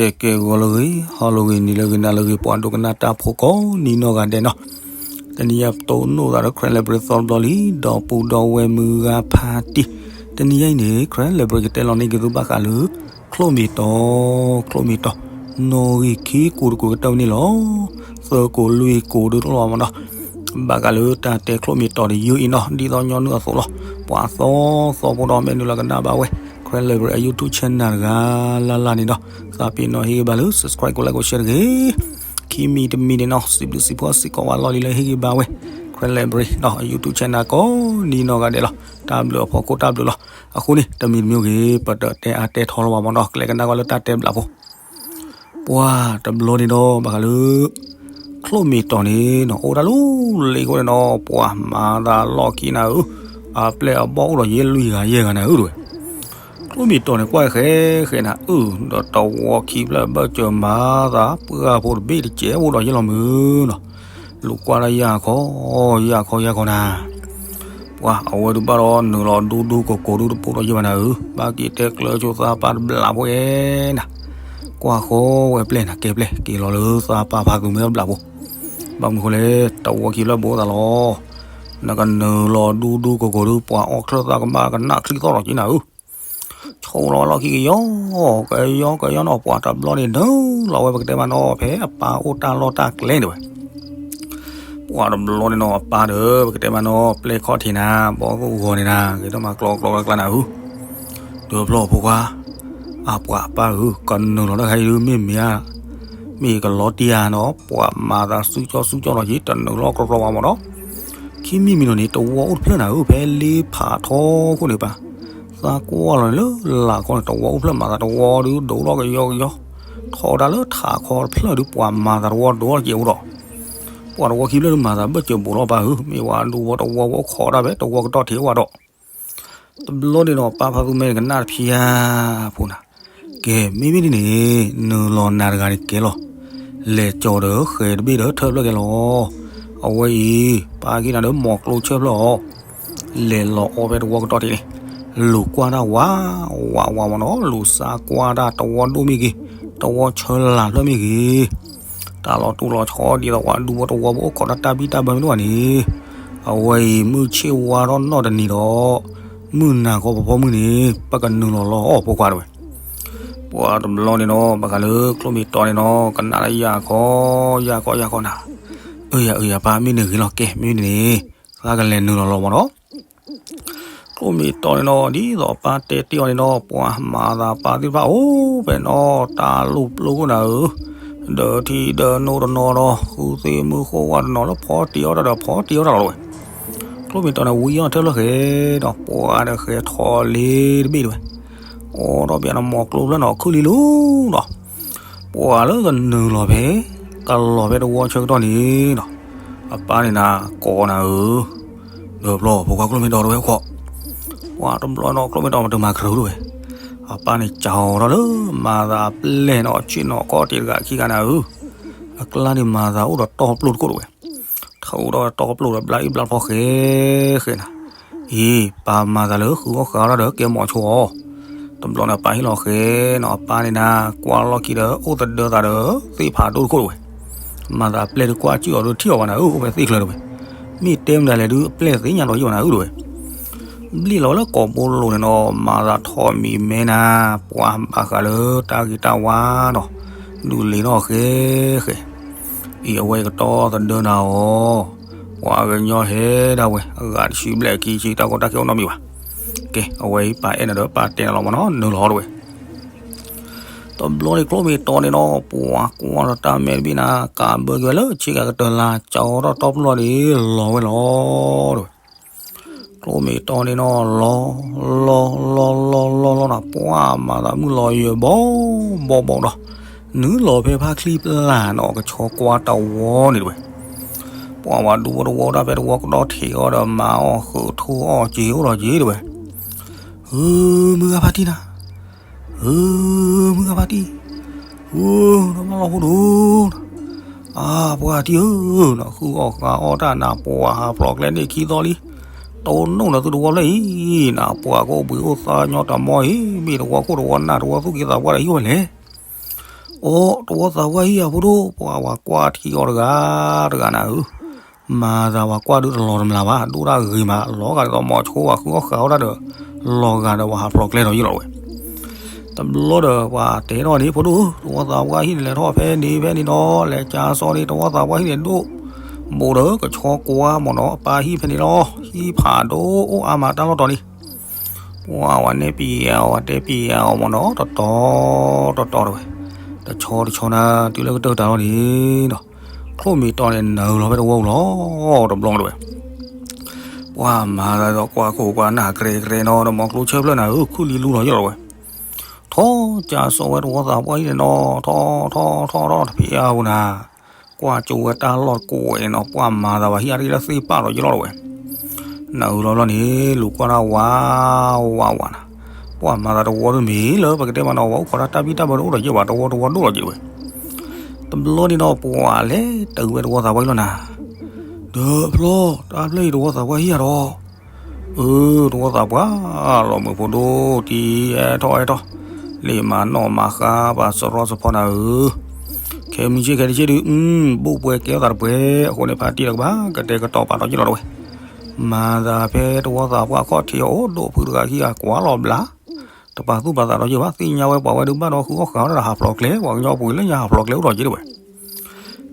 ကဲကဲ ဂီၤလၢဂ့ၤ ဟါလၢဂ့ၤ နံၤလၢဂ့ၤ နၤလၢဂ့ၤ ပှၤဒိကနၣ်တၢ်ဖိကိးနံၤနီၢ်ဂၤဒဲးနီၤ, တနံၤအံၤပတိၢ်နီၣ်သးဒီး Karen Library သီတဘျီလံ, ဒီပုၢ်ဒီဝဲၢ်မုၢ်ဂၤဖါတံၢ်, တနံၤအံၤန့ၣ် Karen Library ကတဲလီၤန့ၢ်က့ၤသုဘၣ်ဃးလၢ ချိၣ်မ့ၢ်တီၤ, ချိၣ်မ့ၢ်တီၤ, နီၣ်ဂံၢ်ခံကိးတကိးကတၢၢ်န့ၣ်လီၤ. သၢကိးလွံၢ်ကိးဒုတလီၤမးနီၤ ဘၣ်ဃးလၢတၢ်တဲချိၣ်မ့ၢ်တီၤတယုၢ်အံၤနီၤ, ဒ်သိးညီနုၢ်အသိးလီၤ. ပှၤသီသီဖိဒီး မ့ၢ်နုာ်လီၤကနၣ်ဘၣ်ဝဲ Karen Library အ YouTube channel တဂၤလၢ်လၢ်န့ၣ်ဒီး သးပ့ၤနီၣ်ဟ့ၣ်ဂံၢ်ဘါလၢ subscribe ကိး like ကိး share တဂ့ၤ. ခံမံၤတမံၤန့ၣ်နီၤ စံးဘျုးစံးဖှိၣ်စ့ၢ်ကီးဝဲလီၢ်လံၤလၢဟ့ၣ်ဂံၢ်ဘါဝဲ Karen Library ဒီး YouTube channel ကိးနံၤနီၢ်ဂၤဒဲးလီၤ. တၢ်ဘျုးအဖီခိၣ်တၢ်ဘျုးလီၤ. အဃိန့ၣ် တမံၤတမံၤဂ့ၤ ပတတဲအါတဲထီလီၤဘၣ်မးနီၤ, ကျဲကနၣ်ကွၢ်လၢတၢ်တဲဘျးဖိ ပှၤတဘျီန့ၣ်ဒီး ဘၣ်ဃးလၢ ချိၣ်မ့ၢ်တီၤန့ၣ်နီၤ အိၣ်တၢ်လီၢ်လံၤအဃိန့ၣ်နီၤ ပှၤမၤသးလီၢ်ခံနၤဧၢ, အပျဲၢ်အဘီၣ်အိၣ်ဒီးယဲၢ်လွံၢ်ဂၤယဲၢ်ဂၤနၤဧၢတဝဲ. ချိၣ်မ့ၢ်တီၤန့ၣ် ကွၢ်ဃဲဃဲနၤဧၢ, ဒီးတဝီခံဖျၢၣ်ဘၢၣ်စၢၤမၤသး ပှၢ်ဖိတဘ့ၣ်တစဲးအိၣ်ဒီးယဲၢ်လီၤမုၢ်နီၤ, လူၤကွၢ်တၢ်ယၢ်ခီ ယၢ်ခီယၢ်ခီနၤ ပှၤအဝဲဒုးဘၣ်ဒီးနုာ်လီၤဒူဒူကိးကိးဒုတပိၢ်ဒီးယဲၢ်ဘၣ်နၤဧၢ, ဘၣ်က့ၤတဲကျၢၤဆိသးပၢ်တဘျးဖိအဲနၤ, ကွၢ်ဃီဝဲပျဲၢ်နၤ ကဲပျဲၢ်က့ၤလီၤလၢသးပၢ်ဖးသူၣ်မဲအဘျးဖိ, ဘၣ်မနုၤဃိလဲၣ် တဝီခံဖျၢၣ်ဘိသးလီၤ, နကနုာ်လီၤဒူဒူကိးကိးဒု ပှၤအီၣ်ချၢၣ်သၣ်ကမၣ်ကနၣ်ချံသီၣ်ဒီးက့နၤဧၢ ဆိလီၤလီၢ်ခံကယီ ကယီကယီနီၤ ပှၤတဘျီန့ၣ်နုာ်လီၤဝဲ ပကတဲမးနီၤ ဖဲအပၢ်အိၣ်တၢ်လီၢ်တၢ်ကျဲန့ၣ်ဝဲ, ပှၤတဘျီန့ၣ်နီၤ အပၢ်ဒီး ပကတဲမးနီၤ ပျဲၢ်ခီၣ်ထံးနၤ ဘီၣ်သိၣ်ဂီၤန့ၣ်နၤ ဂ့ၤထီၣ်မၤကျီကျီကျါကျါနၤဧၢ, ဒီးဖျီၣ်ဖိခွါ အပှၤအပၢ်ဧၢ ကနုာ်လီၤတၢ်ခါအံၤဒု မ့ၢ်မ့ၢ်ဧါ, မ့ၢ်ကလီၤတံၢ်ဧါနီၤ ပှၤမၤသးစုကၠီစုကၠီနီၤ ယတနုာ်လီၤကျီကျီဘၣ်မးနီၤ, ခံမံၤမံၤနီၤန့ၣ် တဝီအိၣ်တဖျၢၣ်နၤဧၢ ဖဲလ့ဖးထီခိၣ်န့ၣ်ပၢ်, သးကွၢ်လီၤန့ၣ်လၢလာ်ခီန့ၣ် တဝီအိၣ်ဖျၢၣ်မၤသးတဝီဒု ဒိၣ်ထီၣ်ကယီကယီ, ထီဒါလၢထးခီတဖျၢၣ်ဒု ပှၤမၤသးတဝီဒိၣ်ထီၣ်ကဲအိၣ်ဒီး, ပှၤတဝီခံဖျၢၣ်ဒု မၤသးဘၢၣ်စၢၤဘူးလီၤပၢ်ဧၢ, မ့ၢ်ဝဲဒုဝီတဝီဝဲအိၣ်ခိးတၢ်ဖဲတဝီကတီၢ်ထံးဝဲဒီး တဘျီန့ၣ်ဒီး ပၢ်ဖးသူၣ်မဲန့ၣ် ကနၣ်တဖျါဖိနၤ, ကဲ မ့မ့ၢ်ဒ်န့ၣ် နုာ်လီၤနၤတဂၤန့ၣ်ကဲလီၤ, လဲၤကၠီၤဒီးဃဲၤတဘ့ၣ်ဒီးထၢၣ်ဖျၢၣ်ကဲလီၤ, အဝဲအံၤ ပၢ်က့ၤနၤဒီးမိၢ်ကျိဆၢၣ်ဖျၢၣ်အီၤ, လဲၤလီၤအီဖဲတဝီကတီၢ်ထံးန့ၣ်, လူၤကွၢ်တၢ်ဝး ဝးဝးမးနီၤ လူၤစးကွၢ်တၢ်တဝီဒိၣ်မ့ၢ်ဂ့ၤ, တဝီဆၢလၤဖျၢၣ်မ့ၢ်ဂ့ၤ တၢ်လီၤတူၢ်လီၤဆီဒ်သိးပှၤဒူဖိတဝီဖိအိၣ်ခိးတၢ်တၢ်ဘံၣ်တၢ်ဘၢမ့ၢ်တအိၣ်ဘၣ်န့ၣ်, အဝဲအံၤမုၢ်ဆ့ၣ်ဝါထီၣ်နီၢ်တနံၤဒီး, မုၢ်နၤခီဖီဖီမုၢ်န့ၣ် ပကနုာ်လီၤလီၤအီၣ်ဖိခွါတဝဲ, ပှၤတဘျီန့ၣ်နီၤ ဘၣ်ဃးလၢချိၣ်မ့ၢ်တီၤန့ၣ်နီၤ ကနၣ်လၢယၢ်ခီ, ယၢ်ခီယၢ်ခီနၤ, အၢယၤအၢယၤပၢ်မ့ၢ်န့ၣ်ဂ့ၤလီၤ ကဲမ့ၢ်န့ၣ်န့ၣ်, သးကလဲၤနုာ်လီၤလီၤမးနီၤ ချိၣ်မ့ၢ်တီၤန့ၣ်နီၤ ဒ်သိးပၢ်တဲတ့ၢ်အီၤန့ၣ်နီၤ ပှၤမၤသးပၢ်သ့ၣ်တဖၣ်အိၣ်ဖဲနီၤ တၢ်လူၢ်ပျိခိၣ်နၤဧၢ, ဒီးထံဒီးနိတနီၤဒီး ဃုသ့ၣ်မုၢ်ဃိၣ်ဝါတနီၤလၢဖီတ့ၢ်အီၣ်တၢ်ဒီးဖီတ့ၢ်အီၣ်တၢ်လီၤဝဲ, ချိၣ်မ့ၢ်တီၤန့ၣ် ဝံအီၣ်ထၢၣ်ဖျၢၣ်ဃဲဒီး ပှၤဒီးဃဲၤထီၣ်လ့တဘ့ၣ်တဝဲ, အိၣ်ဒီးပျဲနီၤ မိၢ်ကျိဖျၢၣ်နီၤ ခုၣ်လံလူၤနီၤ ပှၤလၢကနုာ်လီၤဖဲ ကလီၤဖဲတဝီဆၢကတီၢ်န့ၣ်နီၤ, အပၢ်န့ၣ်နၤ ကိးနၤဧၢ, ဒီးဖျီၣ်ဖိခွါချိၣ်မ့ၢ်တီၤတဝဲအိၣ်ခိး, ပှၤတဘျီနီၤ ချိၣ်မ့ၢ်တီၤမတမၤကရၢတဝဲ, အပၢ်န့ၣ်စံးထီၣ်လၢ မၤသးပျဲၢ်နီၤ ဆ့ၣ်နီၤကီၢ်တံၢ်တဂၤခံဂၤနၤဧၢ, အကျါန့ၣ်မၤသးအိၣ်ဒီးတီပျိၢ်တခိၣ်တဝဲ ထီၣ်ဒီးတီပျိၢ်ဒီးဘျါအံၣ်ဘျါဖီဃဲဃဲနၤ, အံၤ ပၢ်မၤသးလၢဃုအီၣ်ဃုအီတၢ်ဒီးကဲမိၤဆိအီၤ, တဘျီန့ၣ် ပၢ်ဟ့ၣ်လီၤဃဲနီၤ အပၢ်န့ၣ်နၤ ကွၢ်လီၢ်ခံဒီး အိၣ်သဒၢသးဒီး သ့ၣ်ဖးဒိၣ်တခိၣ်တဝဲ, မၤသးပျဲၢ်ဒုးကွၢ်စံၣ်အီၤဒုးထံၣ်အီၤဘၣ်နၤဧၢ အိၣ်ဖဲသ့ၣ်ချၢတဝဲ, မ့ၢ်တဲမနုၤလဲၣ်ဒုး အပျဲၢ်သ့ၣ်ညါဒီးယိာ်နၤဧၢတဝဲ ဘျံၣ်လီၤလၢကိာ်ဘိလိၤန့ၣ်နီၤ မၤသးထီၣ်မံၤမဲနၤ, ပှၤဘၣ်ဃးလၢတၢ်ဂ့ၤတၢ်ဝါနီၤ, ဒုးလ့ၤနီၣ်ဃဲဃဲ, အံၤအဝဲကတီသဒၢနၤအီၤ, ပှၤကညီဟဲဒၣ်ဝဲ အဂၤတဆံဘျဲၣ်ခံဆံ တၢ်ကီတၢ်ခဲအိၣ်နီတမံၤဘၣ်. ကဲ အဝဲအံၤပၢ်အဲၣ်နၤဒီးပၢ်တဲနၤလီၤမးနီၤ နုာ်လီၤတဝဲ တဘျီန့ၣ် ချိၣ်မ့ၢ်တီၤန့ၣ်နီၤ ပှၤကွၢ်ဒီးတၢ်မဲာ်တဘ့ၣ်နၤ ကးဘၢက့ၤဝဲလၢဆ့ကၤကတၢၢ်လၢ် ကၠီထီၣ်တီပျီန့ၣ် လီၤဝဲလီၤတဝဲ. ချိၣ်မ့ၢ်တီၤန့ၣ်နီၤ လီၤ လီၤ လီၤ လီၤ လီၤ လီၤနၤ ပှၤမၤသးမုၢ်လီၤယၢၤဘီဘီဘီဒီး နုာ်လီၤဖဲဖါချံပျၢ်နီၤ ကဆီကွၢ်တဝီန့ၣ်တဝဲ. ပှၤဝဲဒူဖိတဝီတၢ်ဖဲတဝီကဒီၣ်ထံးအီၤဒီးမၤအီၣ်ဃုာ်ထိၣ်အီၣ်က့ၤအိၣ်ဒီးက့ၤတဝဲ. ဧၢ မုၢ်ဂၤဖါတံၢ်နၤ ဧၢ မုၢ်ဂၤဖါတံၢ်, ဧၢ နမါလီၤဖိဒိၣ်, အါ ပှၤတံၢ်ဧၢ, နဃုအီၣ်ဃုအီၣ်တၢ်နၤ ပှၤဟးဖျိးကျဲန့ၣ်ခံသီလံ, တိၢ်နီၣ်နသုတဝီဖျၢၣ်အံၤ, နပှၤကအိၣ်ဘှံးအိၣ်သါညီတမီအံၤ, မ့ၢ်တဝီခိၣ်တဝီနၢ်တဝီသူၣ်က့သးပှၢ်ဒီးဟံၣ်ဝဲလဲၣ်. အိ တဝီသးပှၢ်ဟံၣ်ဧါဖိဒိၣ်, ပှၤဝၤကွၢ်ထံအီၤတဂၤတဂၤနၤဧၢ, မၤသးဝၤကွၢ်ဒုးတလီၤတမျၢ်ဘၣ်, ဒိၣ်တၢ်ဂ့ၤမး လီၤဂာ်ဒ်သိးမီၤဆိဝၤဃုအီၣ်ဃာ်အီၣ်တၢ်ဒီး လီၤဂာ်ဒီးပှၤဟးဖျိးကျဲဒီးယ့ၢ်လီၤဝဲ. တဘျီဒီးပှၤတဲထီၣ်န့ၣ် ဖိဒိၣ်ဧၢ, တဝီသးပှၢ်ဟံၣ်န့ၣ်လဲၤထီၣ်ဖဲန့ၣ်ဖဲန့ၣ်ဒီး လဲၤကၠါစီန့ၣ် တဝီသးပှၢ်ဟံၣ်န့ၣ်ဒိၣ် ဘူးဒီးကဆီကွၢ်မ့ၢ်နီၤ အပၢ်ဟံၣ်ဖဲန့ၣ်လီၤ, ဟံၣ်ဖးဒိၣ်အိၣ်အါမးတၢ်လီၢ်တီၤန့ၣ် ပှၤဝၤနဲၣ်ပံၤအီၤ ဝၤတဲပံၤအီၤမ့ၢ်နီၤ တတီၤတတီၤတဝဲ, တဆီတဆီနၤ တုၤလၢကတၢၢ်တၢ်လီၤန့ၣ်ဒီး ချိၣ်မ့ၢ်တီၤန့ၣ် နုာ်လီၤဖဲတဝီပူၤလီၤ တဘျီတဝဲ. ပှၤမၤသးဒီးကွၢ်ခိၣ်ကွၢ်နၢ်ကြဲကြဲနီၤ ဒီးမီၤကျိဆၢဖျၢၣ်နၤဧၢ ခုၣ်လံလူလီၤယ့ၢ်လီၤဝဲ. ထီၣ်ကၠါစီဝဲတဝီသးပှၢ်ဟံၣ်န့ၣ်နီၤ ထီၣ်ထီၣ်ထီၣ်ထီၣ်တဖံးအါပူၤနၤ ကွၢ်ကၠိဝဲတၢ်လီၢ်တကိးဝဲနီၤ ပှၤမၤသးဘၣ်ဟံၣ်အါတက့ၢ်လၢသ့ၣ်ပာ်ဒီးယ့ၢ်လီၤတဝဲ. နုာ်လီၤလီၤန့ၣ် လူၤကွၢ်တၢ်ဝးဝးဝးနၤ, ပှၤမၤသးတဝီတမံၤလၢပကတဲမးနီၤ ဝဲအိၣ်ခိးတၢ်တၢ်ဘံၣ်တၢ်ဘၢတအိၣ်ဒီးယ့ၢ်ဘၣ် တဝီတဝီဒိၣ်လီၤယ့ၢ်ဝဲ. တဘျီန့ၣ်ဒီးပှၤလဲၤတုၤဝဲတဝီသးပှၢ်ဟံၣ်လီၤနၤ, ဒီးဖျီ တၢ်ဖျၢၣ်အံၤတဝီသးပှၢ်ဟံၣ်ဧါဒီး အၢ တဝီသးပှၢ် လီၤမုာ်ဖိဒိၣ်တံၢ် အဲၣ်ထီၣ်အဲၣ်ထီၣ် လံာ်မၤနီၣ်မၤဃါပှၤစရီစဖီနၤဧၢ, ခဲမုၢ်ဆ့ၣ်ခဲတဆ့ၣ်ဒုး အု ဘိၣ်ပှဲၤကဲထီၣ်သးတပှဲၤ အဃိန့ၣ် ဖါတံၢ်တကဘၣ်ကတဲာ်ကတီၤပာ်ဒီးယ့ၢ်လီၤတဝဲ. မၤသးဖဲတဝီသးပှၢ်ခီၣ်ထံးအအိၣ်ဒိၣ်ဖုတဂၤခံဂၤကွၢ်လီၤဘျး တပာ်သူၣ်ပာ်သးဒီးယ့ၢ်ဘၣ် သ့ၣ်ညါဝဲပှၤဝဲဒုးဘၣ်ဒီးဃုအီၣ်ဃာ်အီၣ်တၢ်ဒီး ဟးဖျိးကျဲ ပှၤကညီပူၤလၢညါဟးဖျိးကျဲအိၣ်ဒီးယ့ၢ်တဝဲ.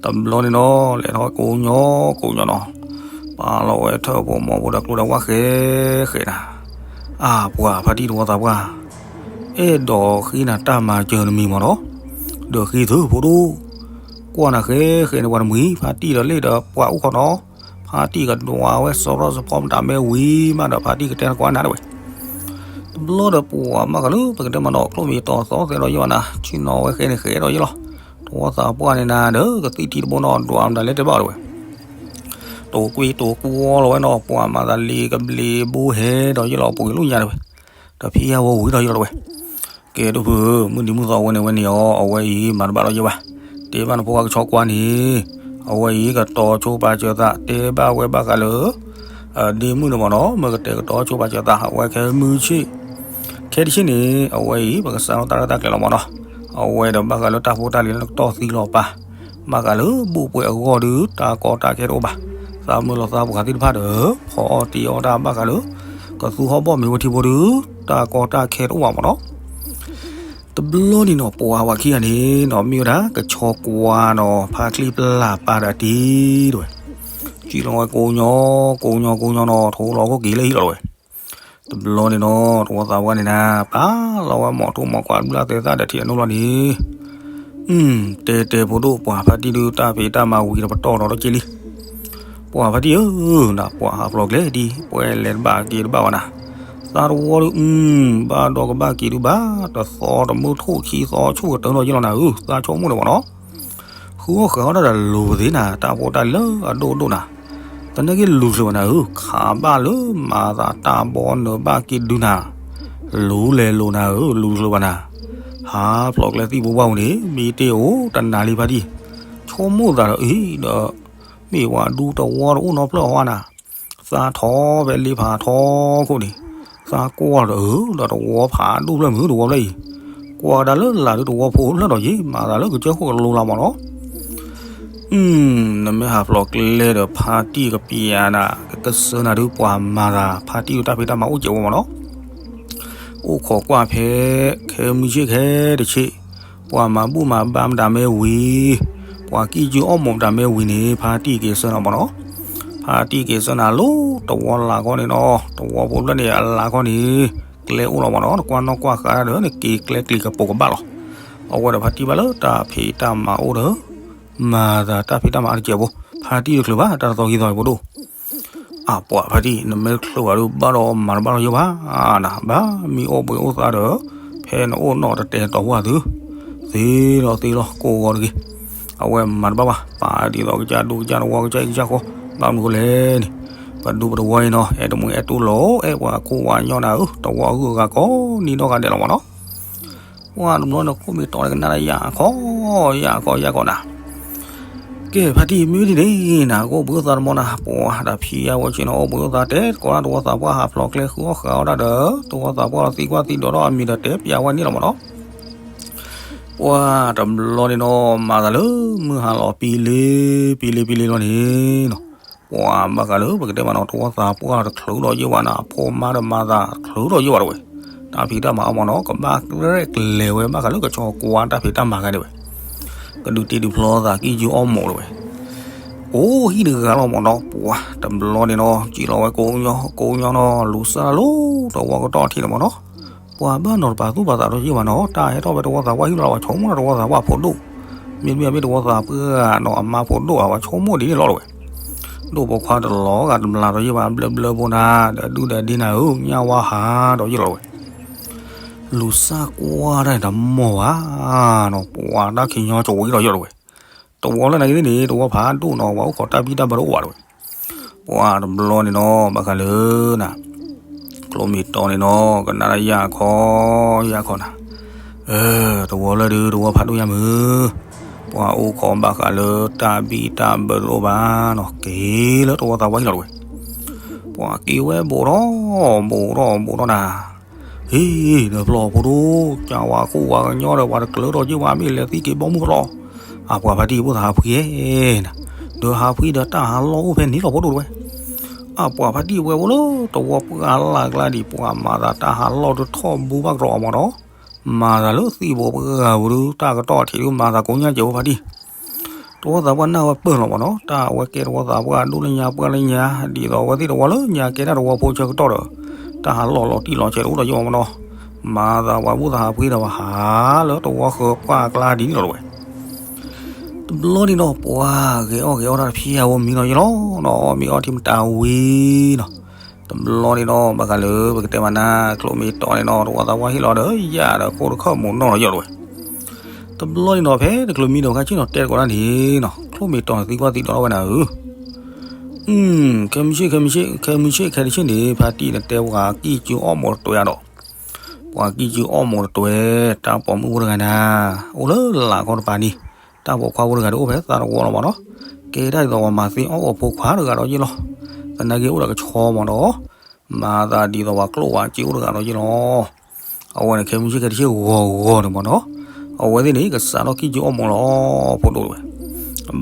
တဘျီန့ၣ်နီၤ လဲၤထီၣ်ကိးညီကိးညီနီၤ, ပာ်လီၤဝဲထၢၣ်ဖိမီၤဖိဒီးကျိဒီးဝၣ်ဃဲဃဲနၤ, အါ ပှၤဖါတံၢ်တဝီသးပှၢ်, အဲၣ်ဒိးဃ့နၤတၢ်မၤစၢၤတမံၤမ့ၢ်နီၤ, ဒီးဃ့သုးဖိဒိၣ်, ကွၢ်နၤဃဲဃဲန့ၣ်ပှၤတမှံၤ ဖါတံၢ်ဒီးလ့ၣ်ဒီးပှၤအိၣ်ခိးနီၤ, ဖါတံၢ်ကဒွးဝဲစရီစဖီမတၤမ့ၢ်ဝံၤမးဒီး ဖါတံၢ်ကတဲနကွၢ်နၤတဝဲ. တဘျီဒီးပှၤမၤကလုာ် ပကတဲမးနီၤ ချိၣ်မ့ၢ်တီၤသီသဲဒီးယ့ၢ်ဘၣ်နၤ ဆ့ၣ်နီၤဝဲဃဲန့ၣ်ဃဲဒီးယ့ၢ်လီၤ, တဝီသးပှၢ်န့ၣ်နၤဒီး ကသံၣ်ထံတဘိနီၤ ဒွးမတၤလဲၣ်တဲဘၣ်အီၤတဝဲ. တိာ်ကွံတိာ်ကွီလီၤဝဲနီၤ ပှၤမၤသးလ့ၤကဘျံးဘိဟဲဒီးယ့ၢ်လီၤ ပှ့ၤလိၣ်ညါတဝဲ, တဖံးယါဝဲဝံၤဒီးယ့ၢ်လီၤတဝဲ. ကဲဒိၣ်ဖုဧၢ မုၢ်နံၤမုၢ်သီဝဲန့ၣ်ဝဲန့ၣ်အီၤ အဝဲအံၤမၤတဘၣ်ဒီးယ့ၢ်ဘၣ်, တဲဘၣ်နဖိခွါကဆီကွၢ်န့ၣ်, အဝဲအံၤကတီၤဆိပာ်စၢၤသး တဲဘၣ်ဝဲဘၣ်ဃးလၢ ဒ့မုၣ်န့ၣ်မ့ၢ်နီၤ မ့ၢ်ကတဲာ်ကတီၤဆိပာ်စၢၤသး အဝဲခဲမုၢ်ဆ့ၣ် ခဲတဆ့ၣ်န့ၣ် အဝဲအံၤ ပကစးထီၣ်တၢ်ရဲၣ်တၢ်ကျဲၤလီၤမ့ၢ်နီၤ, အဝဲဒီးဘၣ်ဃးလၢတၢ်ဖိတၢ်လံၤလၢနကတီၢ်သံလီၤပာ်, ဘၣ်ဃးလၢဘိၣ်ပှဲၤအဂီၢ်ဒုး တၢ်ကီတၢ်ခဲတအိၣ်ဘၣ်, သးမုာ်လီၤသးပှၤသ့ၣ်တဖၣ်ဒီး ဖီအီၣ်တ့ၤအီၣ်တၢ်ဘၣ်ဃးလၢ ကသူဟီၣ်ဘီၣ်မ့ၤဝဲထံဖိဒုး တၢ်ကီတၢ်ခဲတအိၣ်ဘၣ်မ့ၢ်နီၤ. တဘျီန့ၣ်နီၤ ပှၤဝဲခံဂၤန့ၣ်နီၤ မ့ၢ်ဝဲဒၣ်ကဆီကွၢ်နီၤ ဖါချံပျၢ်ပာ်တၢ်တံၢ်တဝဲ, စံၣ်လီၤဝဲကိးညီ ကိးညီကိးညီနီၤ ထိလီၤခိၣ်က့ၤလၢဟံၣ်လီၤတဝဲ. တဘျီန့ၣ်နီၤ တဝီသးပှၢ်န့ၣ်နၤ ပာ်လီၤဝဲမိၢ်ထိၣ်မိၢ်ကွၢ်ဘျၢသဲသၣ်ဒီးထံၣ်အနိလီၤန့ၣ်, တဲတဲဖိဒိၣ် ပှၤဖါတံၢ်ဒုး တၢ်ဖံးတၢ်မၤဝံၤဒီးပတီၢ်ဒီးတက့ၢ်လံ. ပှၤဖါတံၢ်ဧၢ, နပှၤဟးဖျိးကျဲဒ် ပှဲၤလဲၤတဘၣ်က့ၤတဘၣ်ဝဲနၤ, သးတဝီဒုး ဘၣ်ဒီးကဘၣ်က့ၤဒုးဘၣ်, တသီတမုၢ်ထိၣ်ခံသီဆိၣ်ကတၢၢ်ဒီးယ့ၢ်လီၤနၤဧၢ, သးဆိကမိၣ်န့ၣ်မ့ၢ်နီၤ. ဃုအီၣ်ဃာ်အီၣ်တၢ်ဒီးလိၤသ့နၤ, တၢ်ဖိတၢ်လံၤလၢအဒိၣ်ဒိၣ်နၤ, သနာ်က့လူၤချုးဘၣ်နၤဧၢ, ခးဘၣ်လၢမၤသးတၢ်ဘီနၢၤဘၣ်က့ၤဒုးနၤ, လူၤလဲၤလိၤနၤဧၢ, လူၤချုးဘၣ်နၤ, ဟးဖျိးကျဲသံၣ်ဘိဘၣ်ဝံၤန့ၣ် မ့ၢ်တ့ၢ်အိၣ်တနၤလံဖါတံၢ်, ဆိကမိၣ်သးဒီးအံၤဒီး မ့ၢ်ဝဲဒူတဝီတအိၣ်နီဖျၢၣ်အီၤနၤ, သးထီၣ်ဖဲလ့ဖးထီခိၣ်န့ၣ်, သးကွၢ်ဒီးအၢ ဒီးတဝီဖးဒိၣ်ဖျၢၣ်မုၢ်တဝီဖျၢၣ်အံၤ, ကွၢ်ကဒါလၢလာ်ဒုးတဝီဖိဖျၢၣ်ဒီးယ့ၢ် မၤသးလၢကစၢၢ်ခိၣ်ကလိလီၤမ့ၢ်နီၤ. နမ့ၢ်ဟးဖျိးကျဲဒီးဖါတံၢ်ကပျးနၤ, ကကစၢၢ်နၤဒုးပှၤမၤသး ဖါတံၢ်ဒုးတၢ်ဖံးတၢ်မၤအိၣ်စဲးဝဲမ့ၢ်နီၤ. အိၣ်ခိးကွၢ်ဖဲ ခဲမုၢ်ဆ့ၣ်ခဲတဆ့ၣ်, ပှၤမၤဘူၣ်မၤဘါမတၤမ့ၢ်ဝံၤ, ပှၤကံၢ်ကၠုအီၣ်မိၢ်မတၤမ့ၢ်ဝံၤန့ၣ် ဖါတံၢ်က့ၤဆၢနၤမ့ၢ်နီၤ. ဖါတံၢ်က့ၤဆၢနၤလၢတဝီလၢ်ခီန့ၣ်နီၤ, တဝီဖိဖျၢၣ်န့ၣ် အလၢ်ခီန့ၣ် ကျဲအိၣ်လီၤမ့ၢ်နီၤ, နကွၢ်နီၣ်ကွၢ်ဃာ်ဒီး နက့ၤကျဲကျံၤကပိာ်ကဘၣ်လီၤ. အဝဲဒီးဖါတံၢ်ဘၣ်လၢတၢ်ဖံးတၢ်မၤအိၣ်ဒီး မၤသးတၢ်ဖံးတၢ်မၤအါတက့ၢ်ဖိ, ဖါတံၢ်တချုးဘၣ် တၢ်တသီခံသီအံၤဖိဒိၣ် အပှၤဖါတံၢ် နမ့ၢ်တချုးဘၣ်ဒုးဘၣ်ဒီးမၤတဘၣ်လီၤယိာ်ဘၣ်နၤ, ဘၣ်မံအိၣ်ဘှံးအိၣ်သါဒီး ဖဲနအိၣ်နီၢ်တတဲာ်တီၢ်ဝၣ်သု, သ့လီၤသ့လီၤကိးဂီၤတဂ့ၤ. အဝဲမၤတဘၣ်ဘၣ်, ပာ်ဒ်သိးကစၢ်ဒူကစၢ်တဝီကစၢ်အံၤကစၢ်ဃီ, ဘၣ်မနုၤဃိလဲၣ်န့ၣ်, ပဒူပတဝီအံၤနီၤ အဲၣ်တမှံၤအဲၣ်တူၢ်လိာ် အဲၣ်ပှၤခိၣ်ဝၤညီနၤဧၢ, တဝီအဂုၤအဂၤကိးနံၤဒီဂၤဒဲးလီၤမ့ၢ်နီၤ. ပှၤတဘျီန့ၣ် ခိၣ်မ့ၢ်တီၤန့ၣ်ကနၣ်ဒၣ်ယၢ်ခီ, ယၢ်ခီယၢ်ခီနၤ. ကဲ ဖါတံၢ်မ့ၢ်ဒ်န့ၣ်နၤ ကအိၣ်ဘှံးအိၣ်သါတမီၤနၤ, ပှၤတၢ်ဖံးယၢ်ဝဲဆ့ၣ်နီၤ အိၣ်ဘှံးအိၣ်သါတဲကိးဒၣ်တဝီသးပှၢ်ဟးဖျိးကျဲဃုအီၣ်ဃာ်အီၣ်တၢ်ဒီး တဝီသးပှၢ်သံကွၢ်သံဒိးထီၣ်အမံၤဒီးတဲပျးဝဲန့ၣ်လီၤမ့ၢ်နီၤ. ပှၤတဘျီန့ၣ်နီၤ မၤသးလၢမုၢ်ဟါလီၤပံလ့ ပံလ့ပံလ့လီၤန့ၣ်နီၤ, ပှၤဘၣ်ဃးလၢပကတဲမးနီၤ တဝီသးပှၢ်တချုးဒီးယ့ၢ်ဝဲနၤ အဖိမါဒီးမၤသးတချုးဒီးယ့ၢ်ဝဲတဝဲ, တၢ်ဖံးတၢ်မၤအီၣ်မးနီၤ ကဘၣ်ရဲၣ်ကျဲၤဝဲဘၣ်ဃးလၢကဆီကွၢ်တၢ်ဖံးတၢ်မၤဂၤဒၣ်ဝဲ, ကဒုးတ့ဒုးဖျီသးကံၢ်ကၠူအီၣ်မိာ်တဝဲ အိၣ်ဟံၣ်တဂၤလီၤမးနီၤ, ပှၤတဘျီန့ၣ်နီၤ စံၣ်လီၤဝဲကိးညီ ကိးညီနီၤ လူၤစၢ်လၢတဝီကတီၢ်ထံးလီၤမးနီၤ, ပှၤဘၣ်နီၤတပာ်သူၣ်ပာ်သးဒီးယ့ၢ်ဘၣ်နီၤ တၢ်ဟဲထီၣ်ဖဲတဝီသးပှၢ်ဟံၣ်လီၤ ပှၤဆိကမိၣ်နီၤ တဝီသးပှၢ်ဖိဒိၣ်, မ့တမ့ၢ်မ့ၢ်တဝီသးပှၢ်နီၤ အမါဖိဒိၣ်ဧါ ပှၤဆိကမိၣ်ဒ်န့ၣ်လီၤတဝဲ, ဒိၣ်ပိာ်ခွါတလီၤဂာ်တဘျးဒီးယ့ၢ်ဘၣ် ဘျၢဘျၢဖိနၤ ဒီးဒုၣ်ဒီးဒ့နၤဧၢ ညၣ်ဝါဟးဒီးယ့ၢ်လီၤတဝဲ လူၤစၢ်ကွၢ်တၢ်န့ၣ်တမီၢ်ဘၣ်နီၤ ပှၤတၢ်ခံညီကဝံၤဒီးယ့ၢ်လီၤတဝဲ, တဝီလၢနၤဂ့ၤန့ၣ် တဝီဖးဒိၣ်နီၤ ပှၤအိၣ်ခိးတၢ်ဘံၣ်တၢ်ဘၢတအိၣ်ဘၣ်တဝဲ, ပှၤတဘျီန့ၣ်နီၤ ဘၣ်ဃးလၢနၤ ကျိမ့ၢ်တီန့ၣ်နီၤ ကနၣ်တၢ်ယၢ်ခီ ယၢ်ခီနၤ, တဝီလၢဒုးတဝီဖးဒိၣ်ယါမုၢ်, ပှၤအိၣ်ခိးဘၣ်ဃးလၢတၢ်ဘံၣ်တၢ်ဘၢတအိၣ်ဘၣ်နီၤ က့ၤလၢတဝီသးပှၢ်ဟံၣ်လီၤတဝဲ, ပှၤက့ၤဝဲဘူးထီၣ် ဘူးထီၣ် ဘူးထီၣ်နၤ ဟ့ၣ် ဒီးဖျီၣ်ဖိဒိၣ် ကဝါခိၣ်ဝါကညီဒီး ပှၤတကျၢၤဒီးယ့ၢ်ဝဲမ့ၢ်လဲၤသံက့ၤဘီမုၢ်ကလီၤ, အပှၤဖါတံၢ်ဖိသးဟးဖှံဧဲနၤ, ဒီးဟးဖှံဒီးတၢ်ဟးလီၢ်အိၣ်ဖဲန့ၣ်လီၤဖိဒိၣ်တဝဲ, အပှၤဖါတံၢ်ဝဲဖိလၢတဝီပှၢ်လၢ်ကျါဒံး ပှၤမၤသးတၢ်ဟးလီၢ်ဒုးထီၣ်ဘိဘၣ်ကရီအီၤမးနီၤ, မၤသးလၢသံၣ်ဘိပှၢ်ပူၤဒုး တၢ်ကတီၢ်ထံးဒုးမၤသးကိးညါကဲးဖိဖါတံၢ် တဝီသးပှၢ်နၢ်ဝဲပၢၢ်လီၤမးနီၤ တၢ်အဝဲကဲတဝီသးပှၢ်ဒိၣ်လၢညါပှၢ်လၢညါ ဒ်သိးအဝဲသ့ၣ်တဝီလၢညါကဲတၢ်တဝီဖိဆၢကတီၢ်ဒီး တၢ်ဟးလီၢ်လီၤတံၢ်လီၤဆဲးတအိၣ်ဒီးယ့ၢ်မးနီၤ, မၤသးပှၤဘူၣ်သးဟးဖှံဒီးပှၤဟးလၢတဝီဃၢၤပှၢ်ကျါဒ်န့ၣ်လီၤတဝဲ, တဘျီန့ၣ်နီၤ ပှၤဂဲၤအီၣ်ဂဲၤအီတၢ်တဖၣ်အဝဲမံနီၤယ့ၢ်လီၤနီၤ မ့ၢ်အီထံမတၤဝံၤနီၤ တဘျီန့ၣ်နီၤ ဘၣ်ဃးလၢပကတဲမးနၤ ကျိမ့ၢ်တီန့ၣ်နီၤ တဝီသးပှၢ်ဟ့ၣ်လီၤဒီးယၣ်ဒီးခိၣ်တခၢၣ်မူးနီၢ်လီၤယ့ၢ်လီၤဝဲ, တဘျီန့ၣ်နီၤ ဖဲတချုးမံဒီးခါဆ့ၣ်နီၤ တဲတကိးဒၣ်န့ၣ်နီၤ ကျိမ့ၢ်တီန့ၣ်သံကွၢ်သံဒိးထီၣ်ဝဲနၤဧၢ, ခဲမုၢ်ဆ့ၣ် ခဲမုၢ်ဆ့ၣ် ခဲမုၢ်ဆ့ၣ်ခဲတဆ့ၣ်န့ၣ် ဖါတံၢ်နတဲပှၤကံၢ်ကၠူအီၣ်မိာ်တတွဲဒီး ပှၤကံၢ်ကၠူအီၣ်မိာ်တတွဲ တၢ်ပိာ်မုၣ်ဖိတဂၤနၤ အိၣ်လၢလာ်ခီတပၤန့ၣ် တၢ်ပိာ်ခွါဖိတဂၤဒီးအိၣ်ဖဲသးတဝီလီၤမးနီၤ, ကဲတၢ်ဒ်သိးပှၤမၤသ့အီၣ်အီဖိခွါတဂၤဒီးယ့ၢ်လီၤ, သနာ်က့အိၣ်ဒီးကဆီမးနီၤ, မၤသးဒ်သိးပှၤကျိၣ်ဝဲစ့အိၣ်တဂၤဒီးယ့ၢ်လီၤ, အဝဲန့ၣ်ခဲမုၢ်ဆ့ၣ်ခဲတဆ့ၣ်ဂီၤဂီၤန့ၣ်မးနီၤ, အဝဲသ့ၣ်န့ၣ် ကစးထီၣ်ကံၢ်ကၠူအီၣ်မိာ်လီၤ ဖိဒိၣ်တဝဲ,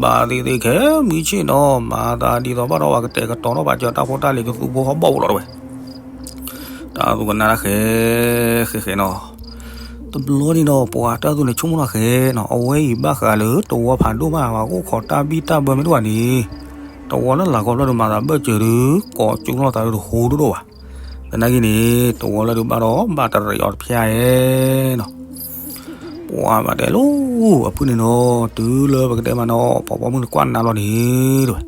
ဘၣ်သ့ၣ်သ့ၣ်ခဲမုၢ်ဆ့ၣ်နီၤ မၤသးဒ်သိးဘၣ်ဒီးပှၤကတဲာ်ကတီၤထီၣ်ဘၣ်စၢၤတၢ်ဖိတၢ်လံၤကသူဖိဟီၣ်ဘီၣ်ပူၤလီၤတဝဲ တၢ်သူကနၣ်တၢ်ဃဲ ဃဲဃဲနီၤ, တဘျီန့ၣ်နီၤ ပှၤတၢ်သူန့ၣ်ဆိကမိၣ်တၢ်ဃဲနီၤ အဝဲအံၤဘၣ်ဃးလၢတဝီဖးဒိၣ်မး ပှၤကအိၣ်ခိးတၢ်ဘံၣ်တၢ်ဘၢမ့ၢ်တအိၣ်ဘၣ်န့ၣ် တဝီလၢလာ်ခီဖျၢၣ်ဒုးမၤသးဘၢၣ်စၢၤဒုး ကိးကၠူလီၤသးဒုးတဟူဒိၣ်ဒိၣ်ဘၣ်, သနာ်က့န့ၣ် တဝီလၢဒုးဘၣ်ဒီးဘၣ်တရံးအီၤတဖျါဧဲနီၤ ပှၤဘၣ်တဲလိၤ အဖုၣ်န့ၣ်နီၤ တုၤလၢပကတဲမးနီၤ ဖီဖီမုၢ်နကွၢ်နါလီၤန့ၣ်တဝဲ,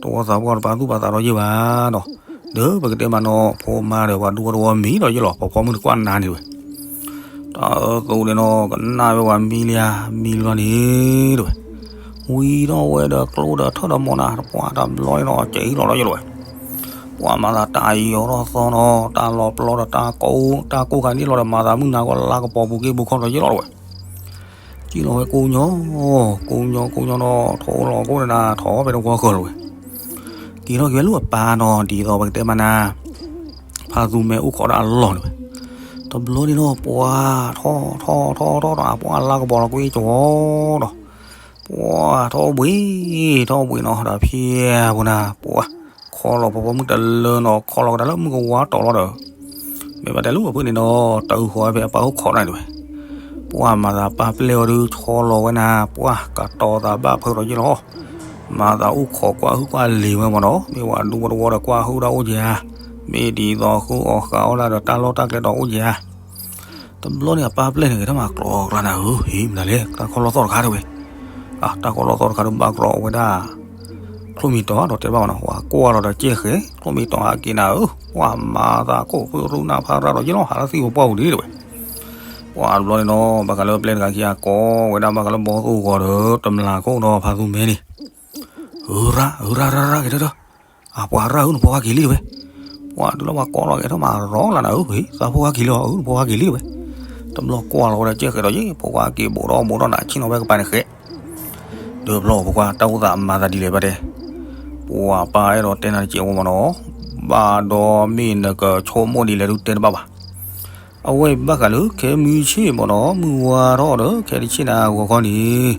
တဝီသးပှၢ်တပာ်သူၣ်ပာ်သးဒီးယ့ၢ်ဘၣ်နီၤ, ဒီးပကတဲမးနီၤ ဖိမါဒီးပှၤဒူဖိတဝီမံဒီးယ့ၢ်လီၤ ဖီဖီမုၢ်နကွၢ်နါန့ၣ်တဝဲ, တၢ်အၢသူန့ၣ်နီၤ ကနၣ်ဝဲပှၤမံလံဧါ မံလီၤန့ၣ်တဝဲ, ဝံၤထီၣ်ဝဲဒီးကျိဒီးထၢၣ်ဒီးမိၢ်နၤ ပှၤတဘျီန့ၣ်နီၤ ကဲအံၤလီၤဒီးယ့ၢ်လီၤဝဲ ပှၤမၤသးတၢ်အံၤအီၤထီၣ်သီနီၤ တၢ်လီၤပျီဒီးတၢ်ကိၢ် တၢ်ကိၢ်ခါန့ၣ်လီၤဒီး မၤသးမုၢ်နၤကီၢ်လါကပီၤပူၤက့ၤပူၤခီဒီးယ့ၢ်လီၤဝဲ, ကံၣ်လီၤဝဲကိးညီ ကိးညီကိးညီနီၤ ထီၣ်လီၤကိးနၤ ထီၣ်ဖဲတဝီဃၢၤလီၤဝဲ, က့ၤထီၣ်က့ၤဝဲလၢအပၢ်နီၤ ဒ်သိးပကတဲမးနၤ ဖါသူမဲအိၣ်ခိးဒၣ်အလီၢ်န့ၣ်ဝဲ, တဘျီန့ၣ်နီၤ ပှၤထီၣ်ထီၣ်ထီၣ်ထီၣ်ဒီး အပှၤလါကပီၤလီၤကွံာ်ကဝီၤဒီး ပှၤထီၣ်ဘှံး ထီၣ်ဘှံးနီၤ ဒီးဖံးပူၤနၤ ပှၤခီလီၤဖီဖီမုၢ်တလၢနီၤ ခီလီၤကဒါလၢမုၢ်ကဝါတီၤလီၤဒီး မ့ၢ်ဘၣ်တဲလၢအဖုၣ်န့ၣ်နီၤ တၢ်အုၣ်ဃီဖဲအပၢ်အိၣ်ခိးနၤန့ၣ်ဝဲ, ပှၤမၤသးပာ်ပျဲၢ်အီၤဒုး ဆီလီၤဝဲနၤ ပှၤကတီၤသးဘၣ်ဖုးဒီးယ့ၢ်လီၤ, မၤသးအိၣ်ခိးကွၢ်ဟုၣ်ကွၢ်လံၤဝဲမးနီၤ မ့ၢ်ဝဲဒူဖိတဝီဒီးကွၢ်ဟုၣ်ဒၣ်အိၣ်က့ၤဧါ, မ့ၢ်ဒ်သိးဃုအီၣ်ဃာ်အီၣ်ဒၣ်ဒီးတၢ်လီၢ်တၢ်ကျဲဒီးအိၣ်က့ၤဧါ တဘျီန့ၣ် အပၢ်ပျဲၢ်န့ၣ် ကထီၣ်မၤကျိးကျါနၤဧၢ, ဟ့ၣ် မနုၤလဲၣ် တၢ်ခီလီၢ်သီၣ်တခါတဝဲ, တၢ်ခီလီၢ်သီၣ်တခါဒီးဘၣ်ကျိးဝဲဒၣ် ကျိမ့ၢ်တီၤဒီးတဲဘၣ်မးနီၤ ပှၤကွၢ်လီၤဒီးကဲဃဲ ကျိမ့ၢ်တီၤဟးက့ၤနၤဧၢ, ပှၤမၤသးကိၢ်ဖုရူနၢ်ဖးရၢ်ဒီးယ့ၢ်လီၤ ဟးလၢသံၣ်ပပှၢ်ပူၤဒ်တဝဲ, ပှၤတဘျီန့ၣ်နီၤ ဘၣ်ဃးလၢပျဲၢ်တဂၤခံဂၤကိးဝဲဒၣ်ဘၣ်ဃးလၢဘီသိၣ်ဂီၤဒီး တမျးခိၣ်ဒီးဖါသူမဲန့ၣ် ဧၢရၣ် ဧၢရၣ်ရၣ်ရၣ်က့ၤထၢၣ်ထၢၣ်, အပှၤရၣ်ဧၢ နဖိခွါက့ၤလံတဝဲ, ပှၤဒုးလၢပှၤကိးလီၤက့ၤထီၣ်မးရီလၢနဧၢ, သးဖိခွါက့ၤလံဧၢ ဧၢ နဖိခွါက့ၤလံတဝဲ, တဘျီကွၢ်လီၤဝဲဒီးကဲဃဲဒီးယ့ၢ် ဖိခွါက့ၤဘူးဒီးဘူးဒီးနၤ ဆ့ၣ်နီၤဝဲကပၤန့ၣ်ဃဲ, ဒီးဘျီဖိခွါတၢ်အိၣ်သးမၤသးဒ်လဲၣ်ဘၣ်တဲ, ပှၤပၢ်အဲၣ်ဒိးတဲနၤတကဲးဝဲမးနီၤ, ဘၣ်ဒီးမ့ၢ်နကဆိကမိၣ်ဒ်လဲၣ်ဒုးတဲတဘၣ်ဘၣ် အဝဲဘၣ်ဃးလၢခဲမုၢ်ဆ့ၣ်မ့ၢ်နီၤ မုၢ်ဝါထီၣ်ဒီး ခဲတဆ့ၣ်န့ၣ်အဂီၤခီန့ၣ်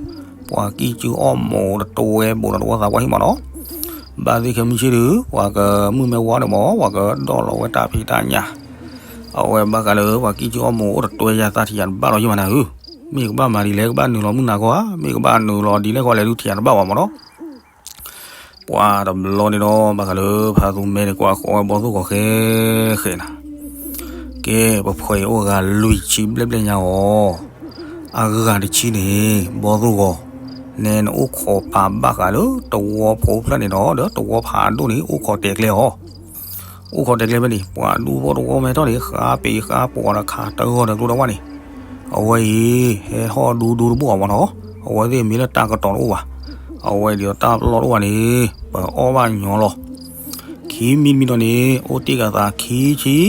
ပှၤကံၢ်ကၠုအီၣ်မိာ်တဝဲဘိးဒီးတဝီသးပှၢ်ဟံၣ်မ့ၢ်နီၤ. ဘၣ်သ့ၣ်ခဲမုၢ်ဆ့ၣ်ဒုး ပှၤကမုၢ်မ့ၢ်ဝါန့ၣ်မ့ၢ် ပှၤကဒီၣ်လီၤဝဲတၢ်ဖံးတၢ်ညၣ်. အဝဲဘၣ်ဃးလၢပှၤကံၢ်ကၠုအီၣ်မိာ်အိၣ်တတွဲယၤသးထံၣ်ယၤတဘၣ်လီၤယံာ်ဘၣ်နၤဧၢ. မ့ၢ်ကဘၣ်မၤဒ်လဲၣ် ကဘၣ်နုာ်လီၤမုၢ်နၤခီဧါ မ့ၢ်ကဘၣ်နုာ်လီၤဒ်လဲၣ်ခီလဲၣ်ဒုးထံၣ်ယၤတဘၣ်ဘၣ်မ့ၢ်နီၤ. ပှၤတဘျီန့ၣ်ဒီး ဘၣ်ဃးလၢဖါသူမဲန့ၣ် ကွၢ်ဃီဝဲဘီၣ်သိၣ်ဂီၤဃဲဃဲနၤ, ကဲ ပဖှဲးအံၤအိၣ်ဂၤလွံၢ်ဆံဘျဲၣ်ဘျဲၣ်ညါအီၤ, အဂၤတဆံန့ၣ် ဘီၣ်သိၣ်ဂီၤ, နဲနအိၣ်ခိးပာ်ဘၣ်ဃးလၢတဝီဖိဖျၢၣ်န့ၣ်ဒီး ဒီးတဝီဖးဒိၣ်န့ၣ် အိၣ်ခိးတဲာ်ကျဲအီၤ အိၣ်ခိးတဲာ်ကျဲဖဲန့ၣ် ပှၤဒူဖိတဝီမဲထီၣ်န့ၣ် ဃါပ့ၤဃါပိာ်ဒီးခးတဂီၢ်ဒီးကျိတဝၢ်န့ၣ်, အဝဲအံၤ ဟဲထီၣ်ဒူဒူတဘိၣ်အီၤမ့ၢ်နီၤ. အဝဲသ့ၣ်မ့ၢ်လၢတၢ်ကတီၤတအိၣ်ဘၣ်, အဝဲဒ်သိးတၢ်ပလီၢ်တအိၣ်ဘၣ်န့ၣ် ပအီၣ်ဘၣ်ညီလီၤ. ခံမံၤတမံၤဒီးန့ၣ် အိၣ်တ့ၢ်ကသးခံဆံ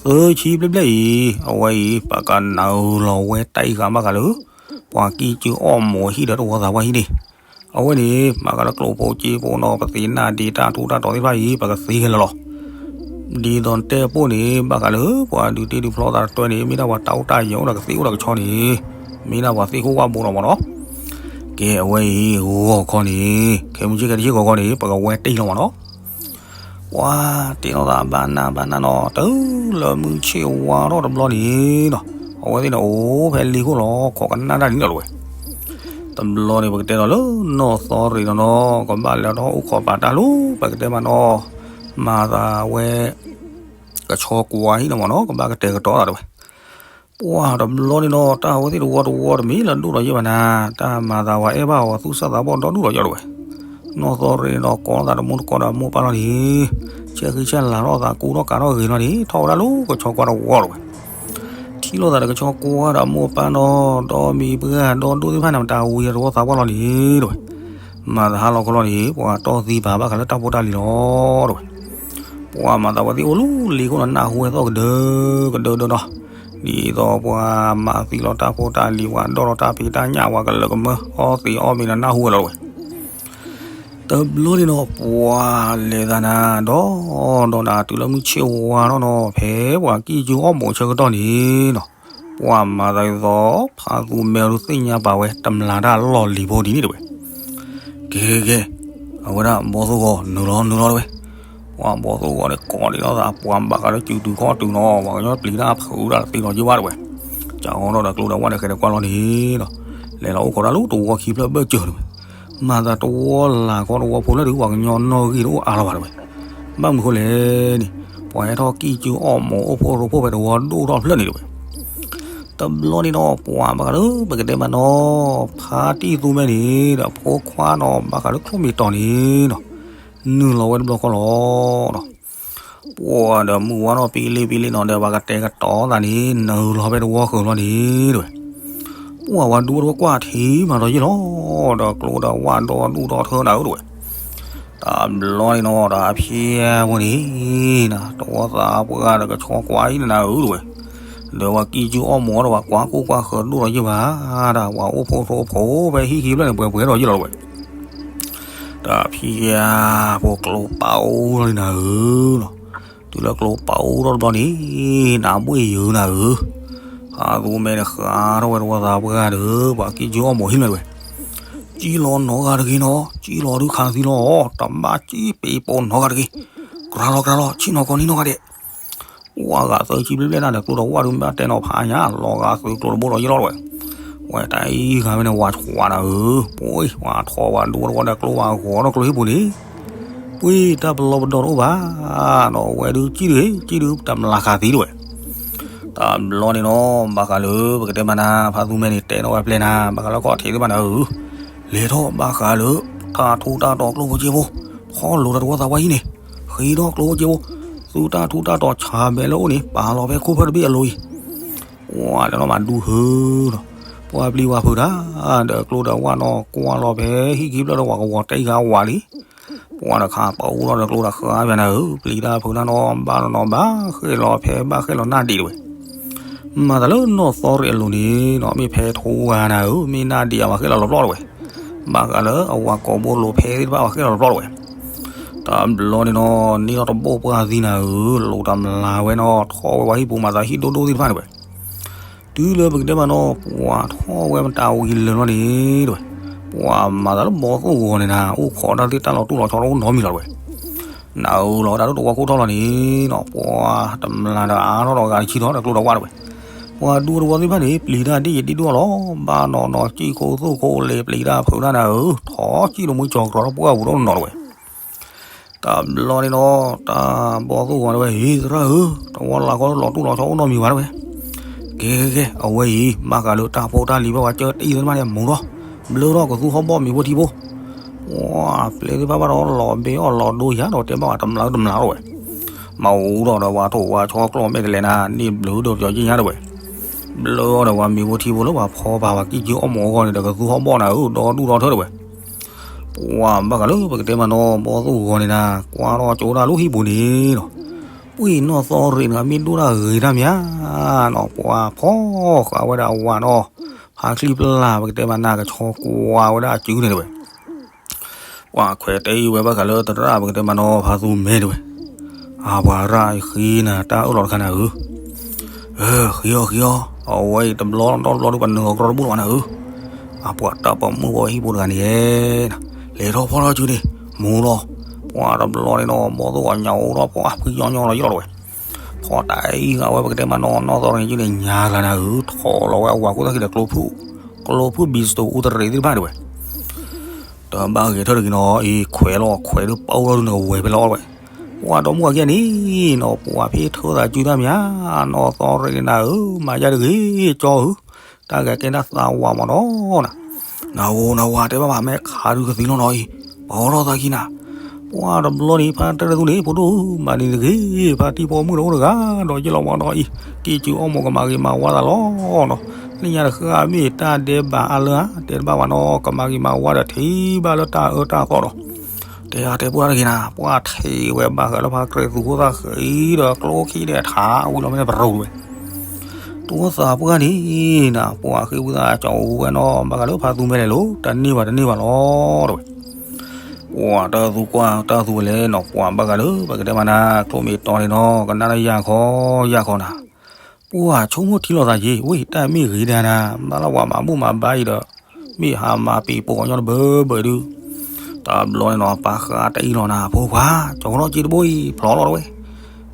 သၢဆံဘျဲၣ်ဘျဲၣ်အံၤ အဝဲအံၤ ပကနုာ်လီၤဝဲတၢ်အံၤဃာ်ဘၣ်ဃးလၢ ပှၤကံၢ်ကၠုအီၣ်မိာ်ဟံၣ်ဒီးတဝီသးပှၢ်ဟံၣ်န့ၣ်, အဝဲန့ၣ် မၤဃာ်လၢကျိဖိစ့ဖိနီၤ ပသ့ၣ်နၢ်ဒ့တၢ်ထူးတၢ်တီၤသ့ၣ်တဖၣ်အံၤ ပကသ့ခဲလၢာ်လီၤ. ဒ်သိးတဲပိၢ်န့ၣ် ဘၣ်ဃးလၢပှၤဒုးတ့ဒုးဖျီသးတတွဲန့ၣ် မ့ၢ်ဒၣ်ပှၤတၢ်အိၣ်တၢ်ယၢၤအိၣ်ဒီးကသ့အိၣ်ဒီးကဆီန့ၣ် မ့ၢ်ဒၣ်ပှၤသ့ၣ်ခိၣ်ဝၣ်ဘိလီၤမ့ၢ်နီၤ. ကဲ အဝဲအံၤ ဂီၤခီန့ၣ် ခဲမုၢ်ဆ့ၣ်ခဲတဆ့ၣ်ဂီၤခီန့ၣ် ပကဝဲတ့ၢ်လီၤမ့ၢ်နီၤ. ပှၤတ့ၢ်လီၤသးဘၣ်နၢ်ဘၣ်နၢ်နီၤ တုၤလၢမုၢ်ဆ့ၣ်ဝါထီၣ်တဘျီန့ၣ်နီၤ အဝဲသ့ၣ်န့ၣ်အိၣ်ဖဲလ့ခိၣ်လီၤ ခိးကနၣ်တၢ်န့ၣ်လီၤဝဲ. တဘျီန့ၣ် ပကတဲဒီးလၢနီၢ်သီရ့းနီၤနီၤ ကဘၣ်လဲၤထီၣ်အိၣ်ခိးပာ်တၢ်လီၤ ပကတဲမးနီၤ မၤသးဝဲ ကဆီကွၢ်ဟံၣ်န့ၣ်မ့ၢ်နီၤ ကဘၣ်ကတဲာ်ကတီၤသးတဝဲ. ပှၤတဘျီန့ၣ်နီၤ တၢ်အဝဲသ့ၣ်တဝီတဝီတမ့ၢ်လၢဒိၣ်လီၤယဲၢ်ဘၣ်နၤ တၢ်မၤသးဝဲအဲၣ်ဘၣ်အီၤသူၣ်စၢ်သးဘီၣ်ဒီဒူၣ်လီၤယဲၢ်တဝဲ. နီၢ်သီရ့းန့ၣ်ဒီးကိးထီၣ်သးတမူတကိးဒီးမိၢ်ပၢ်လီၤန့ၣ် ဆဲးဃံဆဲးလၤထီၣ်သးကူထီၣ်ကးထီၣ်ဂ့ၤလီၤန့ၣ် ထီၣ်ဝဲဒၣ်လၢကဆီကွၢ်တဝီတဝဲ. ထံၣ်လိာ်သးဒီးကဆီကွၢ်ဒီးမိၢ်ပၢ်နီၤ ဒီမံၤပှၢ်ဒီဒူၣ်သ့ၣ်တဖၣ်န့ၣ် မတၤဝံၤဒီးတဝီသးပှၢ်လီၤန့ၣ်တဝဲ. မၤသးဟါလီၤခီလီၤန့ၣ် ပှၤတီၢ်သံပာ်ဘၣ်ဃးလၢတၢ်ဖိတၢ်လံၤလီၤတဝဲ. ပှၤမၤသးဝဲသ့ၣ်အိၣ်လၢလ့ခိၣ်န့ၣ် နၢ်ဟူဝဲသီၣ်ကဒၢကဒၢဒီးနီၤ ဒ်သိးပှၤမၤသံလီၤတၢ်ဖိတၢ်လံၤ ပှၤဒီၣ်လီၤတၢ်ဖံးတၢ်ညၣ် ပှၤကလၢကမၢအီၣ်သ့အီၣ်မ့ၤန့ၣ် နၢ်ဟူဝဲလီၤတဝဲ. တဘျီန့ၣ်နီၤ ပှၤလဲၤသးနၤ ဒီး ဒီးနၤတုၤလၢမုၢ်ဆ့ၣ်ဝါထီၣ်နီၤ ဖဲပှၤကံၢ်ကၠုအီၣ်မိာ်ဆၢကတီၢ်န့ၣ်နီၤ ပှၤမၤသးဒ်သိး ဖါသူမဲဒုးသ့ၣ်ညါပာ်ဝဲ တမျၢ်တၢ်လီၢ်လံၤဖိဒ်န့ၣ်တဝဲ. ကဲကဲကဲ အဝဲဒၣ်ဘီၣ်သိၣ်ဂီၤ နုာ်လီၤနုာ်လီၤတဝဲ. ပှၤဘီၣ်သိၣ်ဂီၤန့ၣ် ကိးဒံးလီၤသး ပှၤဘၣ်ဃးလၢစုတုၤခီၣ်တုၤနီၤ ပှၤကညီပျံၤတၢ်ဖုးတၢ်သ့လီၤယံာ်ဘၣ်တဝဲ. ကၠီထီၣ်ဒီးကျိဒီးဝၣ်ဒီးဃဲၤဒီးကွၢ်လီၤန့ၣ်နီၤ လဲၤလီၤအိၣ်ခိးတၢ်လၢတဝီခံဖျၢၣ်ဘၢၣ်စၢၤတဝဲ. မၤသးတဝီလၢ်ခီတဝီဖိလၢဒုး ပှၤကညီနီၣ်ဂံၢ်တအိၣ်အါလီၤဘၣ်တဝဲ. ဘၣ်မနုၤဃိလဲၣ်န့ၣ် ပှၤဟဲထီၣ်ကံၢ်ကၠုအီၣ်မိာ်အိၣ်ဖိရိဖှိၣ်ဖဲတဝီဒိၣ်ထီၣ်ဖျၢၣ်န့ၣ်တဝဲ. တဘျီန့ၣ်နီၤ ပှၤဘၣ်ဃးလၢပကတဲမးနီၤ ဖါတံၢ်သူမဲန့ၣ်ဒီးဖိခွါနီၤ ဘၣ်ဃးလၢချိၣ်မ့ၢ်တီၤန့ၣ်နီၤ နုာ်လီၤဝဲတဘျီဃီလီၤနီၤ. ပှၤဒီးမုၢ်ဝါထီၣ်ပံလ့ပံလ့နီၤ ဒီးပှၤကတဲာ်ကတီၤသးန့ၣ် နုာ်လီၤဖဲတဝီဃုာ်လီၤန့ၣ်တဝဲ. ပှၤဝဲဒူဖိတဝဲကွၢ်ထံမးဒီးယ့ၢ်လီၤ ဒီးကျိဒီးဝၣ်ဒီဒူၣ်ဒီထၢနၤဧၢတဝဲ. တဘျီန့ၣ်နီၤ တၢ်ဖံးဝဲန့ၣ် တဝီသးပှၢ်ဒီးကဆီကွၢ်အံၤန့ၣ်နၤဧၢတဝဲ. ဒီးပှၤကံၢ်ကၠုအီၣ်မိာ်ဒီးပှၤကွၢ်ကိၢ်ကွၢ်ဃၢၤဒိၣ်ဒီးယ့ၢ်ဘၣ် ဒီးပှၤအိၣ်ဖိၣ်ဖိဖဲဟံၣ်ခံဖျၢၣ်န့ၣ် ပှဲၤပှဲၤဒီးယ့ၢ်လီၤတဝဲ. တၢ်ဖံးယၤဖိကျိပာ်အူထီၣ်န့ၣ်နၤဧၢနီၤ. တုၤလၢကျိပာ်အူထီၣ်တဘျီန့ၣ် နဘှ့ၣ်ယုာ်နၤဧၢ. ဖါသူမဲန့ၣ်ဃးထီၣ်ဝဲတဝီသးပှၢ်ဒီး ပှၤကံၢ်ကၠုအီၣ်မိာ်ဟံၣ်လီၤတဝဲ. ကံၣ်လီၤနီၢ်ဂၤတဂ့ၤနီၤ ကံၣ်လီၤဒုးခးသံလီၤ တဘၣ်ကံၣ်ပ့ၤပိာ်နီၢ်ဂၤတဂ့ၤ. ကြၤလီၤကြၤလီၤ ဆ့ၣ်နီၤကီးနံၣ်နီၢ်ဂၤဒဲး ပှၤဂၤသၢဆံဘျဲၣ်ဘျဲၣ်နၤဒီးကျိဒီးဝၣ်ဒုးမ့ၢ်ဘၣ်တဲနီၤဖးညါ လီၤဂာ်သုးကျိတဘိဒီးယ့ၢ်လီၤတဝဲ. ဝဲတၢ်အံၤဂၤဝဲန့ၣ် ဝၤဆှးနၤဧၢ, ပှၤထီၣ်ဝဲဒူဝဲတဝီဒီးကျိဝဲအဂီၤဒီးကျိဟံၣ်ပူၤန့ၣ်, ပှ့ၤတၢ်ပလီၢ်ပဒီတအိၣ်ဘၣ်, ဒီးဝဲဒုးကံၣ်ဒုး ကံၣ်ဒုးတမျၢ်ဃာ်သံတဝဲ. တဘျီန့ၣ်နီၤ ဘၣ်ဃးလၢ ပကတဲမးနၤ ဖါသူမဲန့ၣ် တဲနီၣ်ဝဲပျဲၢ်နၤ ဘၣ်ဃးလၢကီၢ်ထံးသ့ၣ်တဖၣ်နၤဧၢ, လဲၤထီၣ်ဘၣ်ဃးလၢ တၢ်ထူးတၢ်တီၤကျိဖိစ့ဖိ, ဖီၣ်လိာ်ဒီးတဝီသးပှၢ်ဟံၣ်န့ၣ်, ဃ့ထီၣ်ကျိဖိစ့ဖိ, သုတၢ်ထူးတၢ်တီၤဆၣ်မဲာ်လၢအိၣ်န့ၣ် ပာ်လီၤဖဲခိၣ်ဖၢၣ်တဘ့ၣ်အလိၤအံၤ, ပှၤလဲၤနီၣ်မၤဒူဟၢလီၤ, ပှၤပျံၤဝၤဖုးတၢ်, ဒီးကျိဒီးဝၣ်နီၣ်ကွၢ်လီၤဖဲဟံၣ်ခံဖျၢၣ်ဒီးပှၤကဝီၤတဲဂၤဝၤလံ ပှၤတခါပာ်အူထီၣ်ဒီးကျိဒီးဃာ်ဖဲနၤဧၢ, ပျံၤတၢ်ဖုးတၢ်နီၣ်ဘၣ်နီၣ်နီၣ်ဘၣ်ဃ့ၣ်လီၤဖဲဘၣ်ဃ့ၣ်လီၤနၢ်ဒံးတဝဲ. မၤသးလၢနီၢ်သီရ့ၣ်အလိၤန့ၣ်နီၣ် မ့ၢ်ဖဲထိဂၤနၤဧၢ, မ့ၢ်နၢ်ဒံးအဝဲဃ့ၣ်လီၤလီၤပျီၢ်တဝဲ. ဘၣ်ဃးလၢအဝၤကိာ်ဘိလိာ်ဖဲသ့ၣ်တဖၣ်အဝဲဃ့ၣ်လီၤလီၤပျီၢ်တဝဲ. တဘျီန့ၣ်နီၤ န့ၢ်ထီၣ်တဘိၣ်ပှၢ်သံနၤဧၢ, လိၤတမျၢ်ဝဲနီၤ ထီၣ်ဝဲပှၤဟံၣ်ပူၤမၤသးဟံၣ်ဒိၣ်ဒိၣ်သ့ၣ်တဖၣ်န့ၣ်ဝဲ, တုၤလၢပကတဲမးနီၤ ပှၤထီၣ်ဝဲမတၤဝံၤလၢာ်လီၤန့ၣ်တဝဲ, ပှၤမၤသးလၢဘီသိၣ်ဂီၤန့ၣ်နၤ အိၣ်ခိးတၢ်သ့ၣ်တၢ်လီၤတူၢ်လီၤဆီတအိၣ်နီတမံၤလီၤတဝဲ, နၤဧၢလီၤဝဲဒၣ်လၢတဝီခိၣ်ထီၣ်လီၤန့ၣ်နီၤ ပှၤတမျၢ်ဒီးအါထီၣ်ဒီးဂၤတဆံထီၣ်ဒီးကျိဒီးဝၣ်တဝဲ, ပှၤဒူတဝီသ့ၣ်တဖၣ်န့ၣ် ပျံၤတၢ်ဒ်ယဒ်ဒိၣ်လီၤ ဘၣ်နီၢ်နီၢ်စံၣ်ခိၣ်သူၣ်ခိၣ်လ့ၤပျံၤတၢ်ဖုးတၢ်နၤဧၢ, ထီၣ်စံၣ်လၢမူကၠီၤကြီၤဒီးပှၢ်ပူၤဒီးနီၤတဝဲ တဘျီန့ၣ်နီၤ တၢ်ဘီသိၣ်ဂီၤတဝဲ ဟ့သရၣ်ဧၢ, တဝီလၢ်ကီလီၤတူၢ်လီၤဆီအိၣ်နီတမံၤဘၣ်တဝဲ, ကဲကဲကဲ အဝဲအံၤ ဘၣ်ဃးလၢတၢ်ဖိတၢ်လံၤဘၣ်ဝဲကၢတအံၤသ့ၣ်တဖၣ်န့ၣ် မူထီၣ်, ဘျၢထီၣ်ကသူဟီၣ်ဘီၣ်မ့ၤဖိထံဖိ, ပှၤပျဲသ့ၣ်တဖၣ်ဘၣ်ဒီးလီၤဘ့အီၣ်လီၤဒိယၤဒီးတဲဘၣ်ဝဲတမျၢ်တမျၢ်လီၤဝဲ, မၤအိၣ်ဒီးဒီးပှၤထိၣ်ပှၤဆီကျီၢ်မဲာ်တလဲၤနၤ န့ၢ်ဘျုးဒီးပယီၤက့ညါတဝဲ, ဘျၢအီၤဒီးပှၤမ့ၤဖိထံဖိလၢပှၤဖီပာ်ပှၤကံၢ်ကၢအီၣ်မူအဂီၢ်န့ၣ်ဒီးကသူဟီၣ်ဘီၣ်နၤဧၢ ဒီဒူၣ်ဒီထၢတဝဲ ပှၤဘၣ်ဃးလၢပကတဲမးနီၤ ဘီသိၣ်ဂီၤန့ၣ်နၤ ကွၢ်ထီၣ်ကၠိတၢ်လၢဟံၣ်ပူၤန့ၣ်နီၤ, ပှၤနီၢ်သီရ့ၣ်န့ၣ် မ့ၢ်ဒိၣ်တၢ်ဂ့ၤတၢ်မးနီၤ ပှၤဖီဃာ်ဝဲဒၣ်အဝၤနီၤ, ဖါချံပျၢ်ပကတဲမးနၤ ကဆီကွၢ်ဝဲဒၣ်အစုန့ၣ်တဝဲ ပှၤခွဲးတ့ၢ်ဝဲဘၣ်ဃးလၢသရၣ်ပကတဲမးနီၤ ဖါသူမဲတဝဲ, အပှၤရၣ်ဃ့နၤတၢ်အၢၣ်လီၤတခါနၤဧၢ, ဃ့အီၤဃ့အီၤ အဝဲအံၤတဘျီဒီတဘျီဒီးပနုာ်အီၤကြီတဘူၣ်လီၤနၤဧၢ, အပှၤတၢ်ပိာ်မုၣ်ဝဲဟံၣ်ဖိတဂၤန့ၣ် လဲၤထီၣ်ဖီထီၣ်စုန့ၣ် မူလီၤ, ပှၤတဘျီန့ၣ်နီၤ ဘီသိၣ်ဂီၤညါအိၣ်ထီၣ်ပှၤဖှံညီညီလီၤယလီၤတဝဲ, ထီၣ်တၢ်အံၤဃာ်ဝဲပကတဲမးနီၤ နီၢ်သီရ့ၣ်န့ၣ် ညါဂၤနၤဧၢ, ထီၣ်လီၤဝဲအဝၤခိၣ်သၣ်ခံဒီးကျိဖုၣ်, ကျိဖုၣ်ဘံစတိၤအူတရံးသ့ၣ်တဖၣ်တဝဲ တဘၣ်ဂဲၤထၢၣ်တဂ့ၤနီၤ အံၤခွဲးလီၤခွဲးဒုးပာ်အိၣ်ထီၣ်ဒုးနကဝဲၤဖဲလီၤဝဲ, ပှၤဒီမါဝၤခံဂၤန့ၣ်နီၤ ပှၤဖဲထၢသးစုတၢ်မး, နီၢ်သီရ့ၣ်န့ၣ်နၤဧၢ, မၤယါတဂ့ၤကၠီဧၢ, တၢ်ဂၤကဲဒၣ်သးဝးမးနီၤနၤ, နဧိၤနဝၤတဲဘၣ်ဘၣ် မ့ၢ်ခးဒုးကသံလီၤနီၤအံၤ, ပှၤအိးထီၣ်သးခံနၤ, ပှၤတဘျီန့ၣ် ဖါတၢၢ်သူန့ၣ် ဖိဒိၣ်ဧၢ, မၤန့ၣ်တဂ့ၤ, ဖါတံၢ်ပိာ်မုၣ်ဒီးအိၣ်တဂၤဒီးယလီၤမးနီၤအံၤ, က့ၤစုၤအီၣ်မိၢ်ကမၤဂ့ၤမၤဝါသးလီၤနီၤ, လၢညါတဃၣ်မ့ၢ်တၢ်ဒဲးဘးအါလၢဧါ, တဲတဘၣ်ဘၣ်နီၤ, ကမၤဂ့ၤမၤဝါဒီးထံၣ်ဘၣ်လၢတၢ်အၢတၢ်သီဒီး, တဲအါတဲပှၢ်တဂ့ၤနၤ, ပှၤထံၣ်ဝဲဘၣ်ဃးလၢဖါကြၢးသူခိၣ်သၣ်ဃံဒီးကျိခံဒီးထးဝံၤလီၤ မ့ၢ်န့ၣ်ပရိဝဲ တဝီသးပှၢ်န့ၣ်နၤ, ပှၤဃ့ဝံသးကၠီဝဲနီၤ ဘၣ်ဃးလၢဖါသူမဲလဲၣ်လိၤ တန့ၢ်ဘၣ်တန့ၢ်ဘၣ်လီၤတဝဲ, ပှၤတၢ်သူကွၢ်တၢ်သူဝဲလဲၣ်နီၤ, ပှၤဘၣ်ဃးလၢပကတဲမးနၤ ကျိမ့ၢ်တီန့ၣ်နီၤ ကနၣ်တၢ်ယၢ်ခီယၢ်ခီနၤ, ပှၤဆိကမိၣ်ထံလီၤသးယ့ၤ ဝ့ၢ်တၢ်မ့ၢ်ဂ့ၤဒၣ်နၤ, ဘၣ်လၢပှၤမၤဘူၣ်မၤဘါအံၤဒီး မ့ၢ်ဟးမၤပ့ၤပိာ်ညီတဘၢဘၢဒုး, တဘျီန့ၣ်နီၤ ပာ်ဃာ်တၢ်အံၤလီၤနၤ ဖိခွါ, ကၠီကနီၣ်က့တဘိအံၤ ဖျိးလီၤတဝဲ,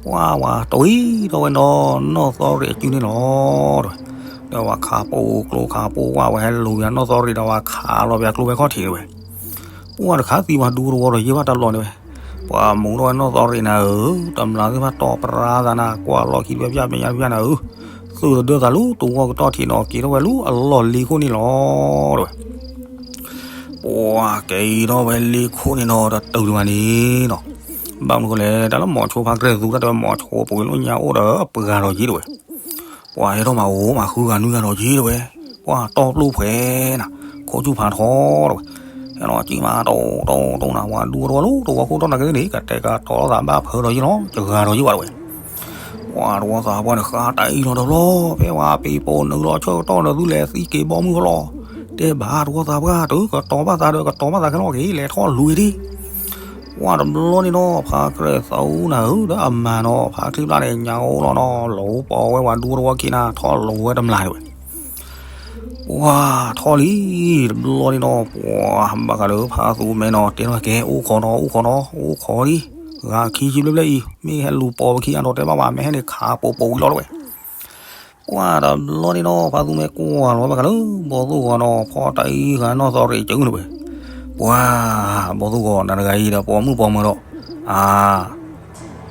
ပှၤဝၤတဝံၤထီၣ်ဝဲနီၤ နီၢ်သီရ့ၣ်အစုန့ၣ်လီၤတဝဲ, ဒီးဝၤခးပိာ်ကျိခးပိာ်ဝဲ ဝဲဟဲလူၤပျးနီၢ်သီရ့ၣ်ဒီးဝၤခးလီၤပျးကျိဖဲခီၣ်ထံးတဝဲ ပှၤတခါသံပှၤဒူတဝီဒီးယဲၢ်ဘၣ်တၢ်လီၢ်န့ၣ်ဝဲ, ပှၤမူထီၣ်ဝဲနီၢ်သီရ့ၣ်နၤဧၢ, တမျၢ်သ့ၣ်တဖၣ်တီပရၢသးနၤ, ကွၢ်လီၢ်ခံတဝဲပျၢ်မဲာ်ညါတပျၢ်နၤဧၢ, သုးတဒၢသးလၢတဝီကတီၢ်ထံးနီၤ က့ၤထီၣ်ဝဲလၢအလီၢ်လ့ခိၣ်န့ၣ်လီၤ တဝဲ, ပှၤက့ၤထီၣ်ဝဲလ့ခိၣ်န့ၣ်နီၤ တတုၤတမးန့ၣ်နီၤ, ဘၣ်မနုၤဃိလဲၣ် တၢ်လၢမီၤဆိဖါကြၢးသူ တၢ်တဲဝဲမီၤဆိပှ့ၤလၢညါအိၣ်ဒီး ပှၤဂၤဒီးယ့ၤတဝဲ ပှၤဟဲထီၣ်မၤအိၣ်မၤဃုဂၤနွံဂၤဒီးယ့ၤတဝဲ, ပှၤတီပျိၢ်ဖှဲးနၤ, ခိၣ်ဆူၣ်ဖးထီတဝဲ, ဟဲလီၤကံမးတီတီတီနၤ, ပှၤဒူတဝီလၢတဝီခိၣ်ထီၣ်နၤက့န့ၣ် ကတဲာ်ကတီၤသးဘၣ်ဖၢဒီးယ့ၤလီၤ, တဂၤဒီးယ့ၤဝဲတဝဲ, ပှၤတဝီသးပှၢ်န့ၣ် ဃါတၢ်အံၤလီၤတဘျီ, ဖဲဝဲပ့ၤပိာ်နုာ်လီၤဆၢကတီၢ်နသုလဲၤသံက့ၤဘီမုၢ်ဖီလီၤ, တဲဘၣ်တဝီသးပှၢ် တုၤကတီၤဘၣ်သးဒီးကတီၤဘၣ်သးခဲလီၤက့ၤ လဲၤထီၣ်လူၤဝဲဒၣ် ပှၤတဘျီန့ၣ်နီၤ ဖါကြၢးသးအူနၤဧၢ ဒီးအမၤနီၤ ဖါချံပျၢ်န့ၣ် ညါအိၣ်လီၤနီၤ လီၤပီၤဝဲပှၤဒူတဝီခံနၤ ထီၣ်လိၤဝဲတမျၢ်န့ၣ်ဝဲ, ပှၤထီၣ်လံ တဘျီန့ၣ်နီၤ ပှၤဘၣ်ဃးလၢဖါသူမဲနီၤ တဲနီၤ ကဲအိၣ်ခိးနီၤ အိၣ်ခိးနီၤ အိၣ်ခိးလံ, ဂၤခံဆံဘျဲၣ်ဘျဲၣ်အံၤ မ့ၢ်ဟဲလူၤပီၤဝဲခံအါဒီးတဲဘၣ်ဝဲ မ့ၢ်ဟဲန့ၣ်ခးပိာ်ပိာ်ဝံၤလီၤတဝဲ ပှၤတဘျီန့ၣ်နီၤ ဖါသူမဲကွၢ်လီၤဘၣ်ဃးလၢ ဘီသိၣ်ဂီၤနီၤ ဖီၣ်တၢ်အံၤဂၤနီၢ်သီရ့ၣ်ကၢန့ၣ်ဝဲ, ပှၤ ဘီသိၣ်ဂီၤနၤတဂၤအံၤဒီး ပိာ်မုၣ်ပိာ်မၢၤဒီး အါ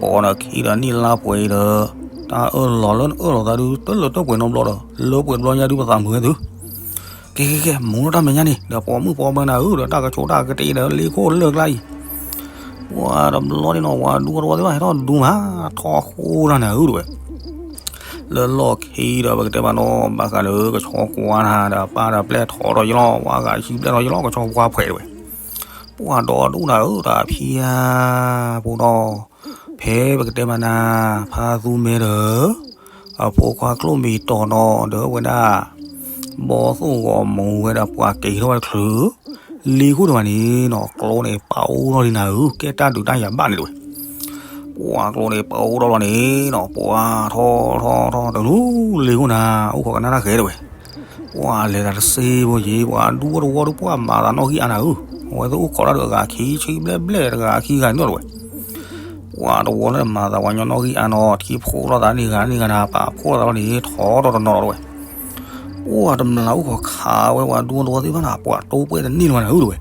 ပိာ်နခံဒီးနံၣ်လါပှဲၤအံၤဒီး တၢ်အၢၣ်လီၤလၢနအၢၣ်လီၤသးဒုး တလၢတပှဲၤနီတဘျီဒီး လၢပှဲၤတဘျီညါဒုး ပသးမုာ်ဝဲသု ကဲကဲကဲ မူထီၣ်တၢ်မဲာ်ညါန့ၣ် ဒီးပိာ်မုၣ်ပိာ်မၢၤနၤဧၢ ဒီးတၢ်ကဆိးတၢ်ကတ့ဒီး လ့ခိၣ်လၢကျါအံၤ ပှၤတဘျီန့ၣ်နီၤ ပှၤဒူတဝီသ့ၣ်တဖၣ်ဟဲထီၣ်ဒူမး ထီၣ်ဃိတၢ်နၤဧၢတဝဲ, လၢလီၢ်ခံဒီး ပကတဲမးနီၤ ဘၣ်ဃးလၢကဆီကွၢ်နၤဒီး ပၢ်ဒီးပျဲၢ်ထီၣ်ဒီးယလီၤ ပှၤဂၤဆံပျဲၢ်ထီၣ်ယလီၤ ကဆီကွၢ်ဖှဲးတဝဲ, ပှၤဒီဒူၣ်နၤဧၢ တၢ်ဖံးဧါ ဖိနီၤ, ဖဲပကတဲမးနၤ ဖါသူမဲဒီး အဖိခွါကျိၣ်မ့ၢ်တီၤနီၤ ဒီးဝဲဒၣ် ဘီသိၣ်ဂီၤမူဝဲဒီးပှၤက့ၤထီၣ်ဝဲတချုး လ့ခိၣ်န့ၣ်ဘၣ်န့ၣ်နီၤ ကျိန့ၣ်ပာ်အိၣ်ထီၣ်လံနၤဧၢ ကဲတၢ်ဒုးတၢ်ယၤဘၣ်န့ၣ်တဝဲ. ပှၤကျိန့ၣ်ပာ်အိၣ်ထီၣ်လီၤန့ၣ်နီၤ ပှၤထီၣ်ထီၣ်ထီၣ်တလူ လ့ခိၣ်နၤ အိၣ်ခိးကနၣ်တၢ်ဃဲတဝဲ. ပှၤလဲၤတၢ်တစ့ဖိယံၤ ပှၤဒူဖိတဝီဒုး ပှၤမၤသးနီၣ်ဂံၢ်အါနၤဧၢ, အဝဲသ့ၣ်အိၣ်ခိးတၢ်ဒီးအဂၤခံဆံဘျဲၣ်ဘျဲၣ်တဂၤခံဂၤန့ၣ်လီၤတဝဲ. ပှၤတဝီလၢမၤသးပှၤညီနီၣ်ဂံၢ်အါနီၤ ထံဖှိၣ်လိာ်သးန့ၢ်ဂၤန့ၢ်ဂၤနၤ ပာ်ဖှိၣ်လိာ်သးလီၤန့ၣ် ထီၣ်ထီၣ်တနီၤလီၤတဝဲ. ပှၤတမျးအိၣ်ခိးခးဝဲပှၤဒူဖိတဝီသ့ၣ်တဖၣ်နၤ ပှၤတိၢ်ပှဲၢ်တန့ၢ်လၢၤဘၣ်နၤဧၢတဝဲ.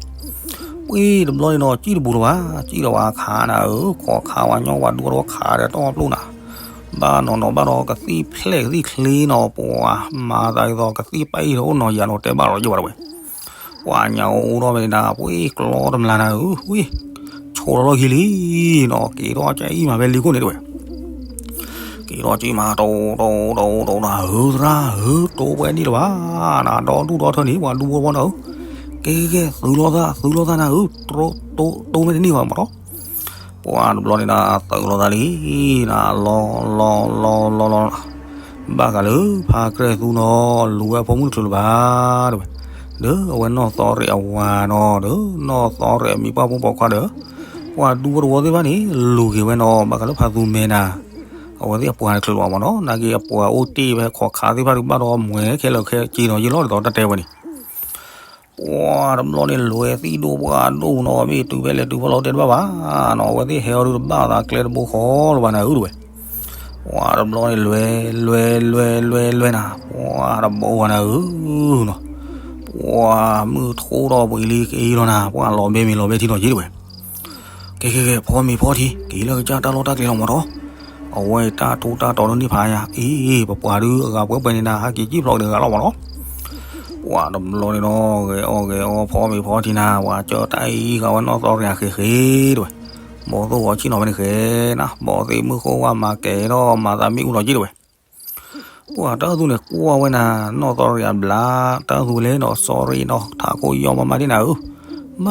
ဝံၤတဘျီန့ၣ်နီၤ စံၣ်တဘူးလၢၤဘၣ် စံၣ်ဒီးပှၤခးနၤဧၢ ခိးခးပှၤညီပှၤဒူဖိတဝီခးဒီးတီၢ်ပျိၢ်နၤ ဘၣ်နီၤနီၤဘၣ်ဒီးကသံၣ်ဖျဲၣ်ကသံၣ်ဖျဲၣ်နီၤ ပှၤမၤသးဒ်သိးကသံၣ်ပာ်အံၤဒီးအိၣ်နီၤယၤနီၤတဲဘၣ်လီၤယဲၢ်ဘၣ်တဝဲ. ပှၤညါအိၣ်ဒီးဝဲဒၣ် ပှၤကျီတမျးနၤဧၢ ဝံၤ ဆိးလီၤလီၢ်ခံလံနီၤ က့ၤထီၣ်ကအံၣ်မးဖဲလ့ခိၣ်န့ၣ်တဝဲ. က့ၤထီၣ်က့ၤမး တိၢ်တိၢ်တိၢ်တိၢ်နၤဧၢ သရၣ်ဧၢ တိၢ်ပှဲၢ်န့ၢ်လၢၤဘၣ်နၤ ဒီဒူၣ်ဒီထၢန့ၣ် ပှၤဒူဖိတဝီနၤဧၢ. ကဲကဲကဲ သုးလိာ်သး သုးလိာ်သးနၤဧၢ တိၢ်တိၢ်တိၢ်မ့ၢ်တန့ၢ်ဘၣ်မးနီၤ ပှၤတဘျီန့ၣ်နၤ သုးလိာ်သးလံနၤ လီၤလီၤလီၤလီၤလီၤလီၤ ဘၣ်ဃးလၢဖါကြဲၢ်သူနီၤ လူၤဝဲအဖိမုၣ်တချုးလၢၤဘၣ်တဝဲ. ဒီးအဝဲနီၢ်သီရံးအဝၤနီၤ ဒီးနီၢ်သီရံးအမံၤပှၢ်ဖိပိာ်ခွါဒီး ပှၤဒူဖိတဝီသ့ၣ်တဖၣ်န့ၣ် လူၤက့ၤဝဲနီၤ ဘၣ်ဃးလၢဖါသူမဲနၤ အဝဲသ့ၣ်အပှၤတချုးလၢၤဘၣ်မးနီၤ နာ်က့အပှၤအိၣ်တ့ၢ်ဖဲခိးခးသ့ၣ်တဖၣ်ဒုးဘၣ်ဒီး မွဲခဲလၢာ်ခဲဆ့နီၤ ယလီၤဒ်သိးတၢ်တဲဝဲန့ၣ် ပှၤတဘျီန့ၣ် လဲၤသံၣ်ဒိၣ်ပှၢ်ဒိၣ်နီၤ မ့ၢ်တုၤဖဲလဲၤတုၤဖဲလဲၣ်တဲတဘၣ်ဘၣ်နီၤ အဝဲသ့ၣ်ဟဲအီၤဒုးတဘၣ်သးကျဲတဘိဃီလၢၤဘၣ်နၤဧၢတဝဲ. ပှၤတဘျီန့ၣ် လဲၤ လဲၤ လဲၤ လဲၤ လဲၤနၤ ပှၤတဘိဝဲနၤဧၢနီၤ ပှၤမုၢ်ထီၣ်ဒီးပှ့ၤလံက့ၤလီၤနၤ ပှၤလီၤဘဲမ့ၤလီၤဘဲထံနီၤက့တဝဲ. ကဲကဲကဲ ဖီမ့ၤဖီထံ က့ၤလၢကစၢ်တၢ်လီၢ်တၢ်ကျဲလီၤမးနီၤ အဝဲတၢ်ထူးတၢ်တီၤလၢန့ၣ်ဖးယၤ အံၤ ပပှၤဒုးအဂၤပှဲၤပှဲၤန့ၣ်နၤ ဟးက့ၤစံၣ်ဖျိးက့ၤတဂၤလီၤမးနီၤ ပှၤတဘျီန့ၣ်နီၤ ဂဲၤအီၣ်ဂဲၤအီ ဖီမ့ၤဖီထံနၤ ပှၤကၢတၢ်အံၤဃာ်ဝဲနီၢ်သီရံးဃဲးဃဲးတဝဲ. ဘီသိၣ်ဂီၤဆံၣ်နီၤဖဲန့ၣ်ဃဲးနၤ ဘီသ့ၣ်မုၢ်ဃိၣ်ဝါမၤကဲၤဒီးမၤသးမ့ၣ်အူလီၤက့တဝဲ. ပှၤတၢ်သူန့ၣ်ကွၢ်ဝဲနၤ နီၢ်သီရံးအဘျါ တၢ်သူလဲၣ်နီၤ သီရံးနီၤ ထးခိၣ်ယီၢ်မးမးဒ်နၤဧၢ ဘၣ်ဃးလၢချိၣ်မံၤ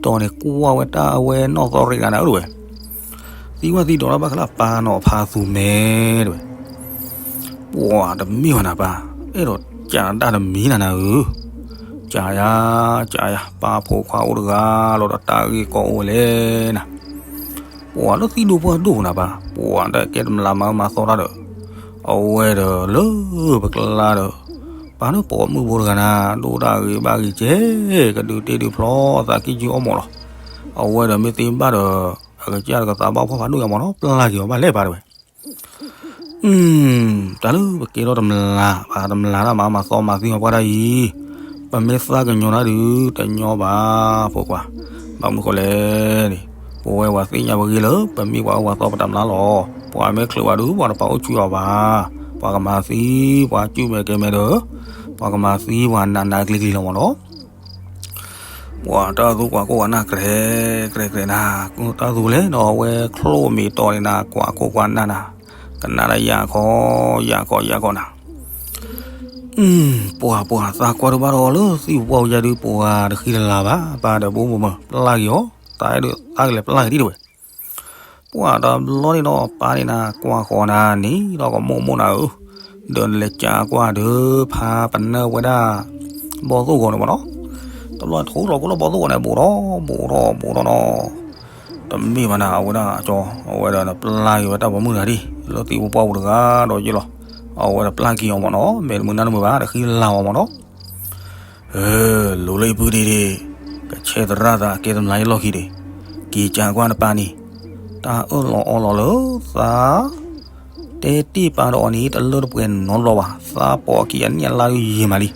တီၤန့ၣ် ကွၢ်ဝဲတၢ်ဝဲနီၢ်သီရံးဂၤနၤဧၢတဝဲ. သံကွၢ်သံဒိးတၢ်ဘၣ်ဃးလၢအပၢ်နီၤ ဖါသူမဲတဝဲ. ပှၤတမ့ၢ်ဘၣ်နၤပၢ် အဲၣ်ဒိးကးတၢ်တမံၤနၤနၤဧၢ, ကးယၤ ကးယၤ ပၢ်ဖိခွါအိၣ်တဂၤလီၤဒီးတၢ်ဂ့ၢ်ကီအိၣ်ဝဲလဲၣ်နၤ. ပှၤလၢသံဒိၣ်ပှၢ်ဒိၣ်နၤပၢ် ပှၤတၢ်ကဲတမျးမၤအၢမၤသီတၢ်ဒီး အဝဲဒီးလၢပကျါဒီး ပၢ်န့ၣ်ပိာ်မုၣ်ဖိတဂၤနၤ ဒိၣ်တၢ်ဂ့ၤဘၣ်ဂ့ၤကဲ ကဒုးတ့ဒုးဖျီသးကံၢ်ကၠူအီၣ်မးလီၤ. အဝဲဒီးမ့ၢ်သ့ဘၣ်ဒီး အကစၢ်တကသးဘၣ်ဖှီၣ်ဖးဒိၣ်ယၤမးနီၤ ပျၢ်က့ၤအီၤဘၣ်လဲၣ်ပၢ်တဝဲ. တၢ်လၢပကဲထီၣ်တမျး ပှၤတမျးတၢ်မၤအၢမၤသီမၤသံအီၤပှၤဒၣ်အံၤ, ပမ့ၢ်သးကညီၤတၢ်ဒုး တညီဘၣ်ဖိခွါ, ဘၣ်မနုၤဃိလဲၣ်န့ၣ် ပဝဲပှၤသ့ၣ်ညါပဂ့ၢ်လၢ ပမ့ၢ်ပှၤအၢပှၤသီပတမျးလီၤ. ပှၤမ့ၢ်ချုးပှၤဒုး ပှၤတပာ်အိၣ်ဆူၣ်အီၤဘၣ်. ပှၤကမၤသံ ပှၤကၠူၣ်မဲာ်ကဲမဲာ်ဒီး ပှၤကမၤသံပှၤနးနးကျံၤကျံၤလီၤမးနီၤ. ပှၤတၢ်သူကွၢ်ကိးဂၤနၢ်ကြဲးကြဲးနၤ, တၢ်သူလဲၣ်နီၤ အဝဲချိၣ်မ့ၤတီၤန့ၣ်နၤ ကွၢ်ကိးကွၢ်နၢ်နၤ, ကနၣ်တၢ်ယၤခီ ယၤခီ ယၤခီနၤ. ပှၤပှၤသးကွၢ်ဒုးဘၣ်ဒီးလၢသံပူၤပှၢ်ပူၤယါဒုး ပှၤတဃံတလၤဘၣ် ပၢ်ဒီးဘိမုၢ်မၢ် ပျၢ်က့ၤအီၤ, တၢ်အဲၣ်ဒုးသးကလဲၤပျၢ်က့ၤဒံးတဝဲ. ပှၤတဘျီန့ၣ်ဒီးပၢ်န့ၣ်နၤ ကွၢ်ဃီၤနၤန့ၣ်ဒီးကမိၣ်မိၣ်နၤဧၢ, ဒီးနလဲၤကးကွၢ်ဒီးဖးပနၢ်ဝဲဒၣ် ဘီၣ်သိၣ်ဂီၤန့ၣ်မးနီၤ. တဘျီထိလီၤကိၢ်လၢဘီၣ်သိၣ်ဂီၤန့ၣ် ဘူးထီၣ်ဘူးထီၣ်ဘူးထီၣ်နီၤ. တမ့ၢ်ဘၣ်နၤ အဝဲဒၣ်ကၠီ အဝဲဒီးနပျၢ်က့ၤဝဲတၢ်ပိာ်မုၣ်တဂၤဒံး လၢသံပူၤပှၢ်ပူၤတဂၤဒီးယ့ၢ်လီၤ. အဝဲဒီးပျၢ်က့ၤအီၤမးနီၤ မဲာ်တမုာ်နၢ်တမုာ်ဘၣ် တဃံတလၤအီၤမးနီၤ. လိၤလၢအံၤပုၢ်ဒ့ဒ့ၣ်, ကဆဲးသရၣ်သးကဲတမျးယလီၢ်ခံဒ့ၣ်, က့ၤကးကွၢ်နပၢ်န့ၣ်, တၢ်အၢၣ်လီၤအီလီၤလၢသး တဲတ့ၢ်ပၢ်ဒီးအီၤန့ၣ် တလၢတပှဲၤနီတဘျီဘၣ်, သးပိာ်အခံအနံၣ်အလါဒုးယံာ်မးလံ.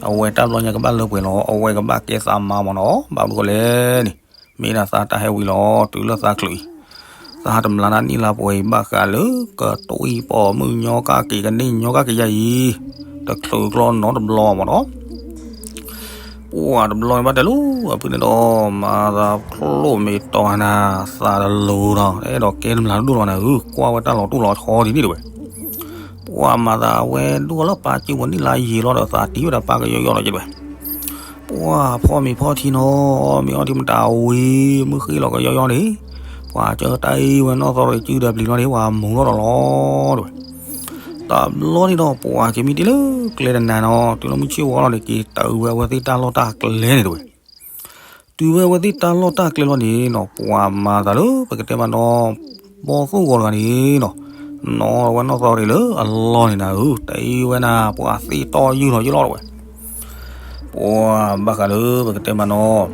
အဝဲတၢ်ဘျီညါကဘၣ်လၢပှဲၤလီၤ, အဝဲကဘၣ်ကဲသးမါမးနီၤ, ဘၣ်မနုၤဃိလဲၣ်န့ၣ်, မ့ၢ်ဒၣ်သးတၢ်ဟဲဝံၤလီၤ တုၤလၢသးချုးအံၤ သးတမျးနံၣ်လါပှဲၤအံၤ ဘၣ်ဃးလၢကတွံၢ်ပိာ်မုၣ်ညီကၣ်က့ၤကန့ၢ်ညီကၣ်က့ၤယါအံၤ, တချုးကျီနီတဘျီမးနီၤ. ပှၤတဘျီန့ၣ်ဘၣ်တဲလိၤ အဖုန့ၣ်ဒီး မၤသးချိၣ်မ့ၤတီၤနၤ သးတလိၤဒီး အဲၣ်ဒိးကဲတမျးဒိၣ်လီၤနၤဧၢ, ကွၢ်ဝဲတၢ်လီၤတူၢ်လီၤဆီဒ်န့ၣ်တဝဲ. ပှၤမၤသးဝဲဒိၣ်လၢပၢ်စုပူၤနံၣ်လါယံာ်လီၤဒီး သးတံၢ်ဝဲဒၣ်ပၢ်ကယီယီလီၤက့တဝဲ. ပှၤဖီမ့ၤဖီထံနီၤ မ့ၢ်အီထံမတၤဝံၤ မုၢ်ဃ့လီၤကယီယီန့ၣ်, ပှၤကၢတၢ်အံၤဝဲနီၢ်သီရ့ၤစုဒီးပျံၤလီၤန့ၣ် ပှၤမူၤလီၤဒီးလီၤတဝဲ. တဘျီန့ၣ်ဒီး ပှၤက့ၤမံတ့ၢ်လၢကျဲတနၤနီၤ တုၤလၢမုၢ်ဆ့ၣ်ဝါလီၤန့ၣ် က့ၤတၢ်အုးဝဲအဝဲသ့ၣ်တၢ်လီၢ်တၢ်ကျဲန့ၣ်တဝဲ. တုၤဝဲအဝဲသ့ၣ်တၢ်လီၢ်တၢ်ကျဲလီၤန့ၣ်နီၤ, ပှၤမၤသးလၢပကတဲမးနီၤ, ဘီၣ်သိၣ်ဂီၤတဂၤန့ၣ်နီၤ, နီၣ်ဝဲနီၣ်သီရ့ၣ်လၢအလီၢ်န့ၣ်နၤဧၢ, တအံၤဝဲနၤ ပှၤသ့ၣ်တီယုၢ်လီၤယုၢ်လီၤတဝဲ. ပှၤဘၣ်ဃးလၢပကတဲမးနီၤ,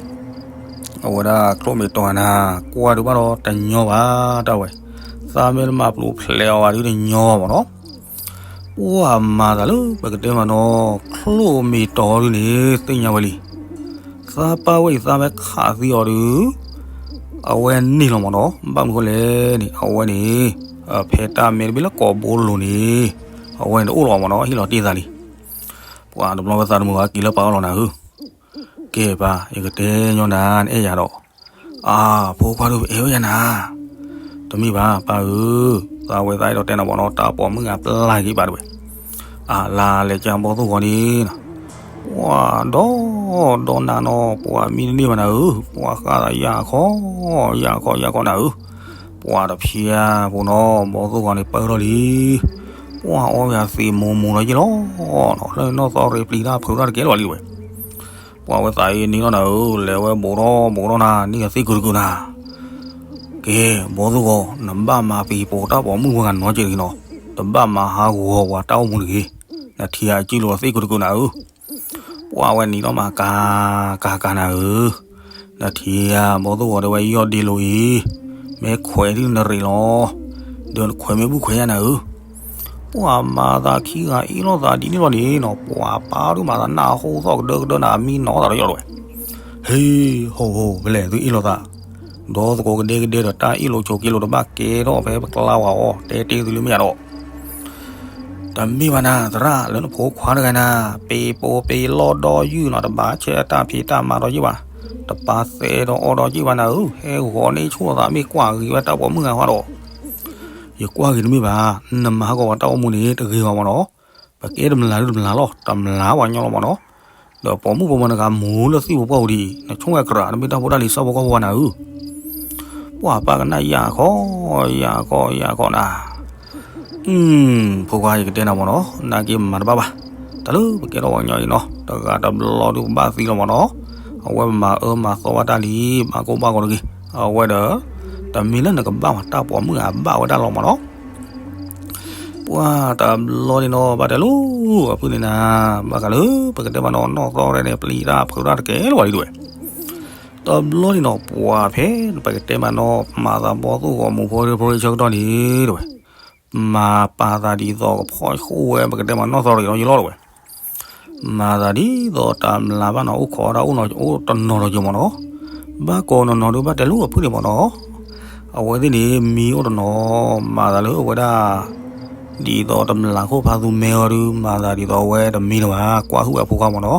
အဝဲဒၣ်ချိၣ်မ့ၢ်တီၤနၤ, ကွၢ်ဒုးဘၣ်ဒီးတညီဘၣ်တဝဲ, သးမ့ၢ်တမၤပျိဖျဲးအီၤဘၣ်ဒုးတညီမးနီၤ. ပှၤမၤသးလၢပကတဲမးနီၤ, ချိၣ်မ့ၢ်တီၤဒုးန့ၣ် သ့ၣ်ညါဝဲလံ. သးပၢ်ဝဲအံၤသးမ့ၢ်ခးသံအီၤဒုး, အဝဲန့ၢ်လီၤမးနီၤ, ဘၣ်မနုၤဃိလဲၣ်န့ၣ် အဝဲန့ၣ်, ဖဲတၢ်မဲတဘ့ၣ်လၢကိာ်ဘိလိၤန့ၣ်, အဝဲန့ၣ်တအိၣ်လီၤမးနီၤ, ဟ့ၣ်လီၤတ့ၢ်သးလံ. ပှၤတဘျီဝဲသးတမုာ်ဘၣ်က့ၤလၢပၢ်အအိၣ်လီၤနၤဧၢ, ကဲပၢ် ယကတဲညီနၤ နအဲၣ်ယၤဒီး, အါ ဖိခွါဒုးပအဲၣ်ဝဲယၤနၤ, တမ့ၢ်ဘၣ် ပၢ်ဧၢ, သးဝဲသးအဲၣ်ဒိးတဲနၤမးနီၤ, တၢ်ပိာ်မုၣ်ဂၤပျၢ်က့ၤဘၣ်တဝဲ. အါ လါလဲၤကၢ်ဘီၣ်သိၣ်ဂီၤန့ၣ်, ပှၤဒီးဒီးနၤနီၤ, ပှၤမံတန့ၢ်ဘၣ်နၤဧၢ, ပှၤဃၣ်သးယၢ်ခီ, ယၢ်ခီယၢ်ခီနၤဧၢ, ပှၤတဖျါဖိနီၤ ဘီၣ်သိၣ်ဂီၤန့ၣ်ပၢၢ်ထီၣ်လံ. ပှၤအီၣ်ဝဲသ့ၣ်မိၢ်မိၢ်လီၤယ့ၢ်လီၤ, လၢနီၢ်သီရ့ၣ်ပျံၤတၢ်ဖုးတၢ်တကဲလၢၤလံတဝဲ. ပှၤဝဲသးအံၤန့ၣ်လီၤနၤဧၢ, လဲၤဝဲဘူးထီၣ်ဘူးထီၣ်နၤ, န့ၢ်ကသ့ၣ်ကုာ်တကုာ်နၤ. ကဲ ဘီၣ်သိၣ်ဂီၤ နဘၣ်မၤပံၤပိာ်တၢ်ပိာ်မုၣ်ဝဲဂၤနီတက့ၢ်တဂ့ၤနီၤ, တဘၣ်မၤဟးဂီၤပှၤတၢ်အိၣ်မူတဂ့ၤ, နထံၣ်အစုလိာ်သ့ၣ်ကုာ်တကုာ်နၤဧၢ. ပှၤဝဲနံၤထီၣ်မးကၤကၤကၤနၤဧၢ, နထံၣ်ဧါ ဘီၣ်သိၣ်ဂီၤတဲဝဲယီၢ်ဒ့လိာ်အံၤ, မ့ၢ်ခွဲးဒ်နရ့ၣ်လီၤ, ဒီးနခွဲးမ့ၢ်ဘူၣ်ခွဲးယါနၤဧၢ. ပှၤမၤသးခံဂၤအ့ၣ်လိာ်သးဒ်န့ၣ်လီၤန့ၣ်နီၤ, ပှၤပၢ်ဒုးမၤသးနၢ်ဟူသီၣ်ကဒၢကဒၢနၤ မံနီၤသးဒီးယီၢ်တဝဲ. ဟ့ ဟိဟိ ပလဲၤသုအ့ၣ်လိာ်သး, ဒီးသကိးကဒဲကဒဲဒီးတၢ်အ့ၣ်လိာ်ဆိးက့လိာ်တဘၣ်ကဲထီၣ်ဖဲပကျါဝဲအီၤ, တဲတ့ၢ်သုလၢမ့ၢ်ယါဒီး တမ့ၢ်ဘၣ်နၤ သရၣ်လၢနဖိခွါတဂၤနၤ, ပ့ၤပိာ်ပ့ၤလီၢ်ဒီယုၢ်နီၤ, တဘၣ်ဆဲးတၢ်ဖံးတၢ်မၤဒီးယုၢ်ဘၣ်, တပာ်သဲဒီးအီဒီးယုၢ်ဘၣ်နၤဧၢ, ဟဲဂီၤန့ၢ်ဆိၣ်သးမ့ၢ်ကွၢ်ဂ့ၤဝဲတၢ်ပိာ်မုၣ်ဂၤဃီဒီး, ယကွၢ်ဂ့ၤတမ့ၢ်ဘၣ်, နမၤဟးဂီၤပှၤတၢ်အိၣ်မူန့ၣ် တဂ့ၤဘၣ်မးနီၤ, ပကဲတမျၢ်ဒုတမျၢ်လီၤ, တမျၢ်ပှၤညီလီၤမးနီၤ, ဒီးပိာ်မုၣ်ပိာ်မၢၤတဂၤမူလၢသံၣ်ဖိပှၢ်ပူၤဒံး, နဆိၣ်ဝဲကြး တမ့ၢ်တၢ်ဖိတၢ်လံၤစၢ်ဖိကီၢ်ဖိဘၣ်နၤဧၢ. ပှၤပၢ်ကနၣ်ယၢ်ခီ, ယၢ်ခီ ယၢ်ခီနၤ, ဖိခွါယကတဲနၤမးနီၤ, နာ်က့မၤတဘၣ်ဘၣ်, တၢ်လၢပကဲထီၣ်ပှၤကညီအံၤနီၤ, တဂၤတဘျီဒုပဘၣ်သံလီၤမးနီၤ, အဝဲမၤအၢမၤသီဘၣ်တၢ်လံ, ဘၣ်ကိၢ်ဘၣ်ဂီၤတဂ့ၤ, အဝဲဒီး, တမ့ၢ်လၢနကဘၣ်မၤတၢ်ပိာ်မုၣ်အဘၣ်ဝဲဒၣ်လီၤမးနီၤ. ပှၤတဘျီန့ၣ်နီၤ ဘၣ်တဲလိာ်အဖုၣ်န့ၣ်နၤ, ဘၣ်ဃးလၢပကတဲမးနီၤ နီၢ်သီရဲၣ်န့ၣ် ပျံၤတၢ်ဖုးတၢ်တကဲလၢၤဝဲလံတဝဲ. တဘျီန့ၣ်နီၤ ပှၤဖဲပကတဲမးနီၤ မၤသးဘီၣ်သိၣ်ဂီၤမူဖိတဖျိဆၢကတီၢ်န့ၣ်တဝဲ, မၤပာ်သးဒ်သိးကဖီၣ်ဃိဝဲ ပကတဲမးနီၢ်သီရဲၣ်ဒီးယလီၤတဝဲ. မၤသးဒ်သိးတမျၢ်ဘၣ်နီၤ အိၣ်ခိးတၢ်အိၣ်နီတနီၤဒီးက့ၤမးနီၤ, ဘၣ်ကိးနီၤနီၤဒုးဘၣ်တဲလိာ်အဖုၣ်န့ၣ်မးနီၤ. အဝဲသ့ၣ်န့ၣ် မံအိၣ်တနီၤ, မၤသးလၢအဝဲဒၣ် ဒ်သိးတမျၢ်ခိၣ်ဖးသူမဲအီၤဒုး မၤသးဒ်သိးအဝဲတမံလၢၤဘၣ်, ကွၢ်ဟုၣ်ဝဲအဖိခွါမးနီၤ.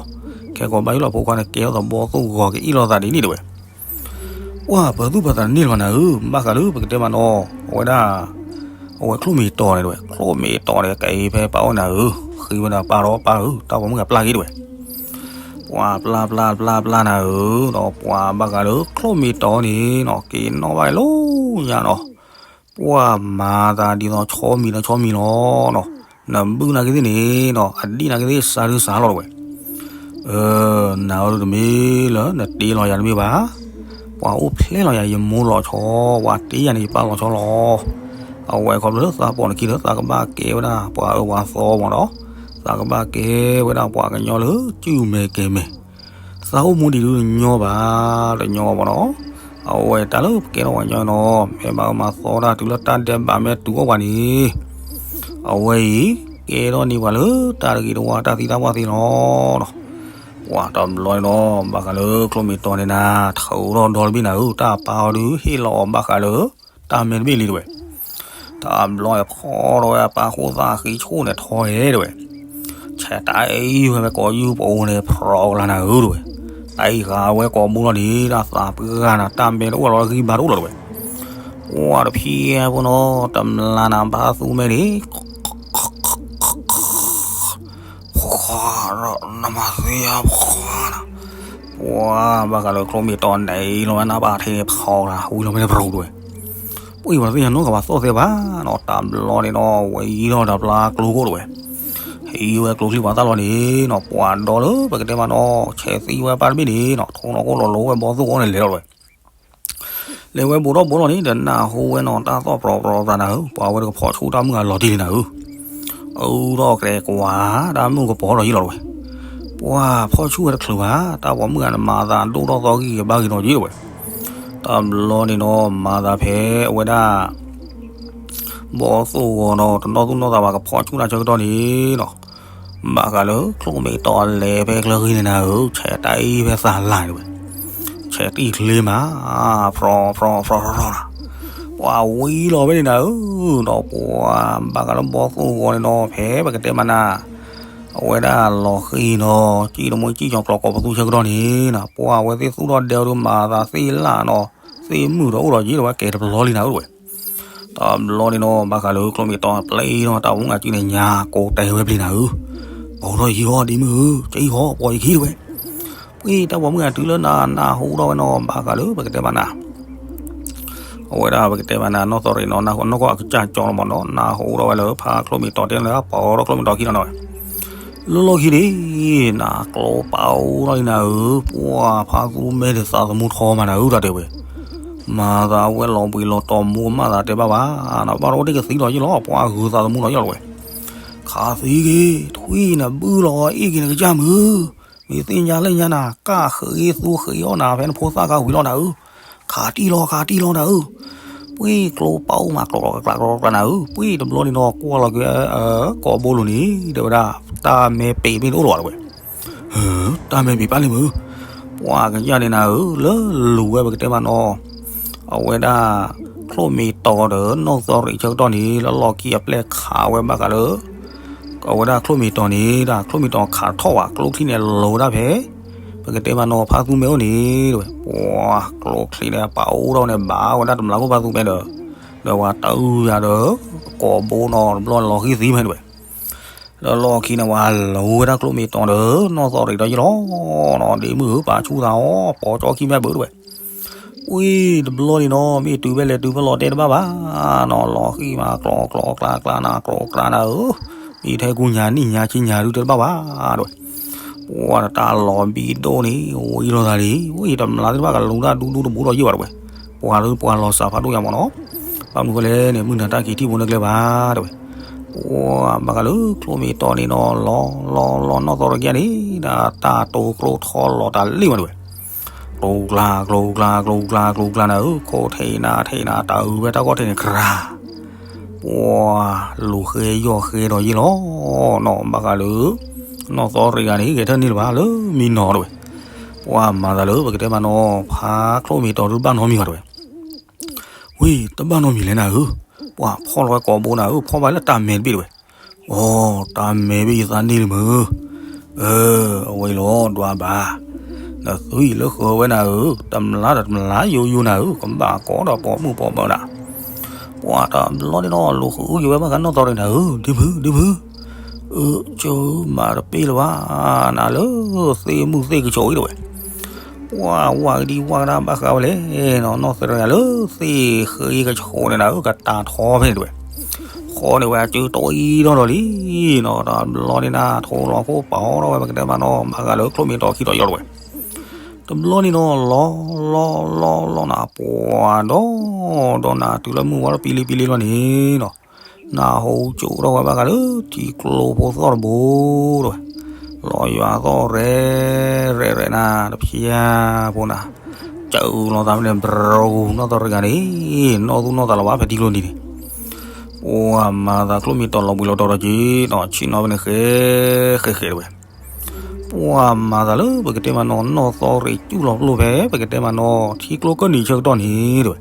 ခဲကိးဘၣ်ယုၢ်လီၤဖိခွါန့ၣ် ကဲထီၣ်သးဘီၣ်သိၣ်ဂီၤကအ့ၣ်လိာ်သးဒ်န့ၣ်တဝဲ. ပှၤပၢၤသူၣ်ပၢၤသးတန့ၢ်လၢၤဘၣ်နၤဧၢ, ဘၣ်ဃးလၢပကတဲမးနီၤ အဝဲဒၣ် အဝဲချိၣ်မ့ၢ်တီၤန့ၣ်တဝဲ, ချိၣ်မ့ၢ်တီၤန့ၣ် ကဲအံၤဖဲပၢ်အိၣ်နၤဧၢ, ဃ့ဝဲဒၣ်ပၢ်ဒီးပၢ်ဧၢ, တၢ်ပိာ်မုၣ်ဂၤပျၢ်က့ၤတဝဲ. ပှၤပျၢ်ပျၢ်ပျၢ်ပျၢ်နၤဧၢ, ဒီးပှၤဘၣ်ဃးလၢချိၣ်မ့ၢ်တီၤန့ၣ်နီၤ က့ၤနီၣ်ဘၣ်လီၤညါနီၤ. ပှၤမၤသးဒ်သိးဆီမံၤဒီးဆီမံၤလီၤနီၤ, နဘုၣ်နာ်က့သ့ၣ်န့ၣ်နီၤ အဒံၣ်နာ်က့သ့ၣ်စှၤဒုစှၤလီၤတဝဲ. နၤဧၢ တမ့ၢ်လၢနတ့လီၤယၤတမ့ၢ်ဘၣ်, ပှၤအိၣ်ဖျဲၣ်လီၤယၤ ယမိၢ်လီၤဆီ, ပှၤတ့ယၤန့ၣ် ယပၢ်လီၤဆီလီၤ. အဝဲခီဖျိလၢသးပိာ်နခံလၢသးကဘၣ်ကဲဝဲဒၣ်ပှၤအၢပှၤသီမးနီၤ, သးကဘၣ်ကဲဝဲဒၣ်ပှၤကညီလၢစုၣ်မဲာ်ကဲၤမဲာ်, သးအိၣ်မူဒံးဒုတညီဘၣ်, တညီဘၣ်မးနီၤ. အဝဲတၢ်လၢပကဲထီၣ်ပှၤကညီနီၤ မ့ၢ်ဘၣ်အၢမၤသီတၢ်တုၤလၢတၢ်ဒဲးဘးမ့ၢ်တုၤအိၣ်ပှၤန့ၣ် အဝဲအံၤ ကဲထီၣ်န့ၢ်ပှၤလၢတၢ်တဂ့ၤတဝါတၢ်သံတၢ်ပှၢ်သ့လီၤ. ပှၤတဘျီန့ၣ်နီၤ ဘၣ်ဃးလၢချိၣ်မ့ၢ်တီၤန့ၣ်နၤ ထၢထီၣ်ဒီတဘ့ၣ်နၤဧၢ, တၢ်ပၢ်အီၤဒုးဟ့ၣ်လီၤအီၤဘၣ်ဃးလၢ တၢ်မဲာ်တဘ့ၣ်လံတဝဲ. တဘျီဖီၣ်ထီၣ်ဝဲအပၢ်ဃိသၣ်ဃံဆိၣ်န့ၣ်ထီၣ်ဝဲတဝဲ. ဆဲးတၢ်အံၤဝဲကိးယူၢ်ပအိၣ်န့ၣ် ဖြီကလါနၤဧၢတဝဲ. တၢ်အံၤဃာ်ဝဲကိးမူလီၤန့ၣ် တၢ်သးပှၢ်နၤ တၢ်မဲာ်တအိၣ်လီၤလၢဂံၢ်ဘါတအိၣ်လီၤတဝဲ. ပှၤတဖံးဖိနီၤ တမျၢ်နၤဘၣ်သူမဲန့ၣ် နမၤသ့ယၤဖီနၤ, ပှၤဘၣ်ဃးလၢချိၣ်မ့ၢ်တီၤန့ၣ်လီၤဝဲနၢ်ဘၣ်ထဲဖီကလါ ဝံၤလီၤမ့ၢ်န့ၣ်ပရိတဝဲ. ပှၤအံၤပှၤသ့ၣ်ညါနီတဂၤဘၣ်သီၣ်သဲဘၣ်နီၤ, တဘျီန့ၣ်နီၤ ဝဲယံၤလီၤတၢ်ပျၢ်ကျိခိၣ်တဝဲ. အံၤဝဲကျိချံပှၤသၣ်လီၤန့ၣ်နီၤ ပှၤဒီလၢပကတဲမးနီၤ ဆဲးသံဝဲပၢ်တဘ့ၣ်န့ၣ်နီၤ ထိၣ်နီၢ်ခိၣ်လီၤလိၤဝဲဘီသိၣ်အီၤန့ၣ်လဲၤလီၤဝဲ လဲၤဝဲဘူးထီၣ်ဘူးလီၤန့ၣ် ဒီးနၢ်ဟူဝဲနီၤ တၢ်သီၣ်ပြီပြီသးနၤဧၢ, ပှၤဝဲတကဖီၣ်ဆူၣ်တၢ်မုၢ်အလီၤတံၢ်လံနၤဧၢ, အၢဒီးကဲကွၢ် တၢ်မုၢ်ကပီၤဒီးယံာ်လီၤဝဲ, ပှၤဖီၣ်ဆူၣ်ဝဲတချုးဘၣ်, တၢ်ပိာ်မုၣ်အနမၤသးဒိၣ်ထီၣ်သီဂံၢ်ကဘါဂ့ၤနီၤယံာ်လီၤဝဲ, တဘျီန့ၣ်နီၤ မၤသးဖဲအဝဲဒၣ် ဘီသိၣ်ဂီၤနီၤ တနီၣ်သူၣ်နီၣ်သးဘၣ် ကဖီၣ်ဆူၣ်တၢ်ဆၢကတီၢ်န့ၣ်နီၤ, ဘၣ်ဃးလၢချိၣ်မ့ၢ်တီၤလဲၤဖဲကျၢၤဂံၢ်န့ၣ်နၤဧၢ, ဆဲးတၢ်အံၤဖဲသးလၢ်န့ၣ်ဝဲ, ဆဲးတံၢ်ချ့မး, ဖြီဖြီဖြီဖြီနၤ, ပှၤဝံလီၤဝဲန့ၣ်နၤဧၢ, ဒီးပှၤဘၣ်ဃးလၢဘီသိၣ်ဂီၤန့ၣ်နီၤ ဖဲပကတဲမးနၤ အဝဲဒၣ်လီၤဃံၤနီၤ ကံၣ်တမူကံၣ်ကၠီၤကျီၤကိးပသူဆၢကတီၢ်န့ၣ်, ပှၤဝဲသ့ၣ်သူၣ်ထီၣ်ဒဲးအီၤဒီးမၤသးသ့ၣ်လၢ်နီၤ, သ့ၣ်မုၢ်ဒီးအိၣ်ဒီးယံာ်လီၤဝဲ ကဲတဘျီလံနၤဧၢဝဲ, တဘျီန့ၣ်နီၤ ဘၣ်ဃးလၢချိၣ်မ့ၢ်တီၤပျဲနီၤ တၢ်ဝူငါကံၣ်န့ၣ် ညါကိးတဲဝဲပျံၤနၤဧၢ, ပိာ်ထီၣ်ယံာ်ဟီဒ်မုၢ်ဧၢ, ကံၣ်ဟီပိာ်ယခံတဝဲ, ပှၤတၢ်ပိာ်မုၣ်အတုၤလၢနၤ နၢ်ဟူထီၣ်ဝဲနီၤ ဘၣ်ဃးလၢပကတဲမးနၤ အဝဲဒၣ်ပကတဲမးနၤ နီၢ်သီရံၣ်နီၤ နၢ်ဟူနီၢ်ကီၢ်အကစၢ်ကၠီလီၤမးနီၤ နၢ်ဟူထီၣ်ဝဲလၢဖးချိၣ်မ့ၢ်တီၤတဲလၢပိာ်ထီၣ်ချိၣ်မ့ၢ်တီၤခံနီၤနီၤဝဲ, လၢလီၢ်ခံန့ၣ် နကျိပာ်အိၣ်ထီၣ်လံနၤဧၢ, ပှၤဖးသူမဲဒ်သးသမူထီမးနၤဧၢ တၢ်တဲဝဲ, မၤသးဝဲလီၤဘှံးလီၤတီၤမူမးသးတဲဘၣ်ဘၣ်, နဘၣ်တအိၣ်တ့ၢ်ကသံလီၤယံာ်လီၤ ပှၤဂုၤသးသမူလီၤယံာ်လီၤဝဲ, ခးသံက့ၤ ထွံၣ်နဘုလီၤအ့ၣ်က့ၤနကစၢ်မုၢ် မ့ၢ်သ့ၣ်ညါလၢညါနၤ ကၢ်ဃ့သူဃ့အီၣ်နၤ ဖဲနဖိသၣ်ခါဝံၤလီၤနၤဧၢ, ခးတံၢ်လီၤ ခးတံၢ်လီၤနၤဧၢ, ပှၤကျိပာ်အိၣ်မး ကျီကျီကျါကျီကျါနၤဧၢ, ပှၤတဘျီန့ၣ်နီၤ ကွၢ်လီၤက့ၤ ကိာ်ဘိလိၤန့ၣ် တဲဝဲဒၣ် တၢ်မဲပ့ၤမ့ၢ်တအိၣ်လၢၤဘၣ်တဲဝဲ, တၢ်မဲပ့ၤပၣ်လံမုၢ်, ပှၤကစၢ်န့ၣ်နၤဧၢ လၢလူၤဝဲပကတဲမးနီၤ အဝဲဒၣ် ချိၣ်မ့ၢ်တီၤဒီးနီၢ်သီရံၣ်ဆၢကတီၢ်န့ၣ် လၢလီၢ်ခံအပျဲၢ်ခးဝဲဘၣ်ဃးလၢ အဝဲဒၣ်ချိၣ်မ့ၢ်တီၤန့ၣ် တၢ်ချိၣ်မ့ၢ်တီၤခးထီၣ်ဝဲ ကျိချံန့ၣ်လိၤဝဲဒၣ်ဖဲ ပကတဲမးနီၤ ဖါသူမဲအိၣ်န့ၣ် တဲဝဲ, ပှၤကျိချံန့ၣ် ပာ်အိၣ်ထီၣ်ဝဲန့ၣ် ဘၣ်ဝဲဒၣ်တမျးခိၣ်ဖါသူမဲဒီး ဒီးပှၤတၢ်အုယၤဒီး ကိာ်ဘိနီၤ တဘျီန့ၣ်လီၤဃံၤသံမးတဲဝဲ လၢလီၢ်ခံန့ၣ် ပှၤလူၤဝဲဒၣ်ချိၣ်မ့ၢ်တီၤဒီး နီၢ်သီရံၣ်ဒီးယံာ်လီၤနီၤ ဒ်မုၢ်ဧၢ ပာ်ဆူၣ်သးအီၤ ပိာ်ကၠီခံမဲဘၢတဲဝဲ, ဝံၤတဘျီန့ၣ်နီၤ မ့ၢ်တုၤဖဲလဲၣ်တုၤဖဲလဲၣ်တဲတဘၣ်ဘၣ်နီၤ လီၤဃံၤမး ကျီကျီကျါကျါနၤ ကျီကျါနၤဧၢ, မ့ၢ်ထဲကူညါနံၣ်ညါဆံညါဒုတဲတဘၣ်ဘၣ်တဲဝဲ, ပှၤတၢ်လီၤဘံဒိၣ်န့ၣ် ဝံၤလီၤသးလံ ဝံၤတမျးသ့ၣ်တဖၣ်ကလူၤတၢ်ဒူဒူတဘူးဒီးယံာ်ဘၣ်တဲဝဲ, ပှၤလၢပှၤလီၤစၢ်ဖးဒိၣ်ယါမးနီၤ, ဘၣ်မနုၤဃိလဲၣ်န့ၣ် မုၢ်နၤတၢ်ခံးထံၣ်ဖိန့ၣ်ကျဲဘၣ်တဲဝဲ, ပှၤဘၣ်ဃးလၢချိၣ်မ့ၢ်တီၤန့ၣ်နီၤ လီၤလီၤလီၤနီၢ်သီရံၣ်ကါန့ၣ် ဒ်တၢ်တိာ်ကျိထီလီၤတၢ်လံၣ်မးတဲဝဲ ကျိကျါ ကျိကျါ ကျိကျါ ကျိကျါနၤဧၢ, ခိၣ်ထံးနၤထံးနၤ တၢ်အုၣ်ဝဲတၢ်ကီၢ်ထံးန့ၣ်ကြၤ, ပှၤလူၤဃဲယီၢ်ဃဲဒီးယံာ်လီၤနီၤ, ဘၣ်ဃးလၢ နီၢ်သီရံၣ်ဂၤန့ၣ် ဂဲၤထၢၣ်န့ၢ်လၢၤဘၣ်လၢမံနီၤတဲဝဲ, ပှၤမၤသးလၢပကတဲမးနီၤ ဖးချိၣ်မ့ၢ်တီၤဒုတဘၣ်နီတမံၤဘၣ်တဲဝဲ, ဝံၤ တဘၣ်နီတမံၤလဲၣ်နၤဧၢ, ပှၤဖီၣ်လီၤဝဲကိာ်ဘိနၤဧၢ, ဖီၣ်ဘၣ်လၢတၢ်မဲာ်တဘ့ၣ်တဲဝဲ, အိ တၢ်မဲာ်ဘ့ၣ်ယသးန့ၢ်လံမုၢ်, အၢ အဝဲအံၤလီၤဒွးဘၣ်, နသွံၣ်လၢဃၢၤဝဲနၤဧၢ, တမျးဒီးတမျးယိယိနၤဧၢ, ကဘၣ်ကိးဒီးပိာ်မုၣ်ပိာ်မၢၤနၤ, ပှၤတဘျီန့ၣ်နီၤ လူၤဃုအုၣ်က့ၤဝဲဘၣ်ဃးနီၢ်သီရံၣ်နၤဧၢ, ဒ့မုၢ် ဒ့မုၢ်, အၢ ကၠၢမၤတပ့ၢ်လၢၤဘၣ်, နၤလၢသ့ၣ်မုၢ်သ့ၣ်ကဆိးအံၤတဲဝဲ ပှၤဝဲကဒံဝဲကဒါဘၣ်ဃးဝဲလဲၣ်နီၤ, နီၢ်သီရံၣ်နၤလၢသ့ၣ်ဃ့ကဆိးန့ၣ်နၤဧၢ, ကတၢ်ထီဖဲန့ၣ်တဲဝဲ, ဃီန့ၣ်ဝဲအစုတီအံၤထီၣ်ဒီးလံနီၤ, တဘျီန့ၣ်နၤ ထိၣ်လီၤခိၣ်ပာ်ထီၣ်ဝဲပကတဲမးနီၤ ဘၣ်ဃးလၢချိၣ်မ့ၢ်တီၤခံဒီးယံာ်လီၤတဲဝဲ, တဘျီန့ၣ်နီၤ လီၤလီၤလီၤလီၤနၤ ပှၤဒီး ဒီးနၤတုၤလၢမုၢ်ဝါထီၣ်ပံလံပံလံလီၤန့ၣ်နီၤ, နၢ်ဟူကၠိထီၣ်ဝဲဘၣ်ဃးလၢထံကျိဖိသီၣ်တဘိတဲဝဲ, လီၤယွၤသီၣ်ရဲၣ်ရဲၣ်ရဲၣ်နၤ တဖျါဖိနၤ, စၢ်အုလီၤသးဖဲန့ၣ် ဘြူၤ နီၢ်သီရံၣ်ဂၤန့ၣ် နီၢ်သူၣ်နီၢ်သးလီၤဘၣ်ဖဲထံကျိနံၤန့ၣ်, ပှၤမၤသးချိၣ်မ့ၢ်တီၤလီၤဘှံးလီၤတီၤဒီးက့ၤနီၤ ဆ့ၣ်နီၤဖဲန့ၣ်ဃဲ ဃဲဃဲတဲဝဲ ပှၤမၤသးလၢပကတဲမးနီၤ နီၢ်သီရံၣ်ကူၣ်လီၤပျိၢ်ဖဲ ပကတဲမးနီၤ ထံကျိကၢၢ်နံၤဆၢကတီၢ်န့ၣ်တဲဝဲ,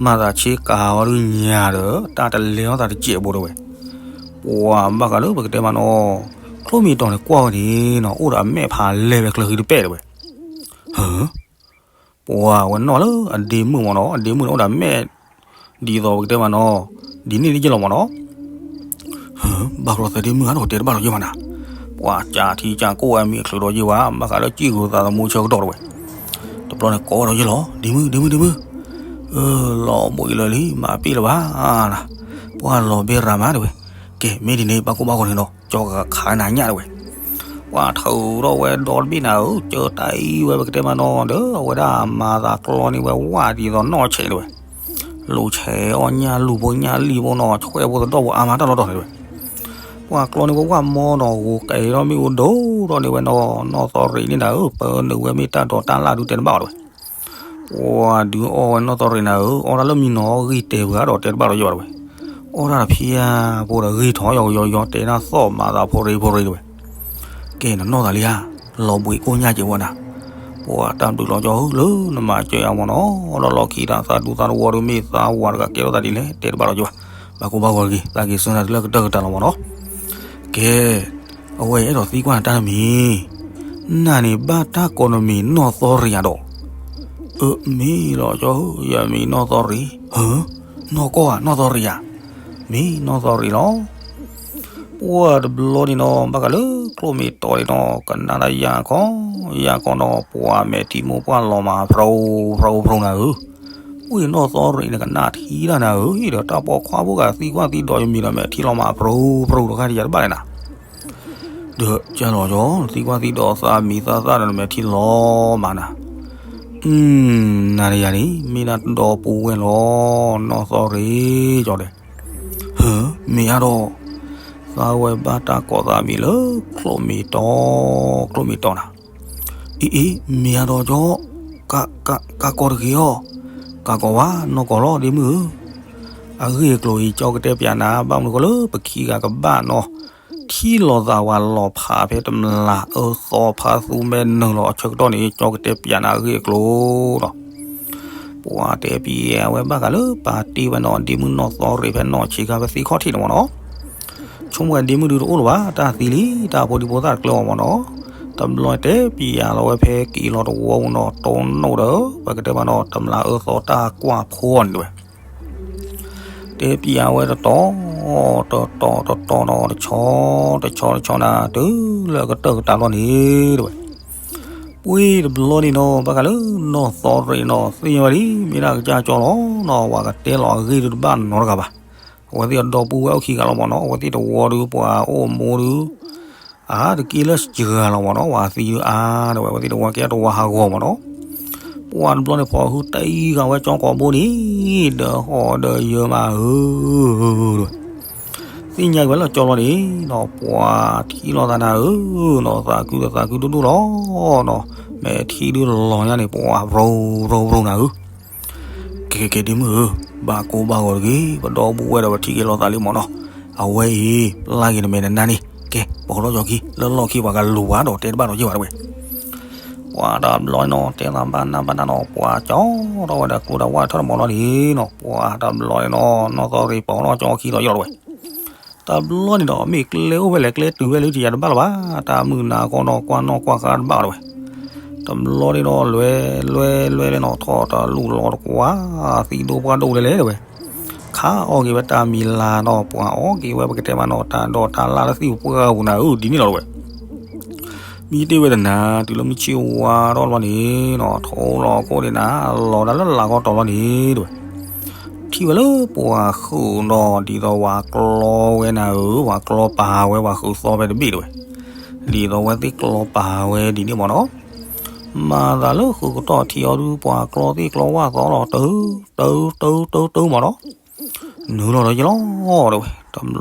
မၤသးဆ့ကၤအီၤဒုညါဒီး တၢ်တလဲၤအီၤသးတစဲးဘိတဲဝဲ, ပှၤဘၣ်ဃးလၢပကတဲမးနီၤ ချိၣ်မ့ၢ်တီၤန့ၣ်ကွၢ်ဝဲန့ၣ်နီၤ အိၣ်ဒီးအမဲာ်ဖးလဲၢ်ဝဲကျၢၤဃံတပဲၢ်တဲဝဲ, ဟၢ ပှၤဝဲနီၣ်လၢအဒ့မုၣ်မးနီၤ အဒ့မုၣ်န့ၣ်အိၣ်ဒီးအမဲာ် ဒ်သိးပကတဲမးနီၤ ဒ်န့ၣ်ဒ်ယဲၢ်လီၤမးနီၤ, ဘၣ်ကျီသဲဒ့မုၣ်ဧါဒီးတဲတဘၣ်ဒီးယဲၢ်မးနၤ, ပှၤကးထံကးကိၢ်ဝဲမံၤချုးဒီးယဲၢ်ဝဲ ဘၣ်ဃးလၢစံၣ်ဂုၤသးသမူဆၢကတီၢ်တဲဝဲ, တဘျီန့ၣ်ကိးဝဲဒီးယဲၢ်လီၤ ဒ့မုၣ် ဒ့မုၣ် ဒ့မုၣ်, လီၤဘှံးလၢာ်လံ မၤပ့ၢ်လၢၤဘၣ်နၤ, ပှၤလီၤဘဲရၤမးတဲဝဲ, ကဲမ့ၢ်ဒ်န့ၣ် ဘၣ်ကိၢ်ဘၣ်ဂီၤန့ၣ်ဒီး ကၠီၤခးနၤညၣ်တဝဲ, ပှၤထုးထီၣ်ဝဲဒီတဘ့ၣ်နၤဧၢ, ကၢတၢ်အံၤဝဲ ပကတဲမးနီၤဒီး အဝဲဒၣ်မၤသးကျီန့ၢ်ဝဲဝၣ်ဒ်သိးနီၢ်ဆဲးတဝဲ, လူၤဆဲးအီၣ်ညၣ်လူၤဖိညၣ်လံၣ်ဖိနီၤ ဆွဲၣ်ဖိသဒီၣ်ဖိအါမးတၢ်လီၢ်တတီၤန့ၣ်တဝဲ, ပှၤကျီန့ၢ်ဝဲဝၣ်မီနီၤ ဂိၤကဲထီၣ်မ့ၣ်အူဒိၣ်ထီၣ်န့ၢ်ဝဲနီၤ နီၢ်သီရံးန့ၣ်နၤဧၢ, ပၢနုာ်ဝဲမ့ၢ်တၢ်ဒိးတၢ်လၣ်ဒုးတဲတဘၣ်အီၤတဝဲ ပှၤဒုးအီၣ်ဝဲနီၢ်သီရံးနၤဧၢ, အီၣ်တၢ်လၢမံနီၤဂံၢ်တဲာ်ပှၤဒီးတဲတဘၣ်ဒီးယဘၣ်တဝဲ, အီၣ်တၢ်တဖံဧါ, ဖိဒီးဂံၢ်ထီၣ်ယီၤကယီၤယီၤ တဲနၢ်သီၣ်မၤသးဖိရ့ဖိရ့တဝဲ, ကဲနနီၢ်သးလံဧါ, လီၤဘှံးကိၣ်ညၣ်ကဲဝဲနၤ, ပှၤတၢ်ဘျုးလီၤကၠီဧၢ လၢနမၤစၢၤယၤမ့ၢ်နီၤ, လီၢ်လီၢ်ခံတၢ်သးဒူသးတဝီဒီးမ့ၢ်သးဝၤတဂၤကဲထီၣ်သးဒ်လဲၣ် တဲတဘၣ်ဒီးယဘၣ်, ဘၣ်ကိၢ်ဘၣ်ဂီၤတဂ့ၤ, သးက့ၤဆၢနၤတုၤလၢကတၢၢ်ကတၢၢ်လီၤမ့ၢ်နီၤ, ကဲ အဝဲအဲၣ်ဒိးသံကွၢ်နၤတၢ်တမံၤ, နၤန့ၣ်ဘၣ်တၢ်ကိးနမံၤနီၢ်သီရံးဧါဒီး, အၢ မ့ၢ်လီၤကၠီဧၢ ယမံၤနီၢ်သီရံး, ဟၢ နီၢ်ကီၢ်ဧါ နီၢ်သီရံးဧါ, မ့ၢ်နီၢ်သီရံးလီၤ ပှၢ်တဘျီန့ၣ်နီၤ ဘၣ်ဃးလၢကျိၣ်မ့ၢ်တီန့ၣ်နီၤ ကနၣ်တၢ်ယၢ်ခီ ယၢ်ခီနီၤ ပှၤမဲာ်ထံမိၢ်ပှၢ်လီၤမး ဖြိဖြိဖြိနၤဧၢ, ဝံၣ်နီၢ်သီရံးန့ၣ် ကနၣ်ထံတၢ်နၤဧၢ, ဒီးတၢ်ပိာ်ခွါဖိဂၤသံကွၢ်သံဒိးယမံၤဒီး မဲာ်ထံလီၤမး ဖြိဖြိတခါတယၤတဘၣ်လဲၣ်နၤ ဒီးကၢ်လီၤကၠီ သံကွၢ်သံဒိးသးမံၤသးသၣ်ဒီး နမဲာ်ထံလီၤမးနၤ, နၤဒီးယၤန့ၣ် မ့ၢ်ဒၣ်တဒီပုၢ်ဝဲၢ်လီၤ နီၢ်သီရံးကၠီဒီး, ဟၢ မ့ၢ်အါဒီး, သးဝဲဘၣ်တၢ်ကိးသးမံၤလၢ ကျိၣ်မ့ၢ်တီ, ကျိၣ်မ့ၢ်တီနၤ, အ့ အ့ မ့ၢ်အါဒီးကၠီ ကးကးကးကီတဂ့ၤအီၤ, ကးကီဝဲ နီၢ်ကီၢ်လီၤ ဒ့မုၣ်ဧၢ, အဂ့ၢ်အကျိၤအံၤ ကၠီကတဲပျးနၤ ဘၣ်မနုၤဃိလၢပခံဂၤကဘၣ်နီၤ ထံၣ်လိာ်သးဝဲလီၤဖးဖဲတမျးအၢသီဖးသူ မဲာ်နုာ်လီၤအဆၢကတီၢ်န့ၣ် ကၠီကတဲပျးနၤအဂ့ၢ်အကျိၤဒီး, ပှၤတဲပျးဝဲဘၣ်ဃးလၢပာ်တ့ၢ်ဝဲနီၤ ဒ့မုၣ်နီၢ်သီရံးဖဲနီၢ်ဆံးခါဖဲသံခီၣ်ထံးန့ၣ်မ့ၢ်နီၤ, ဆိကမိၣ်ဝဲဒ့မုၣ်ဒုတအိၣ်လၢၤဘၣ် တၢ်သံလံ တၢ်ဖိဒံဖိသၣ်တကျၢၤအီၤမ့ၢ်နီၤ, တဘျီတဲပျးလီၤဝဲဖဲက့ၤလီၤတဝီပူၤနီၤ တိၢ်နီၣ်ဒီး ပကတဲမးနီၤ တမျးအၢသီတၢ်ကွၢ်ဖိအီၤန့ၣ်တဝဲ တဲပျးဝဲတတီၤ တတီၤတတီၤနီၤ တဆီတဆီတဆီနၤ တုၤလၢကတၢၢ်ကတၢၢ်လီၤန့ၣ်တဝဲ, ပှ့ၤတဘျီန့ၣ်နီၤ ဘၣ်ဃးလၢနီၢ်သီရံးနီၤ သ့ၣ်ညါဝဲဒ် မ့ၢ်ဒၣ်ကစၢ်ကၠီလီၤနီၤ ပှၤကတဲလီၤအဂ့ၢ်ဒုတဘၣ်နီတဂၤဘၣ်, အဝဲသ့ၣ်အဒီပုၢ်ဝဲၢ်အိၣ်ခံဂၤလီၤမ့ၢ်နီၤ အဝဲသ့ၣ်တဝီဒုပှၤအိၣ်အမိၢ်ဒု အါတက့ၢ်လၢစှၤဂၤလီၤမ့ၢ်နီၤ ပှၤသံဒုအါတဝဲ အဝဲသ့ၣ်တဝီကဲတဝီဟးဂီၤမ့ၢ်နီၤ, ပှၤတဘျီန့ၣ် ဖီၣ်ဟုတံၢ်ဃာ်ဝဲကၠီကိာ်ဘိန့ၣ် ဒီးဟီၣ်ဒီးယၢမးဧၢ တဝဲ သ့ၣ်ညါက့ၤဝဲလၢကၠီလီၤန့ၣ်နီၤ ပှၤထံၣ်လိာ်သးနၤဧၢနီၤ သးခုဒီးသးခုဒိၣ်ဒိၣ်လီၤနီၤ မဲာ်ထံဒုလီၤညါန့ၣ် ပှၤဖြိဖြိဖြိနၤဧၢ, ကဲကဲကဲဒ့မုၣ်ဧၢ, ဘၣ်ကိၢ်ဘၣ်ဂီၤတဂ့ၤ ပဒီပုၢ်ဝဲၢ်ဒီးပထံၣ်က့ၤလိာ်သးလံမ့ၢ်နီၤ, အဝဲအံၤ ပျၢ်က့ၤနမဲာ်နနါန့ၣ် ကဲ ပိာ်လီၢ်ကၠီခံ လၢလီၢ်ခံပှၤကလူၤဝဲဒီးတဲတဘၣ်ဒီးယ့ၢ်ဝဲတဝဲ ပှၤတဘျီနီၤ တဲသးဘၣ်နၢ်ဘၣ်နၢ်နီၤ ပှၤကၠီထီၣ်ဝဲဒီးကျိဒၣ်ဝၣ်ထီၣ်တမီၤလီၤန့ၣ်နီၤ ပှၤတဘျီန့ၣ်နီၤ နီၢ်သီရံးပိာ်လီၢ်ကၠီခံဒီးယ့ၢ်လီၤတဝဲ, တဘျီန့ၣ်ဒီး မ့ၢ်ကျဲအိၣ်ဖဲလဲၣ် ကျဲတုၤဖဲလဲၣ် တယၤတဘၣ်လၢၤဘၣ် တၢ်မုၢ်နၤကီၢ်နီၤ ကွၢ်နီၣ်ကွၢ်ဃါတဘၣ်တဝဲ, တဘျီန့ၣ်ဒီး လွဲလွဲလွဲလဲၣ်နီၤ ထီၣ်တလူၢ်လီၤတကွၢ် သံဒိၣ်ပှၢ်ဒိၣ်လဲၣ်လဲၣ်တဝဲ ခါအီၣ်က့ၤဝဲတၢ်မံၤလၤနီၤ ပှၤအီၣ်က့ၤဝဲ ပကတဲမးနီၤ တၢ်ဒိးတၢ်လၣ်လၢသ့ၣ်ပှၢ်ပူၤနၤဧၢ ဒ်န့ၣ်လီၤတဝဲ, မံတ့ၢ်ဝဲတနၤ တုၤလၢမုၢ်ဆ့ၣ်ဝါထီၣ်လီၤန့ၣ်နီၤ ထိလီၤခိၣ်န့ၣ်နၤ လီၤဒၣ်လၢလၤကီၢ်တီၤလီၤန့ၣ်တဝဲ, ထံၣ်ဝဲလၢပှၤဃုာ်နီၤ ဒ်သိးပှၤကျီဝဲနၤဧၢ ပှၤကျီပာ်ဝဲ ပှၤဃုာ်သီဖဲတဘ့ၣ်တဝဲ, ဒ်သိးဝဲသ့ၣ်ကျီပာ်ဝဲဒ်န့ၣ်မ့ၢ်နီၤ, မၤသးလၢဃုာ်ကတီၢ်ထံအီၤဒု ပှၤကျီသ့ၣ်ကျီဝၣ်သီလီၤ တၢတၢတၢတၢမ့ၢ်နီၤ နုာ်လီၤဒီးယလီၤတဝဲ တဘျီ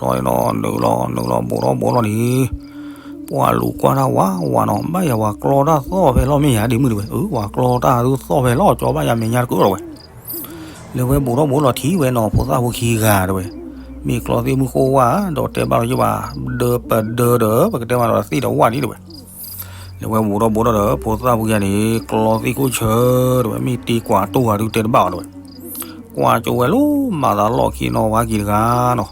န့ၣ်နီၤ နုာ်လီၤ နုာ်လီၤဘူးထီၣ်ဘူးလီၤန့ၣ်, ပှၤလူၤကွၢ်တၢ်ဝးဝးနီၤ ဘၣ်ယၤပှၤကျီတၢ်သီၣ်ဖဲလီၢ်မ့ၢ်ယၤဒ့မုၣ်တဝဲ အၢ ပှၤကျီတၢ်ဒုသီၣ်ဖဲလီၢ်ကၠီဘၣ်ယၤမဲာ်ညါတကၢၢ်လီၤဝဲ, လဲၤဝဲဘူးထီၣ်ဘူးလီၤထံဝဲနီၤ ဖိသၣ်ဖိခံဂၤတဝဲ, မ့ၢ်ကျီသ့ၣ်မုၢ်ဃိဝၣ် ဒီးတဲဘၣ်လီၤယဘၣ် ဒၢပဒၢဒီး ပကတဲမးဒီးသ့ၣ်ဒီးဝၣ်ဒံးတဝဲ လဲၤဝဲဘူးထီၣ်ဘူးထီၣ်ဒီး ဖိသၣ်ဖိခံဂၤန့ၣ် ကျီသ့ၣ်ခိၣ်ဆၢတဝဲ မ့ၢ်တ့ကွၢ်တိၢ်ဂၤဒုတဲတဘၣ်အီၤတဝဲ, ကွၢ်ကၠိဝဲလၢမၤသးလီၢ်ခံနီၤ ဝါက့ၤတဂၤနီၤ,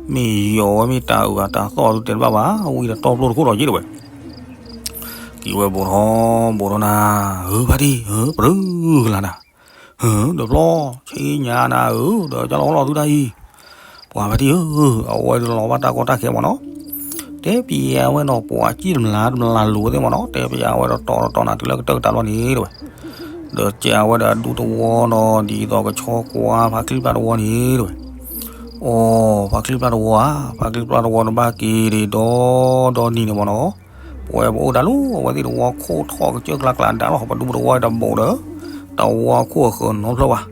မ့ၢ်ယီၤဝဲမ့ၢ်တၢ်အုၣ်အတၢ်သီၣ်ဒုတဲတဘၣ်ဘၣ် ဝံၤဒီးတီပျိၢ်တခိၣ်ဒီးယ့ၢ်တဝဲ, က့ၤဝဲဘူးထီၣ်ဘူးထီၣ်နၤ, ဧၢ ဖါတံၢ် ဧၢ ပြၢကလၤနၤ, ဧၢ ဒီးပျီ ဆ့ညါနၤဧၢ ဒီးကၢ်လီၤလီၤသုတၢ်အံၤ ပှၤဖါတံၢ်ဧၢ, အဝဲဒုးလီၤဘၣ်တၢ်ကီတၢ်ခဲမ့ၢ်နီၤ, တဲပျးဝဲနီၤ ပှၤစံၣ်တမျးတမျးလူၤဝဲသ့ၣ်မ့ၢ်နီၤ, တဲပျးဝဲဒီးတီၤတတီၤနၤ တုၤလၢကတၢၢ်ကတၢၢ်လီၤန့ၣ်တဝဲ, ဒီးကၢ်ဝဲဒီးအဒူတဝီနီၤ ဒ်သိးကဆီကွၢ်ဖးချံဖးတဝီန့ၣ်တဝဲ, အိ, ဖါချံပျၢ်တဝီဧါ, ဖါချံပျၢ်တဝီန့ၣ်ဘၣ်က့ၤဒံးဒီဒီနံၤန့ၣ်မ့ၢ်နီၤ, ပဝဲပအိၣ်ဒၣ်လၢ အဝဲသ့ၣ်တဝီခိၣ်ထီၣ်ကစၢၢ်ကျါကျါဒၣ်လီၤ, ပဒူပတဝီတဘိးဒီး တဝီခိၣ်အဃၢၤနီတဖျၢၣ်ဘၣ်.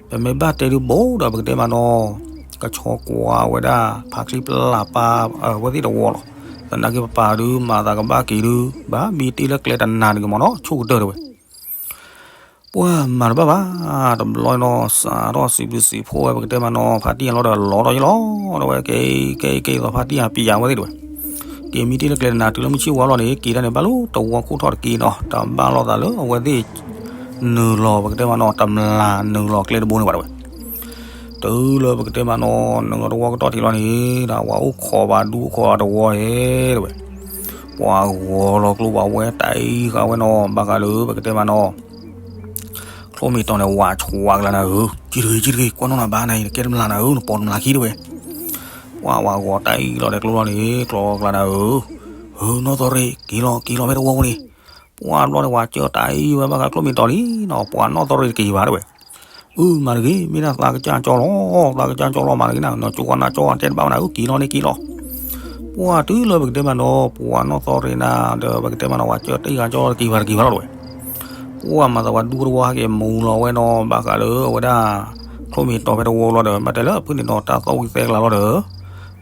ပမ့ၢ်ဘၣ်တဲဒုးဘိးဒီး ပကတဲမ့ၢ်နီၤ, ကဆီကွၢ်ဝဲဒၣ် ဖါချံပျၢ်ပၢ်အဝဲသ့ၣ်တဝီလီၤ. သနာ်က့ပပၢ်ဒုး မၤသးကဘၣ်က့ၤဒုး ဘၣ်မ့ၢ်တ့ၢ်လၢကျဲတနၤတဂ့ၤမ့ၢ်နီၤ, ဆိကတၢၢ်တဝဲ ပှၤမၤတဘၣ်ဘၣ်, တဘျီနီၤ စးထီၣ်စံးဘျုးစံးဖှိၣ်ဝဲ ပကတဲမ့ၢ်နီၤ ဖါတံၢ်အလီၢ်ဒီးလီၤဒီးယလီၤ, ဒီးဝဲကဲကဲကဲသိးဖါတံၢ်အပံၤယၤဝဲသ့ၣ်တဝဲ, က့ၤမ့ၢ်တ့ၢ်လၢကျဲတနၤတုၤလၢမုၢ်ဆ့ၣ်ဝါလီၤန့ၣ် က့ၤဒၣ်န့ၣ်ဘၣ်လၢတဝီခိၣ်ထီၣ်တက့ၢ်နီၤ, တဘၣ်လိာ်သးလၢအဝဲသ့ၣ် နုာ်လီၤ ပကတဲမ့ၢ်နီၤ တမျၢ်နုာ်လီၤကျဲတဘိန့ၣ်ဘၣ်တဝဲ တုၤလၢပကတဲမ့ၢ်နီၤ နုာ်လီၤတဝီကတီၢ်ထံးလီၤန့ၣ် ဒ်ဝဲအိၣ်ခိးဘၣ်ဒူခိးဘၣ်တဝီဧဲတဝဲ, ပှၤဂီၤလီၤကျိဘၣ်ဝဲတၢ်အံၤဃာ်ဝဲနီၤ ဘၣ်ဃးလၢပကတဲမ့ၢ်နီၤ ချိၣ်မ့ၢ်တီၤန့ၣ် ဝးဆှးကလါနၤဧၢ, ကံတဂ့ၤ ကံတဂ့ၤ ကွၢ်နီၣ်နၤဘၣ်နၤအံၤ နကဲတမျၢ်နၤဧၢ နပိာ်တမျၢ်ခံတဝဲ, ပှၤဝးဂီၤတၢ်အံၤလီၤဒီးကျိလီၤန့ၣ် ကျီကလါနၤဧၢ, ဧၢ နီၢ်သီရ့ၣ် က့ၤလီၤ က့ၤလီၤဖဲတဝီပူၤန့ၣ်, ပှၤတဘျီန့ၣ် ဝးစၢၤတၢ်အံၤဝဲဘၣ်ဃးချိၣ်မ့ၢ်တီၤလံနီၤ ပှၤနီၢ်သီရ့ၣ်တက့ၤဘၣ်တဝဲ အၢ မၤတဂ့ၤ မ့ၢ်ဒၣ်သးကစၢ်ကၠီလီၤ, သးကစၢ်ကၠီလီၤ မၤတဂ့ၤနၤ နီၢ်ကၠီကနၢ်ကၠီတဲတဘၣ်ဝဲနၤဧၢ က့ၤလီၤန့ၣ်က့ၤလီၤ, ပှၤတုၤလၢပကတဲမ့ၢ်နီၤ ပှၤနီၢ်သီရ့ၣ်နၤ ဒီးပကတဲမ့ၢ်နီၤ ဝးစၢၤတၢ်အံၤဃာ်ကၠီတက့ၤဘၣ်တက့ၤဘၣ်လီၤတဝဲ, ပှၤမၤသးဝဲဒူတဝီဟဲက့ၤမူလီၤဝဲနီၤ ဘၣ်ဃးလၢအဝဲဒၣ် ချိၣ်မ့ၢ်တီၤဖဲတဝီလီၤဒီး ဘၣ်တဲလၢအဖုၣ်န့ၣ်နီၤ တၢ်သီၣ်ဝံၤသဲကလၤလီၤ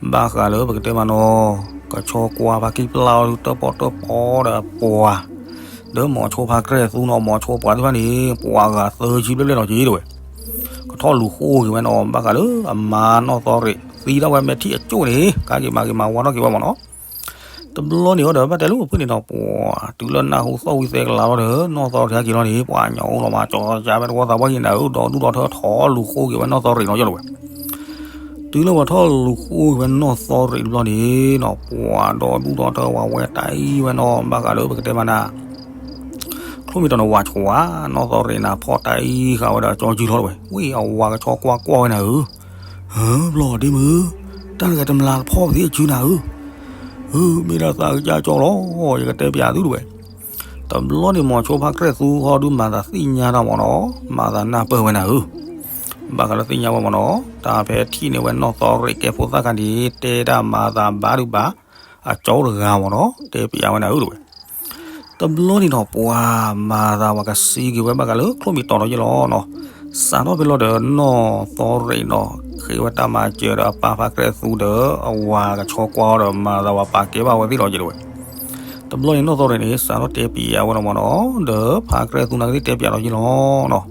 ဒီး ဘၣ်ဃးလၢပကတဲမ့ၢ်နီၤ ကဆီကွၢ်ဖါချံပျၢ်အီၤဒုး တၢၣ်ပီၣ်တၢၣ်ပီဒီးအပှၤ ဒီးမိၤဆိဖါကြဲၢ်သူနီၤ မိၤဆိပှၤသ့ၣ်တဖၣ်န့ၣ် ပှၤဂၤသၢဆံဘျဲၣ်ဘျဲၣ်လီၤက့ၤတဝဲ, ကထီၣ်လူၤဃိက့ၤဝဲနီၤ ဘၣ်ဃးလၢအမါနီၢ်သီရ့ၣ် သံဒၣ်ဝဲမဲာ်ထံအကၠိၣ်န့ၣ် ကးက့ၤမၤက့ၤမၤဝါထီၣ်က့ၤဝဲမ့ၢ်နီၤ, တဘျီန့ၣ်အီၤဒီး ဘၣ်တဲလၢအဖုၣ်န့ၣ်နီၤ ပှၤတုၤလၢနၢ်ဟူသီၣ်ဝံၤသဲကလၤလီၤဒီး နီၢ်သီရ့ၣ်ဟဲက့ၤလီၤန့ၣ် ပှၤညီအိၣ်လီၤမး ကၠီကၠါဖဲတဝီသးပှၢ်ဟံၣ်နၤဧၢ ဒီးဒူၣ်ဒီးထၢထီၣ်လူၤဃိက့ၤဝဲနီၢ်သီရ့ၣ်နီၤယလီၤဝဲ တုၤလၢပှၤထီၣ်လူၤဃိဝဲနီၢ်သီရ့ၣ်တဘျီန့ၣ်နီၤ ပှၤဒီဒူၣ်ဒီထၢဝဲဝဲတၢ်အံၤဝဲနီၤ ဘၣ်ဃးလၢပကတဲမ့ၢ်နၤ ချိၣ်မ့ၢ်တီၤန့ၣ်ဝးဆှး နီၢ်သီရ့ၣ်နၤဖီၣ်တၢ်အံၤဃာ်ဝဲဒီးကၠီစုလီၤတဝဲ ဝံၤအဝၤကဆီကွၢ်ကွၢ်ဝဲနၤဧၢ ဧၢ ဘျီဒ့မုၢ် တၢ်တဂၤတမျၢ်တဖီၣ်ပသ့အစုနၤဧၢ ဧၢ မ့ၢ်ဒၣ်သးကစၢ်ကၠီလီၤ ယကတဲပျးသုတဝဲ တဘျီန့ၣ်မိၤဆိဖါကြဲၢ်သူဃီဒုးမၤသးသ့ၣ်ညါတၢ်မ့ၢ်နီၤ မၤသးနၢ်ပၢၢ်ဝဲနၤဧၢ ဘၣ်ဃးလၢသ့ၣ်ညါဝဲမ့ၢ်နီၤ တၢ်ဖဲထံၣ်န့ၢ်ဝဲနီၢ်သီရ့ၣ်ကဲဖိသၣ်ခါန့ၣ် တဲတၢ်မၤသးဘၣ်ဒုးဘၣ် အကၠီတဂၤမ့ၢ်နီၤ တဲပျးဝဲနၤဧၢတဝဲ တဘျီန့ၣ်ဒီးပှၤမၤသးဝဲ ကစံးက့ၤဝဲဘၣ်ဃးလၢချိၣ်မ့ၢ်တီၤဒီးယလီၤနီၤ စးထီၣ်ဖဲလီၤဒီးနီၢ်သီရ့ၣ်နီၤ ဃ့ဝဲတၢ်မၤစၢၤဒီးအပၢ်ဖါကြဲၢ်သူဒီး အဝၤကဆီကွၢ်အီၤဒီးမၤသးဝဲပာ်ကဲဘၣ်ဝဲသ့ၣ်လီၤယလီၤဝဲ တဘျီန့ၣ်နီၢ်သီရ့ၣ်န့ၣ် စးထီၣ်တဲပျးဝဲလီၤမ့ၢ်နီၤ ဒီးဖါကြဲၢ်သူနာ်က့သ့ၣ်တဲပျးလီၤယလီၤနီၤ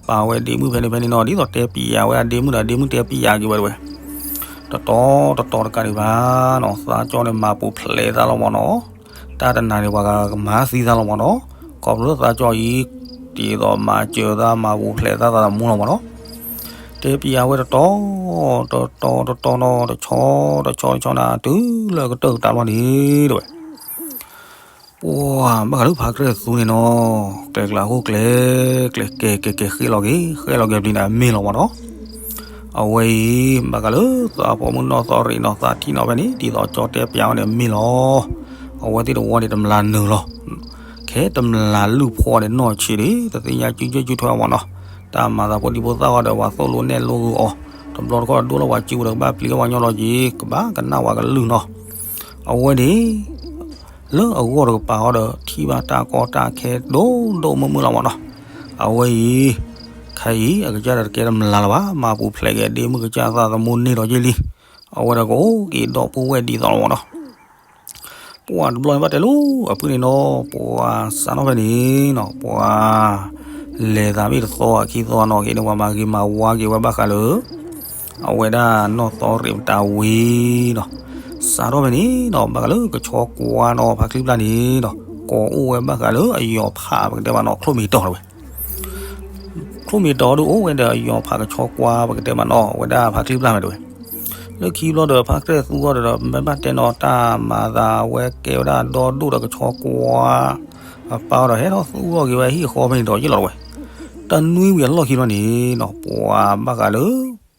ပာ်ဝဲဒ့မုၣ်ဖဲန့ၣ်ဖဲန့ၣ်နီၤ ဒ်သိးတဲပျးဝဲအဒ့မုၣ်ဒီး အဒ့မုၣ်တဲပျးက့ၤဝဲတဝဲ တတီၤတတီၤတကးဒံးဘၣ်နီၤ သးကၠီန့ၣ်မၤပူၤဖျဲးသးလီၤမ့ၢ်နီၤ တၢ်တနၤန့ၣ် ပှၤကမၤသံသးလီၤမ့ၢ်နီၤ ခီဖျိလၢသးကၠီအံၤ ဒ်သိးမၤစၢၤသးမၤပူၤဖျဲးသးသးသမူလီၤမ့ၢ်နီၤ တဲပျးဝဲတတီၤ တတီၤတတီၤနီၤ တဆီတဆီတဆီနၤ တုၤလၢကတၢၢ်ကတၢၢ်လီၤန့ၣ်တဝဲ ပှၤဘၣ်ဃးလၢဖါကြၢၢ်သူန့ၣ်နီၤ ကျဲကျါဟိၣ်ကျဲ ကျဲကဲကဲကဲဃဲလီၤက့ၤ ဃဲလီၤက့ၤပျံၤန့ၣ်မ့ၢ်လီၤမ့ၢ်နီၤ အဝဲအံၤ ဘၣ်ဃးလၢသးဖိမုၣ်နီၢ်သီရ့ၣ်နီၤ သးထံၣ်နီၤဖဲန့ၣ် ဒ်သိးကၠီတဲပျးဝဲန့ၣ်မ့ၢ်လီၤ အဝဲသ့ၣ်တဝီန့ၣ် တမျၢ်နုာ်လီၤ ခဲတမျၢ်လုၢ်ဖီန့ၣ်နီၢ်ဆံးဒံး တသ့ၣ်ညါစုကၠိစုထွဲအီၤမ့ၢ်နီၤ တၢ်မၤသးဖိဒံဖိသၣ်ဃီဒီး ပှၤသိၣ်လိနဲၣ်လိအီၤ တဘျီတခီၣ်ဒိၣ်လီၤပှၤစုပူၤဒီး ကဘၣ်ပျံၤကဘၣ်ညီလီၤက့ၤ ကဘၣ်ကနၣ်ဝဲကလုၢ်နီၤ အဝဲန့ၣ် လၢအဂီၢ်တကပၤဃီဒီး ထံၣ်ဘၣ်တၢ်ကီတၢ်ခဲဒိၣ်ဒိၣ်မုၢ်မုၢ်လီၤမ့ၢ်နီၤ အဝဲအံၤ ခဲအံၤ အကစၢ်ဒီးတကဲတမျၢ်လၢၤဘၣ် မၤပူၤဖျဲးက့ၤဒ့မုၣ်ကစၢ်သးသမူန့ၢ်ဒီးယ့ၢ်လံ အဝဲဒီးကအိၣ်က့ၤဒီပုၢ်ဝဲၢ်ဒ်သိးလီၤမ့ၢ်နီၤ ပှၤတဘျီန့ၣ်ဘၣ်တဲလၢ အဖုၣ်န့ၣ်နီၤ ပှၤစးထီၣ်ဖဲန့ၣ်နီၤ ပှၤ လဲၤသးမ့ၢ်တသီအခံသီနီၤ က့ၤန့ၣ် ပှၤမၤဂ့ၤမၤဝါက့ၤဝဲဘၣ်ဃးလၢ အဝဲဒၣ်နီၢ်သီရ့ၣ်မတၤဝံၤနီၤ စးထီၣ်ဖဲန့ၣ်နီၤ ဘၣ်ဃးလၢကဆီကွၢ်နီၤ ဖါချံပျၢ်န့ၣ်နီၤ ကိးအိၣ်ဝဲဘၣ်ဃးလၢအယီၤဖး ပကတဲမ့ၢ်နီၤ ချိၣ်မ့ၢ်တီၤတဝဲ ချိၣ်မ့ၢ်တီၤဒုးအိၣ်ဝဲဒီးအယီၤဖးကဆီကွၢ် ပကတဲမ့ၢ်နီၤ အဝဲဒၣ်ဖါချံပျၢ်မ့ၢ်တဝဲ လၢခံဘျီဒီး ဖါကြဲၢ်သူအီၤဒီး မ့ၢ်ဘၣ်တဲနီၤ တၢ်မၤသးဝဲကဲဝဲဒၣ်ဒီဒိၣ်ဒီးကဆီကွၢ် အပၢ်အီၤဒီး ဟဲထီၣ်သူအီၤက့ၤဝဲဟံၣ်ဃီဖဲန့ၣ်ဒီးယ့ၢ်လီၤတဝဲ တနွံဝံၤအလီၢ်ခံဘျီန့ၣ်နီၤ ပှၤဘၣ်ဃးလၢ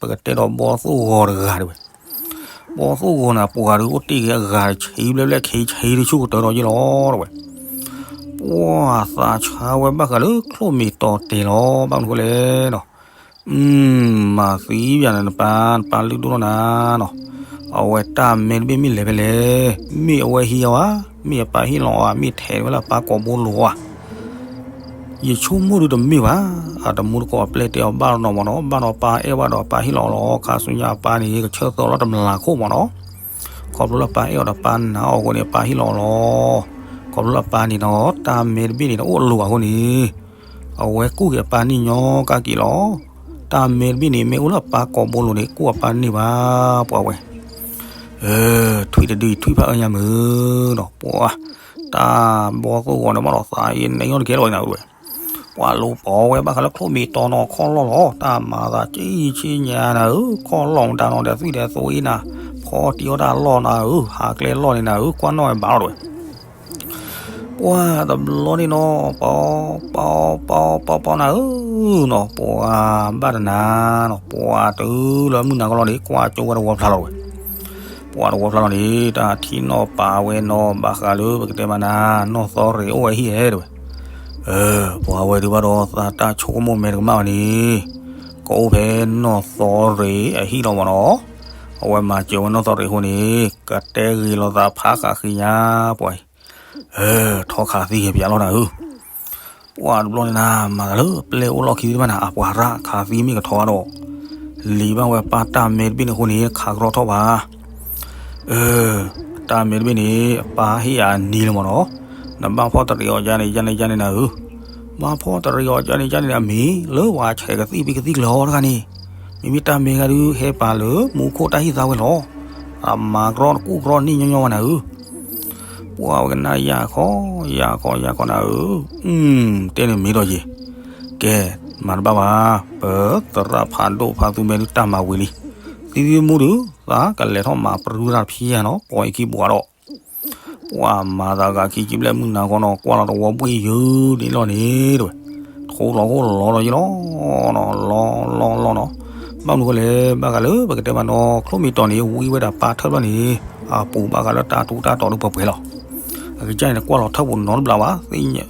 ပကတဲဒီးဘီသိၣ်ဂီၤတဂၤတဝဲ ဘီသိၣ်ဂီၤန့ၣ် ပှၤဒုးအိၣ်တ့ၢ်က့ၤအဂၤတဆံဘျဲၣ်ဘျဲၣ်ခံဆံတဆူၣ်ကတၢၢ်ဒီးယ့ၢ်လီၤတဝဲ ပှၤသးဆါဝဲဘၣ်ဃးလၢချိၣ်မ့ၢ်တီၤတဲာ်လီၤ ဘၣ်မနုၤဃိလဲၣ်နီၤ မၤသံယၤန့ၣ် နပၢ် နပၢ်လုၢ်ဒိၣ်ထီၣ်နၤနီၤ, အဝဲတၢ်မဲတဘ့ၣ်မ့ၢ်လဲၤဖဲလဲၣ်, မ့ၢ်အဝဲဟံးအီၤဧါ, မ့ၢ်အပၢ်ဟ့ၣ်လီၤအီၤဧါ, မ့ၢ်ထဲးဝဲလၢအပၢ်ကိာ်ဘိလိၤဧါ. ယဆိကမိၣ်ဒုးတမ့ၢ်ဘၣ်, အတမူတကိးအပျဲၢ်တဲအီၤဘၣ်နီၤမ့ၢ်နီၤ, ဘၣ်ဒီးပၢ်အဲၣ်ဘၣ်ဒီးပၢ်ဟ့ၣ်လီၤလီၤ, ခါဆူညါအပၢ်န့ၣ် ကဆၢသၢလီၤတမျးခိၣ်မ့ၢ်နီၤ. ခီဖျိလၢပၢ်အဲၣ်အီၤဒီးပၢ်နာ်အီၤအဃိန့ၣ် ပၢ်ဟ့ၣ်လီၤလီၤ. ခီဖျိလၢပၢ်န့ၣ်ဒီး တၢ်မဲတဘ့ၣ်န့ၣ်တအိၣ်အလိၤဘၣ်အဃိန့ၣ် အဝဲကူၣ်က့ၤအပၢ်န့ၣ်ညီကက့ၤလီၤ. တၢ်မဲတဘ့ၣ်န့ၣ် မ့ၢ်အိၣ်လၢအပၢ်ကိာ်ဘိလိၤန့ၣ် ကူၣ်အပၢ်န့ၣ်ဘၣ် ပှၤဝဲ ထွံၣ်တဒုအံၤထွံၣ်ဖးအၢညါမုၢ်နီၤ, ပှၤ တၢ်ဘီသိၣ်ဂီၤန့ၣ်ဘၣ်ဒီးသးအံၤန့ၣ်ညီတကဲလီၤနၤဧၢဝဲ, ပှၤလူၤပိာ်ဝဲဘၣ်ဃးလၢချိၣ်မံတီၤနီၤ ခီၣ်လီၢ်လီၤ, တၢ်မၤသးကံဆ့ညါနၤဧၢ, ခီၣ်လီၢ်မတၤနီၤဒီးသွံၣ်ဒီးသိအံၤနၤ, ဖီတံၢ်အီၣ်တၢ်လီၢ်နၤဧၢ, ဟးကျဲလီၢ်န့ၣ်နၤဧၢ, ကွၢ်နီၣ်ဝဲဘၣ်လီၤတဝဲ ပှၤတဘျီန့ၣ်နီၤ, ပီ ပီ ပီ ပီ ပီနၤဧၢနီၤ, ပှၤဘၣ်တနၤနီၤ, ပှၤတုၤလၢမုၢ်နၤကလီၤန့ၣ် ကွၢ်ကၠိဝဲတဝီဖျါလီၤတဝဲ, ပှၤတဝီဖျါလီၤန့ၣ် တၢ်ထံၣ်နီၢ်ပာ်ဝဲနီၤ, ဘၣ်ဃးလၢပကတဲမးနၤ နီၢ်သီရ့ၣ်အိၣ်ဝဲဟံၣ်ဧဲတဝဲ, ပှၤဝဲဒုးဘၣ်ဒီးသးတၢ်ဆိကမိၣ်မဲာ်တကမၣ်ဘၣ်န့ၣ် ကအိၣ်ဖဲနီၢ်သီရ့ၣ်အဟံၣ်လီၤမ့ၢ်နီၤ, အဝဲမၤစၢၤဝဲနီၢ်သီရ့ၣ်အဃိန့ၣ် ကတဲဂ့ၤလိာ်သးဖးဃာ်ဃ့ညါ ပှၤအံၤ ထီခးသံဂ့ၤပယီၤလီၤနၤဧၢ, ပှၤတဘျီန့ၣ်နၤ မၤသးလၢပျဲၢ်အိၣ်လီၢ်ခံသ့ၣ်တဖၣ်န့ၣ် အပှၤရၣ်ခးသံမ့ၢ်ကထီဘၣ်ဒီး လံၤဘၣ်ဝဲပၢ်တၢ်မဲတဘ့ၣ်န့ၣ်အဃိန့ၣ် ခးကရီထီၣ်ဘၣ် တၢ်မဲတဘ့ၣ်န့ၣ် အပၢ်ဟ့ၣ်အနံၤလၢမ့ၢ်နီၤ, နဘၣ်ဖီၣ်တရံးအီၤယါန့ၣ်ယါန့ၣ်ယါန့ၣ်နၤဧၢ, ဘၣ်ဖီၣ်တရံးအီၤယါန့ၣ်ယါန့ၣ် အမ့ၢ်လၢပှၤဆဲးကသံၣ်ဖံးကသံၣ်ကျၢၤအီၤတဂၤန့ၣ်, မ့မ့ၢ်တၢ်မဲဂၤဒုးဟဲပာ်လၢမူခိၣ်တၢ်ဟံၣ်သါဝဲလီၤ, အမၤကရီတကူၣ်ကရီန့ၢ်ညီညီဝဲနၤဧၢ ပှၤဝဲကနၣ်ယၢ်ခီ, ယၢ်ခီ ယၢ်ခီနၤဧၢ, တဲန့ၣ်မ့ၢ်ဒီးယံၤ, ကဲ, မၤတဘၣ်ဘၣ်, ပသရၣ်ဖးဒိၣ်ဖးသူမဲဒုးတၢ်မၤဝံၤလံ, သံသံမူဒုး သးကလဲၤထီၣ်မၤပြူတၢ်တဖျၢၣ်နီၤ, ပှၤအံၤခံဘှးဒီး, ပှၤမၤသးဂၤခံခံဘျဲၣ်မုၢ်နၤခီနီၤ, ကွၢ်လီၤတဝီဘှ့ၣ်ယုာ်န့ၣ်လီၤန့ၣ်တဝဲ, ထိလီၤခိၣ်လီၤဒီးယံၤလီၤ, လီၤလီၤလီၤနီၤ, ဘၣ်မနုၤဃိလဲၣ်, ဘၣ်ဃးလၢပကတဲမးနီၤ, ချိၣ်မံတီၤန့ၣ် ဝံဝဲဒၣ်ပၢ်ထၢၣ်ဘျီန့ၣ်, အပူၤဘၣ်ဃးလၢတၢ်ထူးတၢ်တီၤဒုးပှဲၤပှဲၤလီၤ, အကစၢ်န့ၣ် ကွၢ်လီၤထၢၣ်ပူၤနီတဘျီဘၣ်, သ့ၣ်ညါ,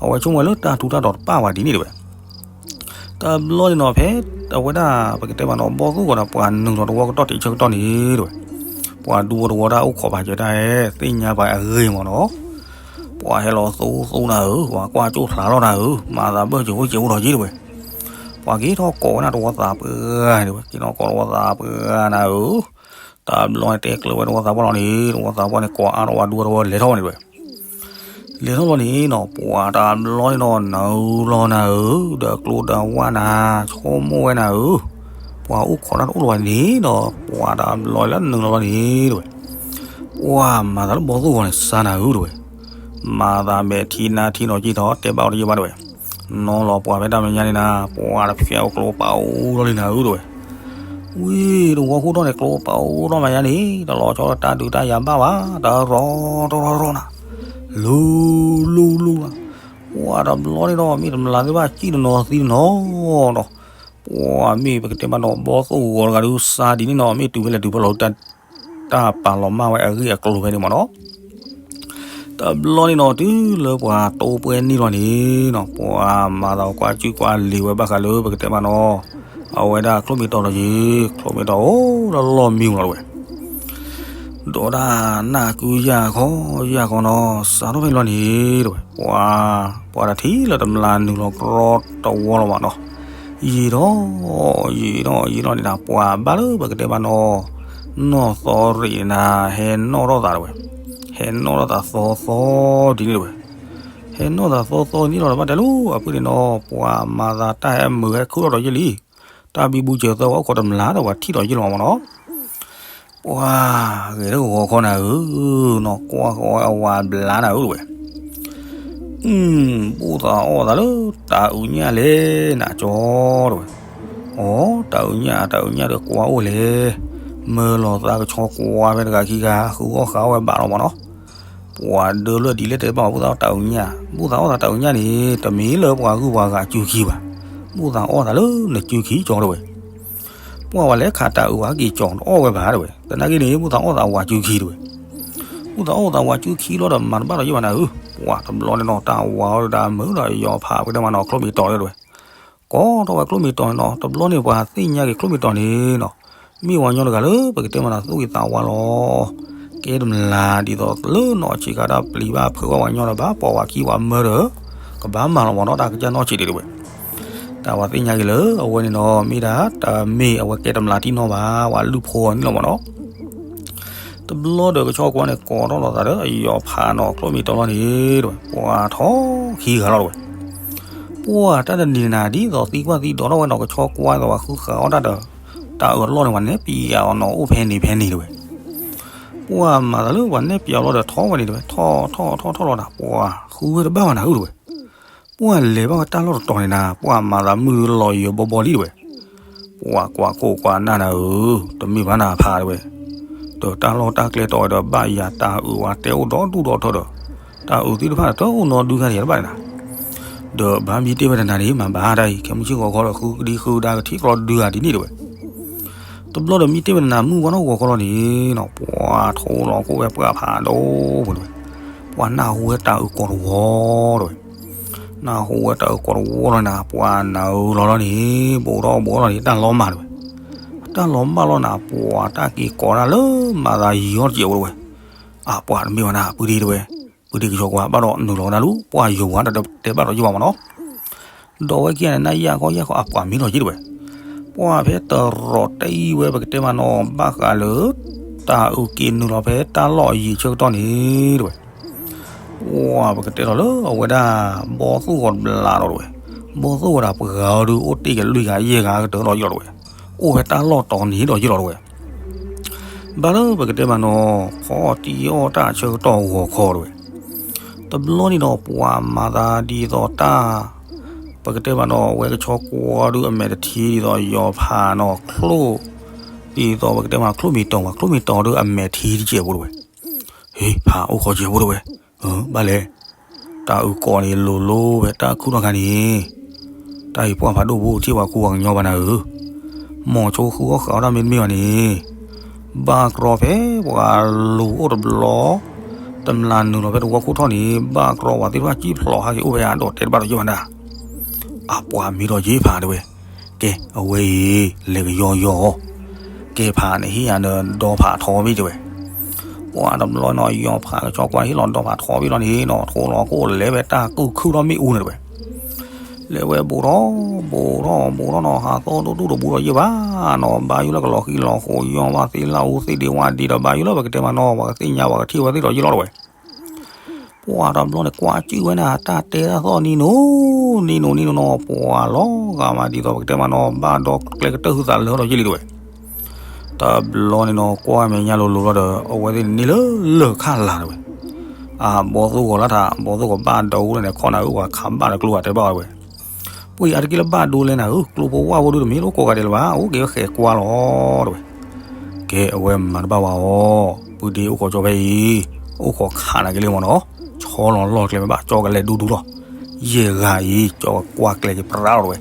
အဝဲဆိကမိၣ်ဝဲလၢတၢ်ထူးတၢ်တီၤတပၣ်ဝဲဒ်န့ၣ်တဝဲ တဘျီန့ၣ်နီၤ ဖဲအဝဲဒၣ် ပကတဲမးနီၤ ဘီၣ်သိၣ်ဂီၤဒီး ပှၤနုာ်လီၤတဝီကတီၢ်တဆၢကတီၢ်န့ၣ်တဝဲ, ပှၤဒူဖိတဝီတၢ်အိၣ်ခိးပာ်စၢၤတၢ် သ့ၣ်ညါပှၤအဂ့ၢ်မ့ၢ်နီၤ, ပှၤဟဲလီၤသူသူနၤဧၢ, ပှၤကွၢ်ကၠိဖျါလီၤနၤဧၢ, မၤသးဘၣ်စၢၤအိၣ်စဲးအိၣ်ဒီးက့တဝဲ, ပှၤက့ၤထီၣ်ကိးဝဲဒၣ်တဝီသးပှၢ်န့ၣ်တဝဲ, က့ၤထီၣ်ကိးတဝီသးပှၢ်နၤဧၢ, တဘျီန့ၣ်တဲကျၢၤဝဲတဝီသးပှၢ်လီၤန့ၣ် တဝီသးပှၢ်န့ၣ် ကိးအါထီၣ်ဝဲဒူဖိတဝီလဲၤထီၣ်ဝဲန့ၣ်တဝဲ လဲၤထီၣ်လီၤန့ၣ်နီၤ ပှၤတဘျီန့ၣ်နီၤ နုာ်လီၤနၤဧၢ, ဒီးကျိဒီးဝၣ်နၤ ဆိကမိၣ်ဝဲနၤဧၢ, ပှၤအိၣ်ခိးတၢ်တအိၣ်လၢၤဘၣ်န့ၣ်ဒီး ပှၤတဘျီလၢနုာ်လီၤလီၤန့ၣ်တဝဲ, ပှၤမၤသးလၢဘီၣ်သိၣ်ဂီၤန့ၣ် စါနၤဧၢတဝဲ, မၤသးမဲာ်ထံနါထံနီၤက့ၤထီၣ် တဲဘၣ်အီၤတယံာ်ဘၣ်တဝဲ, နီၤလီၤပှၤဖဲတၢ်မဲာ်ညါန့ၣ်နၤ ပှၤတဖျဲးအီၤကျိပာ်အိၣ်ထီၣ်လံနၤဧၢတဝဲ ဝံၤတဝီခိၣ်ထီၣ်န့ၣ် ကျိပာ်အိၣ်ထီၣ်မးယါန့ၣ် တလီၤဆီဒီးတၢ်ဒုးတၢ်ယၤဘၣ်ဘၣ် တရီတရီတရီနၤ, လူလူလူနၤ, ပှၤတဘျီန့ၣ်ဒီး မ့ၢ်တမျးသ့ၣ်ဘၣ် စံၣ်တနီၤသံတနီၤဒီး, ပှၤမ့ၢ်ပကတဲမးနီၤ ဘီၣ်သိၣ်ဂီၤတဂၤဒုး စါဒ်န့ၣ်နီၤ မ့ၢ်တုၤဖဲလဲၣ်တုၤဖဲလဲၣ် တၢ်ပာ်လီၤမၢ်ဝဲအဂ့ၢ်အကျိၤဖဲန့ၣ်မးနီၤ တဘျီန့ၣ်နီၤ တုၤလၢပှၤတိပှဲၤန့ၢ်လီၤန့ၣ်နီၤ ပှၤမၤသးကွၢ်စုကွၢ်လံၤဝဲဘၣ်ဃးလၢပကတဲမးနီၤ, အဝဲဒၣ်ချိၣ်မံတီၤလီၤယံၤ ချိၣ်မံတီၤအိၣ်လၢလီၢ်မံဝဲလီၤတဝဲ, ဒီးဒၣ်နၢ်ကုယၢ်ခီယၢ်ခီနီၤ စးထီၣ်ဖဲန့ၣ်လီၤန့ၣ်တဝဲ, ပှၤ ပှၤတထံၣ်လၢတမျးနုာ်လီၤကြီတဝီလီၤဘၣ်နီၤ, ယံာ်ထီၣ် ယံာ်ထီၣ်ယံာ်ထီၣ်န့ၣ်ဒီး ပှၤဘၣ်လၢပကတဲမးနီၤ, နီၢ်သီရ့ၣ်န့ၣ် ဟဲနီၣ်ထီၣ်သးတဝဲ, ဟဲနီၣ်ထီၣ်သးသီသီဒ်န့ၣ်တဝဲ, ဟဲနီၣ်သးသီသီန့ၣ်လီၤ ဘၣ်တဲလၢအဖုန့ၣ်နီၤ ပှၤမၤသးတၢ်ဟဲမုာ်ဟဲခုၣ်ထီၣ်ဒီးယဲၢ်လံ, တၢ်ဘံဘူစၢၤသၢဝဲအိၣ်ခိးတမျးဒီးပှၤထံၣ်ဒီးယဲၢ်လီၤမးနီၤ ပှၤဂဲၤလၢဂီၤခီနၤဧၢ, နီၢ်ကွၢ်ဃီဝဲအဝၤဘျါနၤဧၢတဝဲ, ဘူၣ်သးအီၣ်သးလၢတၢ်အုးညၣ်လဲၣ်နၤကၠီတဝဲ, အိ တၢ်အုးညၣ် တၢ်အုးညၣ်ဒီးကွၢ်အိၣ်လဲၣ်, မၢလီၤသးကဆီကွၢ်ဖဲတဂၤခံဂၤ ဃုအီၣ်ဃာ်ဝဲဘၣ်လီၤမးနီၤ ပှၤဒၢလွဲၢ်ဒ်လဲၣ်တဲဘၣ် ဘူၣ်သးအီၣ်တၢ်အုးညၣ်, ဘူၣ်သးအီၣ်သးတၢ်အုးညၣ်န့ၣ် တမ့ၢ်လၢပှၤဂုၢ်ပှၤဂၤစုခံဘၣ်, ဘူၣ်သးအီၣ်သးလၢနစုခံကၠီတဝဲ, ပှၤဝဲလဲၤခးတၢ်အုးဝဲက့ၤကၠီတအီၣ်ဝဲဘၣ်တဝဲ, သနာ်က့န့ၣ် ဘူၣ်သးအီၣ်သးဝၤစုခံတဝဲ, ဘူၣ်သးအီၣ်သးဝၤစုခံလီၤဒီးမၤတဘၣ်ဒီးယဲၢ်ဘၣ်နၤဧၢ, ပှၤတဘျီန့ၣ်နီၤ တၢ်ဝၤအီၣ်ဒီးမုာ်ဒီးယီၤဖးပကတဲမးနီၤ ချိၣ်မံတီၤတဝဲ ကိးထီၣ်ဝဲကျိမ့ၢ်တီၤန့ၣ်နီၤ, တဘျီန့ၣ်ပှၤသ့ၣ်ညါက့ၤကျိမ့ၢ်တီၤန့ၣ်နီၤ, မ့ၢ်ပှၤကညီတဂၤလၢပကတဲမးနီၤ သူၣ်ဂ့ၤသးဝါလီၤ. ကဲတမျးဒ်သိးလၢနီၢ်ဆံးခါတၢ်ပျံၤဘၣ်ဖုးဝဲပှၤကညီဒီး ဘၣ်ပိာ်ဝဲခံဝဲမၢဒီး ကဘၣ်မၤလီၤမးနီၤ တၢ်ကစၢ်နီၢ်ဆံးဒံးတဝဲ. တၢ်ပှၤသ့ၣ်ညါက့ၤလၢအဝဲန့ၣ်နီၤ မ့ၢ်ဒၣ်တမ့ၢ်အဝဲကဲတမျးတံၢ်နီၢ်ဘၣ်, ပှၤလုၢ်ဖိအီၤန့ၣ်လီၤမးနီၤ. တဘျီဒီးကဆီကွၢ်န့ၣ် ကိးထီၣ်လိာ်သးဒီးအယီၤဖးနီၤ ကျိမ့ၢ်တီၤလီၤန့ၣ်တဝဲ, ပှၤထီၣ်ခံဂၤလီၤတဝဲ. ပှၤတၢ်တနံၤနၤဒ်သိးသံကွၢ်သံဒိးထီၣ်ဝဲနီၤ ကဆီကွၢ်သိးပှၤဃုဃာ်အီၣ်တၢ်ဒီး တၢ်အၢၣ်လီၢ်န့ၣ် ပှၤနဲၣ်ပၠးအီၤနီၤ အိၣ်ဖဲန့ၣ်ဖဲန့ၣ်တဝဲ. ပှၤမၤသးလၢပှၤနဲၣ်ပၠးအီၤလီၤဒီးထီၣ်ဝဲန့ၣ်တဝဲ, ထီၣ်ထီၣ်ထီၣ်ထီၣ်လီၤနၤ ပှၤဃုဝဲတဘၣ်ဘၣ်နၤဧၢတဝဲ. ပှၤလဲၤဘၣ်ဝဲတၢ်လီၢ်တတီၤန့ၣ်နၤ ပှၤမၤသးမုၢ်လီၤယိၤဘီဘီလံတဝဲ. ပှၤကွၢ်ခိၣ်ကွၢ်နၢ်နၤဧၢ, တမ့ၢ်ဘၣ်နၤဖးတဝဲ. ဒီးတၢ်လီၢ်တၢ်ကျဲတီၤဝဲဒီးဘၣ်ယၤတၢ်အုးဝဲတဲအိၣ်ဒီဒူၣ်ဒီထၢဒီး တၢ်အုးသ့ၣ်တဖၣ်တအိၣ်နီဒုခါတယၤတဘၣ်န့ၣ်နၤ. ဒီးဘၣ်မံတ့ၢ်ဝဲတနၤန့ၣ် မၤဘၣ်တၢ်အံၤ ခဲမုၢ်ဆ့ၣ်ဂီၤခီဒီးဃုကဒံဃုဒါကထံၣ်ကျီဒုဂၤဒ်န့ၣ်တဝဲ. တဘျီဒီးမံတ့ၢ်ဝဲတနၤ မုၢ်ဝါထီၣ်ဂီၤခီလီၤန့ၣ်နီၤ ပှၤထိးလီၤကိၣ်ဝဲပှၢ်ဖးဒိၣ်ပူၤတဝဲ. ပှၤနၢ်ဟူဝဲတၢ်အုးကိးတဝီတဝဲ. နၢ်ဟူဝဲတၢ်အုးကိးတဝီလီၤနၤ ပှၤနၢ်အုးလီၤလီၤန့ၣ် ဘူးထီၣ်ဘူးထီၣ်န့ၣ် တၢ်လီၤမၢ်တဝဲ. တၢ်လီၤမၢ်လီၤနၤ ပှၤတၢ်က့ၤကိးတၢ်လၢမၤသးယံၤအီၤတစဲးဖိတဝဲ. အပှၤတမ့ၢ်ဘၣ်နၤ ပုၢ်ဒ့တဝဲ, ပုၢ်ဒ့ကဆီကွၢ်ဘၣ်ဒီးနုာ်လီၤဝဲဒၣ်လူၤ ပှၤယိၤဝါတတဲဘၣ်ဒီးယဘၣ်မးနီၤ. ဒီးဝဲခံဂၤန့ၣ် နၢ်ယၢ်ခီယၢ်ခီ အပှၤမံလီၤယ့တဝဲ. ပှၤဖဲတရီးတအံၤဝဲပကတဲမးနီၤ ဘၣ်ဃးလၢ တၢ်အုးက့ၤနုာ်လီၤဖဲတၢ်လီၢ်အယံၤဆၢကတီၢ်န့ၣ်တဝဲ. ပှၤပကတဲလီၤလၢအဝဲဒၣ် ဘီသိၣ်ဂီၤတဘျးဒီးတဝဲ. ဘီသိၣ်ဂီၤဒၣ်ပှၤဂၤအီၤဒုး အိၣ်တ့ၢ်ကလုၢ်ဂၤယဲၢ်ဂၤကတၢၢ်ဒီးယ့လီၤတဝဲ. အိၣ်ဖဲတၢ်လီၢ်တီၤန့ၣ်ဒီးယ့လီၤတဝဲ. ဘၣ်လၢပကတဲမးနီၤ ဖီတံၢ်အီၣ်တၢ်ဆၢကတီၢ်ဂီၤခီတဝဲ. တဘျီန့ၣ်ဒီးပှၤမၤသးဒ်သိးတၢ် ပကတဲမးနီၤ အဝဲကဆီကွၢ်ဒုးအမဲာ်တထံဒ်သိးယီၤဖးနီၤ ချိၣ် ဒ်သိးပကတဲမး ချိၣ်မ့ၢ်တီၤဝဲ ချိၣ်မ့ၢ်တီၤဒုးအမဲာ်ထံတစဲးဖိတဝဲ. ဟ့ၣ် ဖးအိၣ်ခိးစဲးဖိတဝဲ. ဘၣ်လဲၣ်. တၢ်အုးကိးန့ၣ်လိၤလိၤဖဲတၢ်ခုၣ်ထီၣ်ခါန့ၣ် တၢ်အံၤပှၢ်ဖးဒိၣ်ဖိထံၣ်ပှၤခူပှၤကညီဘၣ်နၤဧၢ. မီၤဆိဃုအီၣ်ဃာ်အီၣ်တၢ်မ့တမ့ၢ်ဘၣ်န့ၣ် ဘၣ်ကြီဖဲပှၤလူၤအိၣ်တဘျီ တမျးနုာ်လီၤဖဲတဝီခိၣ်ထီၣ်န့ၣ် ဘၣ်ကြီပှၤသ့ၣ်တဖၣ်စံၣ်ဖျိးဟးက့ၤအိၣ်ဖဲအဒီးတဲတဘၣ်ဒီးယဘၣ်နၤ. အပှၤမ့ၢ်ဒီးယ့ဖးတဝဲ. ကဲ အဝဲအံၤ လဲၤကယီယီ ကဲဖးန့ၣ်ဟ့ၣ်ယၤဒီးဒီဖးထီဘ့ၣ်တဲဝဲ. ပှၤတဘျီနီၤ ယီၤဖးကဆီကွၢ်န့ၣ် ဟ့ၣ်လီၤဒီဖးထီဘ့ၣ်လီၤန့ၣ်နီၤ ထိးလီၤကိၣ်လဲၤဝဲတၢ်ကူၣ်ခုၣ်ထီၣ်မ့ၣ်အူန့ၣ်တဝဲ. လဲၤဝဲဘူးထီၣ်ဘူးထီၣ်ဘူးထီၣ်နီၤ ဟးသီၣ်ဒိၣ်ဒိၣ်တဘူးဒီးယ့ၢ်ဘၣ်နီၤ ဘၣ်ယိၣ်လၢကလီၤဃံလီၤဃိး ယီၤဘၣ်သ့လၢအူသ့ဒံးဝါဒံးဒီး ဘၣ်ယိၣ်လၢပကတဲမးနီၤ ပှၤကသ့ၣ်ညါပှၤကထံၣ်ဝဲသ့ၣ်ဒီးယ့ၢ်လီၤတဝဲ. ပှၤတဘျီန့ၣ် ကွၢ်စံၣ်ဝဲနၤ တၢ်တဲတၢ်သီၣ်နံၤနိ နံၤနိ နံၤနိနီၤ ပှၤလီၤဂာ်မးဒ်သိးပကတဲမးနီၤ ဘၣ်ဒီကျဲကတၢၢ်ဟုသးလၢထီၣ်ဒီးယ့ၢ်လံတဝဲ. တဘျီန့ၣ်နီၤ ကွၢ်မဲာ်ညါလိၤလိၤလီၤဒီး အဝဲသ့ၣ်န့ၣ်န့ၢ်လၢလၢၢ်ခၣ်လၤတဝဲ. အဘီသိၣ်ဂီၤလၢထး ဘီသိၣ်ဂီၤဘၣ်ဒိလၢန့ၣ် ခီနၤဧၢ ပှၤခးဘၣ်တကျိၤဘၣ်တဲဘၣ်ဝဲတဝဲ. ပှၤအံၤအါတက့ၢ်လၢဘၣ်ဒိလဲၣ်နၤဧၢ ကျိဖိဝၣ်ဖိဒုတမ့ၢ်လၢကိးဂၤဒဲးလၢၤဘၣ် အိၣ်က့ၤဝဲဃဲးကွၢ်လီၤတဝဲ. ကဲအဝဲမၤတဘၣ်ဝဲအီၤ ပုၢ်ဒ့အိၣ်ခိးကၠီဖဲအံၤ အိၣ်ခိးခးနၤက့ၤလံမ့ၢ်နီၤ ဆီလီၤလီၢ်ကျဲမ့ၢ်ဘၣ် ကၠီကလဲၤဒူဒူလီၤ. ယဲၢ်ဂၤအံၤ ကၠီကကွၢ်ကျဲၤက့ၤပြးလီၤတဝဲ.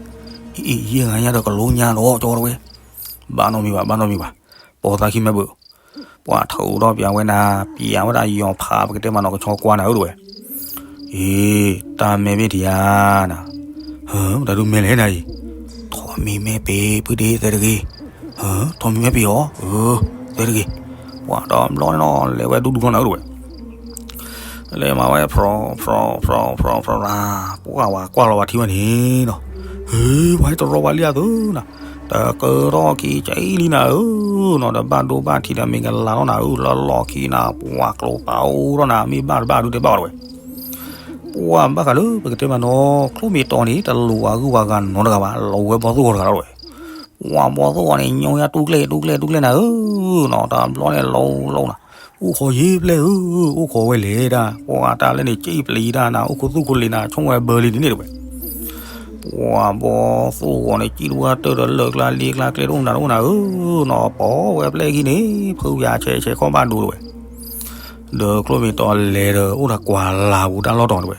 အံၤ ယဲၢ်ဂၤညါဒီးကလိညါဒီးကၠီတဝဲ. ဘၣ်နီတမံၤဘၣ် ဘၣ်နီတမံၤဘၣ်. ပိာ်သးခံမ့ၢ်ဘၣ် ပှၤထုးထီၣ်ပျးဝဲနၤ ပျးဝဲဒၣ်ယီၤဖးပကတဲမးနီၤကဆီကွၢ်နၤဧၢတဝဲ. အံၤ တၢ်မဲမ့ၢ်တယၤနၤ ဟၢ တၢ်ဒုးမဲလဲၣ်နၤအံၤ ထိးမံၤမဲပ့ၤ ပုၢ်ဒ့သဲတဂ့ၤ. ဟၢ ထိးမံၤမဲပ့ၤအီၤ အၢ သဲတဂ့ၤ. ပှၤတဘျီန့ၣ်နီၤ လဲၤဝဲဒူဒူလီၤနၤဧၢတဝဲ. လဲၤမၤဝဲဖြီဖြီဖြီဖြီဖြီလၢ ပှၤဝဲကွၢ်လီၤဝဲထံဝဲန့ၣ်နီၤ ဟ့ၣ် ပှၤဟဲတရီပှၤလံအသုနၤ တကၢထီၣ်ခံကၠံလံနၤဧၢနီၤ ဒီးဘၣ်ဒိဘၣ်ထံးဒီးမ့ၢ်ကလၤထီၣ်နၤဧၢ လၢလီၢ်ခံနၤ ပှၤကျိပာ်အိၣ်ထီၣ်နၤ မ့ၢ်ဘၣ်တဘၣ်ဒုတဲဘၣ်ဝဲတဝဲ. ပှၤဘၣ်ဃးလၢပကတဲမးနီၤ ချိၣ်မ့ၢ်တီၤန့ၣ် တလိၣ်အဂုၤအဂၤနီတဂၤဘၣ် လီၤဝဲဘီသိၣ်ဂီၤတဂၤလီၤတဝဲ. ပှၤဘီသိၣ်ဂီၤန့ၣ် ညီယါတူၢ်ကျဲၣ်တူၢ်ကျဲၣ်တူၢ်ကျဲၣ်နၤဧၢ နီၤ တဘျီန့ၣ် လီၤလီၤနၤ အိၣ်ခိးယ့ၢ်ပျဲၢ်ဧၢ အိၣ်ခိးဝဲလဲၣ်ဒၣ် ပှၤတၢ်လၢန့ၣ် ကၠံၣ်ပျံၤတၢ်နၤ အိၣ်ခိးသူၣ်ခိးလ့ၤနၤ ဆိဝဲဘၢလံန့ၣ်တဝဲ. ပှၤဘီသိၣ်ဂီၤန့ၣ် ကၠံၣ်တဝၢတၢၢ်ဒီးလၢၢ်ကျါလ့ကျါကျဲတအိၣ်နၤတအိၣ်နၤဧၢ နီၤ ပိာ်ဝဲပျဲၢ်ခံန့ၣ် ဖုယၤဆဲးဆဲးခီၣ်ဘၣ်ဒိတဝဲ. ဒီးချိၣ်မ့ၢ်တီၤလဲၤဒီး အိၣ်ဒီးကွၢ်လၢ်ပူၤတၢ်လီၢ်တီၤတဝဲ.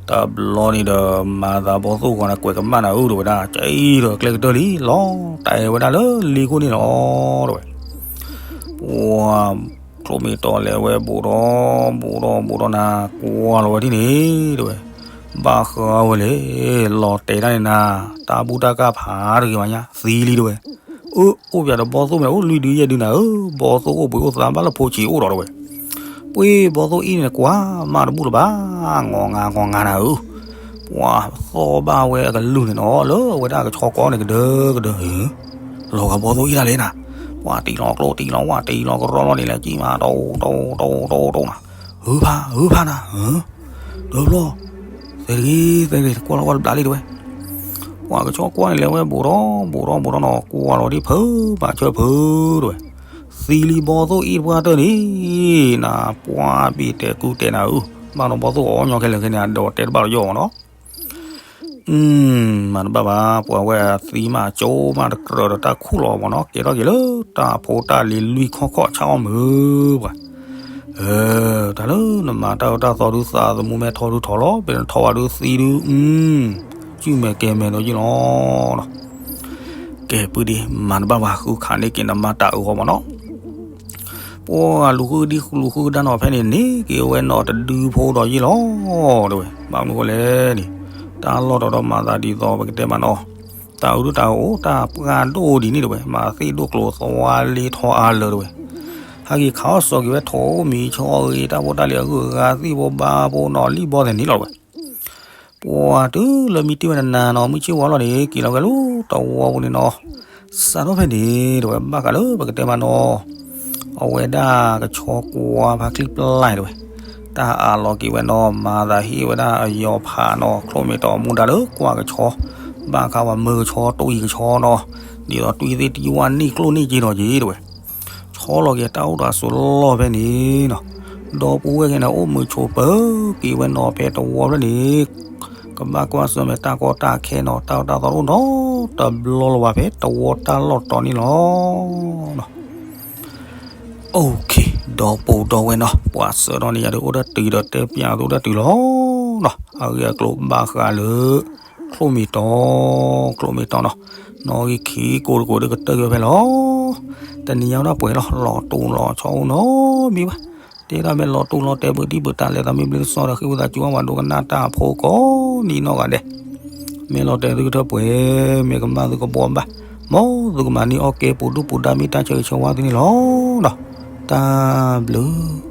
တဘျီန့ၣ်ဒီး မၤသးဘီသိၣ်ဂီၤန့ၣ် ကွဲးကမၣ်နၤဧၢတဝဲဒၣ် ကၠံၣ်ဒီးကျဲကတၢၢ်လံ လီၤတဲာ်ဝဲဒၣ်လၢလ့ခိၣ်န့ၣ်လီၤတဝဲ. ပှၤ ချိၣ်မ့ၢ်တီၤလဲၤဝဲဘူးထီၣ် ဘူးထီၣ်ဘူးထီၣ်နၤ ကွၢ်လီၤဝဲဒ်န့ၣ်တဝဲ. ဘၣ်ဃးဝဲလဲၣ်, လီၤတဲာ်တၢ်န့ၣ်နၤ, တၢ်ဘူၣ်တၢ်ကၢ်ဖးတဂ့ၤမးညါ သံလံတဝဲ. အၢ အိၣ်ပၠးဒီးဘီၣ်သိၣ်မ့ၢ်အိၣ်လွံၢ်ဒုယဲၢ်ဒုနၤဧၢ, ဘီၣ်သိၣ်အိၣ်ဘှံးအိၣ်သါဘၣ်လၢဖိဆံးအိၣ်ဒီးတဝဲ. ပှ့ၤဘီၣ်သိၣ်အံၤန့ၣ် ကွၢ်မးတဘူၣ်လၢၤဘၣ်, ငီငါငီငါနၤဧၢ. ပှၤသီၣ်ဘၣ်ဝဲအကလုၢ်န့ၣ်နီၤ လၢအဝဲဒၣ်ကဆီကွီန့ၣ် ကဒၢကဒၢ, လီၤဂာ်ဘီၣ်သိၣ်အံၤတၢ်လဲၣ်နၤ. ပှၤတံၢ်လီၤကျိတံၢ်လီၤဝၣ်တံၢ်လီၤကရီလီၤန့ၣ်လဲၣ် ကံမး တိတိတိတိတိနၤ. ဟုဖး ဟုဖးနၤ, ဒၢဘျီၣ်, သဲတဂ့ၤ သဲတဂ့ၤ ကွၢ်လီၤဝဲတဘျီလံတဝဲ. ပှၤကဆီကွီန့ၣ်လဲၤဝဲဘူးထီၣ်ဘူးထီၣ်ဘူးထီၣ်နီၤ ကွၢ်လီၤဒ်ဖုဘၣ်ဆၢဖုတဝဲ. သံလံဘီၣ်သိၣ်အံၤတပှၢ်တၢၢ်န့ၣ်, နပှၤဘ့ၣ်တဲာ်ကူတဲာ်နၤဧၢ, ဘၣ်ဒီးဘီၣ်သိၣ်အီၣ်ညီခဲလၢာ်ခဲန့ၣ် အဒိးတဲတဘၣ်လီၤယီၢ်မးနီၤ. မၤတဘၣ်ဘၣ် ပှၤဝဲသံမးကၠိမးတကြၢးဒီးတၢ်ခူၣ်လီၤမးနီၤ ကဲထီၣ်က့ၤလၢတၢ်ဖိတၢ်လံၤလွံၢ်ခီၣ်ခီၣ်ဆၣ်အီၣ်မုာ်ပှၤ. တၢ်လၢနမၤတၢ်အၢတၢ်သီဒုးသးသမူမဲထီဒုးထီလီၤ ပနထီဝဲဒုးသံဒုး, စုၣ်မဲာ်ကဲၤမဲာ်ဒီးယ့ၢ်လီၤ. ကဲပုၢ်ဒံး မၤတဘၣ်ဘၣ် ဃုခးန့ၢ်က့ၤနမါတၢ်အၢဃီမးနီၤ. ပှၤလူၤဃုဒံလူၤဃုဒါနီၤ ဖဲန့ၣ်န့ၣ်က့ၤဝဲနီၤတဒုဖိဒီးယ့ၢ်လီၤ တဝဲ. ဘၣ်မနုၤဃိလဲၣ်န့ၣ် တၢ်လီၢ်တတီၤဒီးမၤသးဒ်သိးပကတဲမးနီၤ, တၢ်အၢဒုတၢ်အအိၣ်တၢ်ပှၢ်ဒိၣ်ဒ်န့ၣ်တဝဲ မၤသ့ၣ်ဒိၣ်ကျိၤသဝါလ့ထီအါလၢာ်တဝဲ. ဟဲက့ၤခးအီၣ်စီၤက့ၤဝဲထိးမံၤဆီအဂ့ၤ တၢ်ဖိတၢ်လံၤအဂုၤအဂၤသံၣ်ဘိဘါဘိနီၤလံၣ်ဘီသဲးန့ၣ်လီၤတဝဲ. ပှၤတုၤလၢမံတ့ၢ်ဝဲနၤနၤနီၤ မုၢ်ဆ့ၣ်ဝါလီၤန့ၣ် က့ၤလီၤဝဲလၢတဝီပူၤန့ၣ်နီၤ. စးထီၣ်ဖဲန့ၣ်တဝဲ ဘၣ်ဃးလၢပကတဲမးနီၤ, အဝဲဒၣ်ကဆီကွၢ်ဖါချံပျၢ်တဝဲ တၢ်အးလီၤက့ၤဝဲနီၤ မၤသးဟ့ၣ်ဝဲဒၣ်အယီၤဖးနီၤ ချိၣ်မ့ၢ်တီၤမူဒါလၢကွၢ်ကဆီ, ဘၣ်ဃးဝဲမုၢ်ကဆီ တွံၢ်ကဆီနီၤ, ဒ်သိးတွံၢ်သ့ၣ်တယံဝါန့ၢ်ကျိၣ်န့ၢ်စ့ဒီးက့ၤတဝဲ. ဆီလီၤက့ၤတၢ်အိၣ်တၢ်ဆိးလီၢ်ဖဲန့ၣ်နီၤ, ဒီပုၢ်ဝဲၢ်က့ၤန့ၣ် အိၣ်မုာ်ဆိးပၢၤက့ၤဝဲနီၤဖဲတဝီဖဲန့ၣ်, ကဘၣ်ကွၢ်ဆၢၣ်မဲာ်တၢ်ကီတၢ်ခဲနီၤ တၢ်အိၣ်တၢ်သီတအိၣ်နီတဘျီလၢၤဘၣ်ဖဲတဝီတၢ်လီၢ်တီၤန့ၣ်လီၤ. အိၣ်ခ့, ဒီပုၢ်ဒီဝဲၢ်နီၤ ပှၤဆှၢထီၣ်န့ၢ်ယၤဒီး အိၣ်တၢ်တုၤဒီးတဲပျးသိတၢ်တုၤလီၤနီၤ, အဂ့ၢ်အကျိၤဘၣ်ဃးလၢ ချိၣ်မ့ၢ်တီၤ, ချိၣ်မ့ၢ်တီၤနီၤ, နီၣ်ဂံၢ်ခံကိးတကိးဒီးကတၢၢ်က့ၤဝဲဖဲလီၤ. တနံၤညါဝဲဒၣ်ပှဲၤလီၤ လီၤတိၢ်လီၤဆီအိၣ်နီတမံၤဘၣ်, တဲဒၣ်မ့ၢ်လီၤတိၢ်လီၤတဲာ်ပတံၢ်ပတၢ်လဲၤသးမ့ၢ်ဘျ့သီဒီး ဃ့ဝံသးစူၤအဝဲဒိကနၣ်တၢ်အဖိကိးနံၤနီၢ်ဂၤဒဲး မ့ၢ်လီၤတဲာ်သုကထၢၣ်ပှဲၤ, မ့ၢ်ကမၣ်သုကဘှီဘၣ်, မ်သုကမၤန့ၢ်အီၣ်ကဲပူၤဒုၣ်ပူၤဒါမ့ၢ်တၢ်ဆၢဂ့ၤဆၢဝါသုန့ၣ်လီၤ. တၢ်ဘျုး